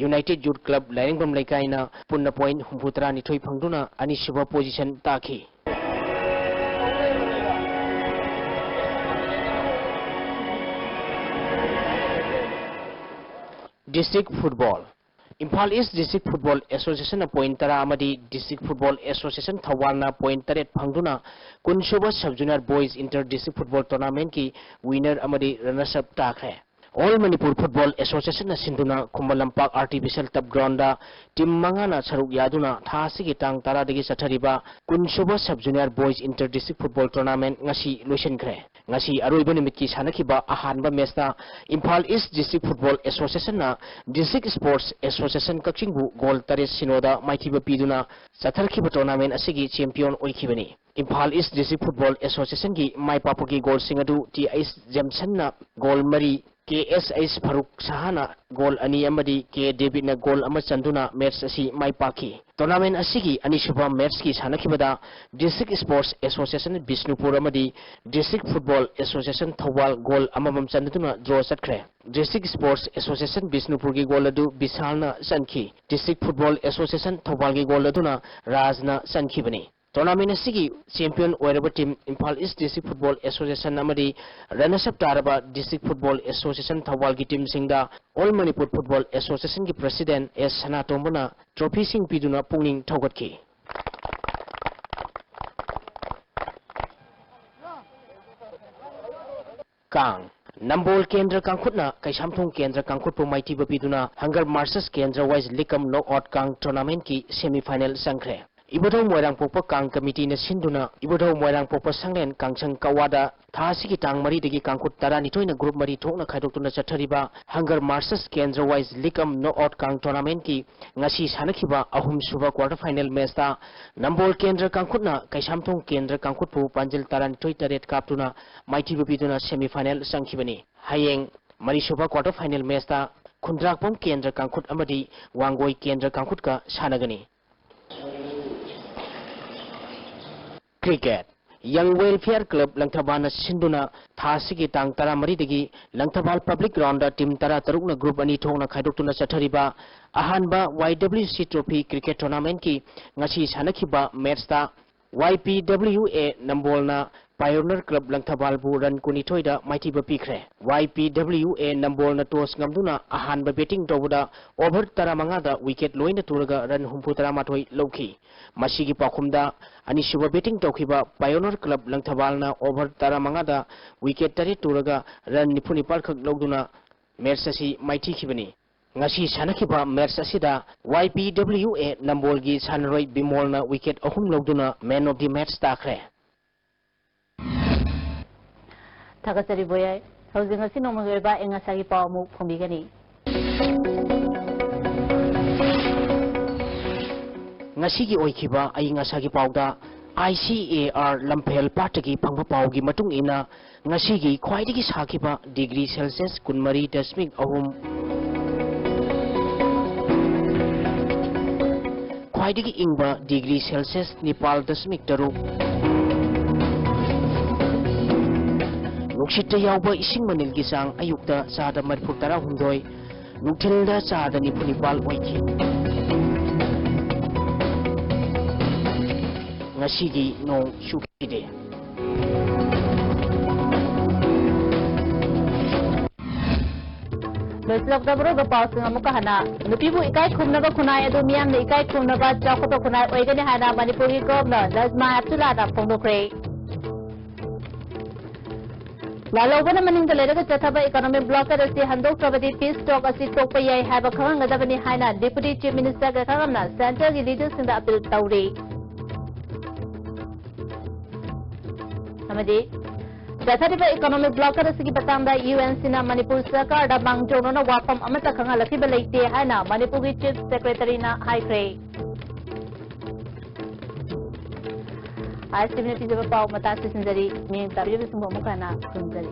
United Youth Club ꯂꯥꯏꯔꯦꯡꯕꯝ ꯂꯩꯀꯥꯏꯅ ꯄꯨꯟꯅ point ꯍꯨꯝꯐꯨ ꯇꯔꯥꯅꯤꯊꯣꯏ ꯐꯪꯗꯨꯅ ꯑꯅꯤꯁꯨꯕ position ꯇꯥꯈꯤ꯫ District Football. Imphal East District Football Association ꯅ point ꯇꯔꯥ ꯑꯃꯗꯤ District Football Association ꯊꯧꯕꯥꯜꯅ point ꯇꯔꯦꯠ ꯐꯪꯗꯨꯅ ꯀꯨꯟꯁꯨꯕ Sub Junior Boys Inter District Football Tournament ꯀꯤ winner ꯑꯃꯗꯤ runners up ꯇꯥꯈ꯭ꯔꯦ꯫ All Manipur Football Association ꯅ ꯁꯤꯟꯗꯨꯅ Khuman Lampak Artificial Turf Ground ꯗ team ꯃꯉꯥꯅ ꯁꯔꯨꯛ ꯌꯥꯗꯨꯅ ꯊꯥ ꯑꯁꯤꯒꯤ ꯇꯥꯡ ꯇꯔꯥꯗꯒꯤ ꯆꯠꯊꯔꯤꯕ ꯀꯨꯟꯁꯨꯕ Sub Junior Boys Inter District Football Tournament ꯉꯁꯤ ꯂꯣꯏꯁꯤꯟꯈ꯭ꯔꯦ꯫ ꯉꯁꯤ ꯑꯔꯣꯏꯕ ꯅꯨꯃꯤꯠꯀꯤ ꯁꯥꯟꯅꯈꯤꯕ ꯑꯍꯥꯟꯕ match ꯇ Imphal East District Football Association ꯅ District Sports Association ꯀꯛꯆꯤꯡꯕꯨ goal ꯇꯔꯦꯠ ꯁꯤꯅꯣꯗ ꯃꯥꯏꯊꯤꯕ ꯄꯤꯗꯨꯅ ꯆꯠꯊꯔꯛꯈꯤꯕ tournament ꯑꯁꯤꯒꯤ champion ꯑꯣꯏꯈꯤꯕꯅꯤ꯫ Imphal East District Football Association ꯒꯤ ꯃꯥꯏ ꯄꯥꯛꯄꯒꯤ goal ꯁꯤꯡ ꯑꯗꯨ T H Jamson ꯅ goal ꯃꯔꯤ, K S H Faruk ꯁꯍꯥꯅ goal ꯑꯅꯤ ꯑꯃꯗꯤ K David ꯅ goal ꯑꯃ ꯆꯟꯗꯨꯅ match ꯑꯁꯤ ꯃꯥꯏ ꯄꯥꯛꯈꯤ꯫ Tournament ꯑꯁꯤꯒꯤ ꯑꯅꯤꯁꯨꯕ match ꯀꯤ ꯁꯥꯟꯅꯈꯤꯕꯗ District Sports Association ꯕꯤꯁꯅꯨꯄꯨꯔ ꯑꯃꯗꯤ District Football Association Thoubal goal ꯑꯃꯃꯝ ꯆꯟꯅꯗꯨꯅ draw ꯆꯠꯈ꯭ꯔꯦ꯫ District Sports Association ꯕꯤꯁꯅꯨꯄꯨꯔꯒꯤ goal ꯑꯗꯨ ꯕꯤꯁꯥꯜꯅ ꯆꯟꯈꯤ꯫ District Football Association ꯊꯧꯕꯥꯜꯒꯤ goal ꯑꯗꯨꯅ ꯔꯥꯖꯅ ꯆꯟꯈꯤꯕꯅꯤ꯫ Tournament ꯑꯁꯤꯒꯤ champion ꯑꯣꯏꯔꯕ team Imphal East District Football Association ꯑꯃꯗꯤ runners up ꯇꯥꯔꯕ District Football Association ꯊꯧꯕꯥꯜꯒꯤ team ꯁꯤꯡꯗ All Manipur Football Association ꯒꯤ president S ꯁꯅꯥꯇꯣꯝꯕꯅ trophy ꯁꯤꯡ ꯄꯤꯗꯨꯅ ꯄꯨꯛꯅꯤꯡ ꯊꯧꯒꯠꯈꯤ꯫ ꯀꯥꯡ꯫ ꯅꯝꯕꯣꯜ ꯀꯦꯟꯗ꯭ꯔ ꯀꯥꯡꯈꯨꯠꯅ ꯀꯩꯁꯥꯝꯊꯣꯡ ꯀꯦꯟꯗ꯭ꯔ ꯀꯥꯡꯈꯨꯠꯄꯨ ꯃꯥꯏꯊꯤꯕ ꯄꯤꯗꯨꯅ Hunger Masters ꯀꯦꯟꯗ꯭ꯔ wise league cum knockout ꯀꯥꯡ tournament ꯀꯤ semi final ꯆꯪꯈ꯭ꯔꯦ꯫ ꯏꯕꯨꯙꯧ ꯃꯣꯏꯔꯥꯡꯄꯣꯛꯄ ꯀꯥꯡ committee ꯅ ꯁꯤꯟꯗꯨꯅ ꯏꯕꯨꯙꯧ ꯃꯣꯏꯔꯥꯡꯄꯣꯛꯄ ꯁꯪꯂꯦꯟ ꯀꯥꯡꯁꯪ ꯀꯋꯥꯗ ꯊꯥ ꯑꯁꯤꯒꯤ ꯇꯥꯡ ꯃꯔꯤꯗꯒꯤ ꯀꯥꯡꯈꯨꯠ ꯇꯔꯥꯅꯤꯊꯣꯏꯅ group ꯃꯔꯤ ꯊꯣꯛꯅ ꯈꯥꯏꯗꯣꯛꯇꯨꯅ ꯆꯠꯊꯔꯤꯕ Hunger Masters ꯀꯦꯟꯗ꯭ꯔ wise league cum knockout ꯀꯥꯡ tournament ꯀꯤ ꯉꯁꯤ ꯁꯥꯟꯅꯈꯤꯕ ꯑꯍꯨꯝꯁꯨꯕ quarter final match ꯇ ꯅꯝꯕꯣꯜ ꯀꯦꯟꯗ꯭ꯔ ꯀꯥꯡꯈꯨꯠꯅ ꯀꯩꯁꯥꯝꯊꯣꯡ ꯀꯦꯟꯗ꯭ꯔ ꯀꯥꯡꯈꯨꯠꯄꯨ ꯄꯥꯟꯖꯤꯜ ꯇꯔꯥꯅꯤꯊꯣꯏ ꯇꯔꯦꯠ ꯀꯥꯞꯇꯨꯅ ꯃꯥꯏꯊꯤꯕ ꯄꯤꯗꯨꯅ semi final ꯆꯪꯈꯤꯕꯅꯤ꯫ ꯍꯌꯦꯡ ꯃꯔꯤꯁꯨꯕ quarter final match ꯇ ꯈꯨꯟꯗ꯭ꯔꯥꯛꯄꯝ ꯀꯦꯟꯗ꯭ꯔ ꯀꯥꯡꯈꯨꯠ ꯑꯃꯗꯤ ꯋꯥꯡꯒꯣꯏ ꯀꯦꯟꯗ꯭ꯔ ꯀꯥꯡꯈꯨꯠꯀ ꯁꯥꯟꯅꯒꯅꯤ꯫ Cricket꯫ Young Welfare Club ꯂꯪꯊꯕꯥꯜꯅ ꯁꯤꯟꯗꯨꯅ ꯊꯥ ꯑꯁꯤꯒꯤ ꯇꯥꯡ ꯇꯔꯥꯃꯔꯤꯗꯒꯤ ꯂꯪꯊꯕꯥꯜ Public Groundꯗ team ꯇꯔꯥꯇꯔꯨꯛꯅ group ꯑꯅꯤ ꯊꯣꯛꯅ ꯈꯥꯏꯗꯣꯛꯇꯨꯅ ꯆꯠꯊꯔꯤꯕ ꯑꯍꯥꯟꯕ Y W C Trophy cricket tournamentꯀꯤ ꯉꯁꯤ ꯁꯥꯟꯅꯈꯤꯕ matchꯇ Y P W A ꯅꯝꯕꯣꯜꯅ Pioneer Club ꯂꯪꯊꯕꯥꯜꯕꯨ run ꯀꯨꯟꯅꯤꯊꯣꯏꯗ ꯃꯥꯏꯊꯤꯕ ꯄꯤꯈ꯭ꯔꯦ꯫ Y P W A ꯅꯝꯕꯣꯜꯅ toss ꯉꯝꯗꯨꯅ ꯑꯍꯥꯟꯕ batting ꯇꯧꯕꯗ over ꯇꯔꯥꯃꯉꯥꯗ wicket ꯂꯣꯏꯅ ꯇꯨꯔꯒ run ꯍꯨꯝꯐꯨꯇꯔꯥꯃꯥꯊꯣꯏ ꯂꯧꯈꯤ꯫ ꯃꯁꯤꯒꯤ ꯄꯥꯎꯈꯨꯝꯗ ꯑꯅꯤꯁꯨꯕ batting ꯇꯧꯈꯤꯕ Pioneer Club ꯂꯪꯊꯕꯥꯜꯅ over ꯇꯔꯥꯃꯉꯥꯗ wicket ꯇꯔꯦꯠ ꯇꯨꯔꯒ run ꯅꯤꯐꯨꯅꯤꯄꯥꯜ ꯈꯛ ꯂꯧꯗꯨꯅ match ꯑꯁꯤ ꯃꯥꯏꯊꯤꯈꯤꯕꯅꯤ꯫ ꯉꯁꯤ ꯁꯥꯟꯅꯈꯤꯕ match ꯑꯁꯤꯗ Y P W A ꯅꯝꯕꯣꯜꯒꯤ ꯁꯥꯟꯅꯔꯣꯏ ꯕꯤꯃꯣꯜꯅ wicket ꯑꯍꯨꯝ ꯂꯧꯗꯨꯅ man of the match ꯇꯥꯈ꯭ꯔꯦ꯫ ꯊꯥꯒꯠꯆꯔꯤ ꯕꯣꯌꯥꯏ꯫ ꯍꯧꯖꯤꯛ ꯉꯁꯤ ꯅꯣꯡꯃꯒꯤ ꯑꯣꯏꯕ ꯑꯏꯪ ꯑꯁꯥꯒꯤ ꯄꯥꯎ ꯑꯃꯨꯛ ꯐꯣꯡꯕꯤꯒꯅꯤ꯫ ꯉꯁꯤꯒꯤ ꯑꯣꯏꯈꯤꯕ ꯑꯏꯪ ꯑꯁꯥꯒꯤ ꯄꯥꯎꯗ, I C A R ꯂꯝꯐꯦꯜ ꯄꯥꯠꯇꯒꯤ ꯐꯪꯕ ꯄꯥꯎꯒꯤ ꯃꯇꯨꯡ ꯏꯟꯅ, ꯉꯁꯤꯒꯤ ꯈ꯭ꯋꯥꯏꯗꯒꯤ ꯁꯥꯈꯤꯕ degree Celsius ꯀꯨꯟꯃꯔꯤ ꯗꯁꯃꯤꯛ ꯑꯍꯨꯝ, ꯈ꯭ꯋꯥꯏꯗꯒꯤ ꯏꯪꯕ degree Celsius ꯅꯤꯄꯥꯜ ꯗꯁꯃꯤꯛ ꯇꯔꯨꯛ, ꯅꯨꯡꯁꯤꯠꯇ ꯌꯥꯎꯕ ꯏꯁꯤꯡ ꯃꯅꯤꯜꯒꯤ ꯆꯥꯡ ꯑꯌꯨꯛꯇ ꯆꯥꯗ ꯃꯔꯤꯐꯨ ꯇꯔꯥꯍꯨꯝꯗꯣꯏ, ꯅꯨꯡꯊꯤꯜꯗ ꯆꯥꯗ ꯅꯤꯐꯨ ꯅꯤꯄꯥꯜ ꯑꯣꯏꯈꯤ꯫ ꯉꯁꯤꯒꯤ ꯅꯣꯡ ꯆꯨꯈꯤꯗꯦ꯫ ꯂꯣꯏꯁꯤꯜꯂꯛꯇꯕ ꯑꯔꯣꯏꯕ ꯄꯥꯎꯁꯤꯡ ꯑꯃꯨꯛꯀ ꯍꯟꯅ꯫ ꯅꯨꯄꯤꯕꯨ ꯏꯀꯥꯏ ꯈꯨꯝꯅꯕ ꯈꯨꯟꯅꯥꯏ ꯑꯗꯨ ꯃꯤꯌꯥꯝꯅ ꯏꯀꯥꯏ ꯈꯨꯝꯅꯕ ꯆꯥꯎꯈꯠꯄ ꯈꯨꯟꯅꯥꯏ ꯑꯣꯏꯒꯅꯤ ꯍꯥꯏꯅ ꯃꯅꯤꯄꯨꯔꯒꯤ Governor ꯅꯖꯃꯥ ꯍꯦꯞꯇꯨꯂꯥꯅ ꯐꯣꯡꯗꯣꯛꯈ꯭ꯔꯦ꯫ ꯂꯥꯜꯍꯧꯕꯅ ꯃꯅꯤꯡꯗ ꯂꯩꯔꯒ ꯆꯠꯊꯕ economic blockade ꯑꯁꯤ ꯍꯟꯗꯣꯛꯇ꯭ꯔꯕꯗꯤ peace talk ꯑꯁꯤ ꯇꯣꯛꯄ ꯌꯥꯏ ꯍꯥꯏꯕ ꯈꯪꯍꯟꯒꯗꯕꯅꯤ ꯍꯥꯏꯅ Deputy Chief Minister ꯒ ꯈꯪꯂꯝꯅ centre ꯒꯤ leader ꯁꯤꯡꯗ appeal ꯇꯧꯔꯤ꯫ ꯑꯃꯗꯤ ꯆꯠꯊꯔꯤꯕ economic blockade ꯑꯁꯤꯒꯤ ꯃꯇꯥꯡꯗ U N C ꯅ ꯃꯅꯤꯄꯨꯔ ꯁꯔꯀꯥꯔꯗ ꯃꯥꯡꯖꯧꯅꯅ ꯋꯥꯐꯝ ꯑꯃꯠꯇ ꯈꯪꯍꯜꯂꯛꯈꯤꯕ ꯂꯩꯇꯦ ꯍꯥꯏꯅ ꯃꯅꯤꯄꯨꯔꯒꯤ Chief Secretary ꯅ ꯍꯥꯏꯈ꯭ꯔꯦ꯫ ꯑꯥꯏ ꯑꯦꯁ ꯇꯤ ꯚꯤꯅ ꯄꯤꯖꯕ ꯄꯥꯎ ꯃꯇꯥꯡ ꯑꯁꯤ ꯁꯤꯟꯖꯔꯤ꯫ ꯃꯤꯠꯌꯦꯡ ꯇꯥꯕꯤꯔꯤꯕꯁꯤꯡꯕꯨ ꯑꯃꯨꯛ ꯍꯟꯅ ꯈꯨꯔꯨꯝꯖꯔꯤ꯫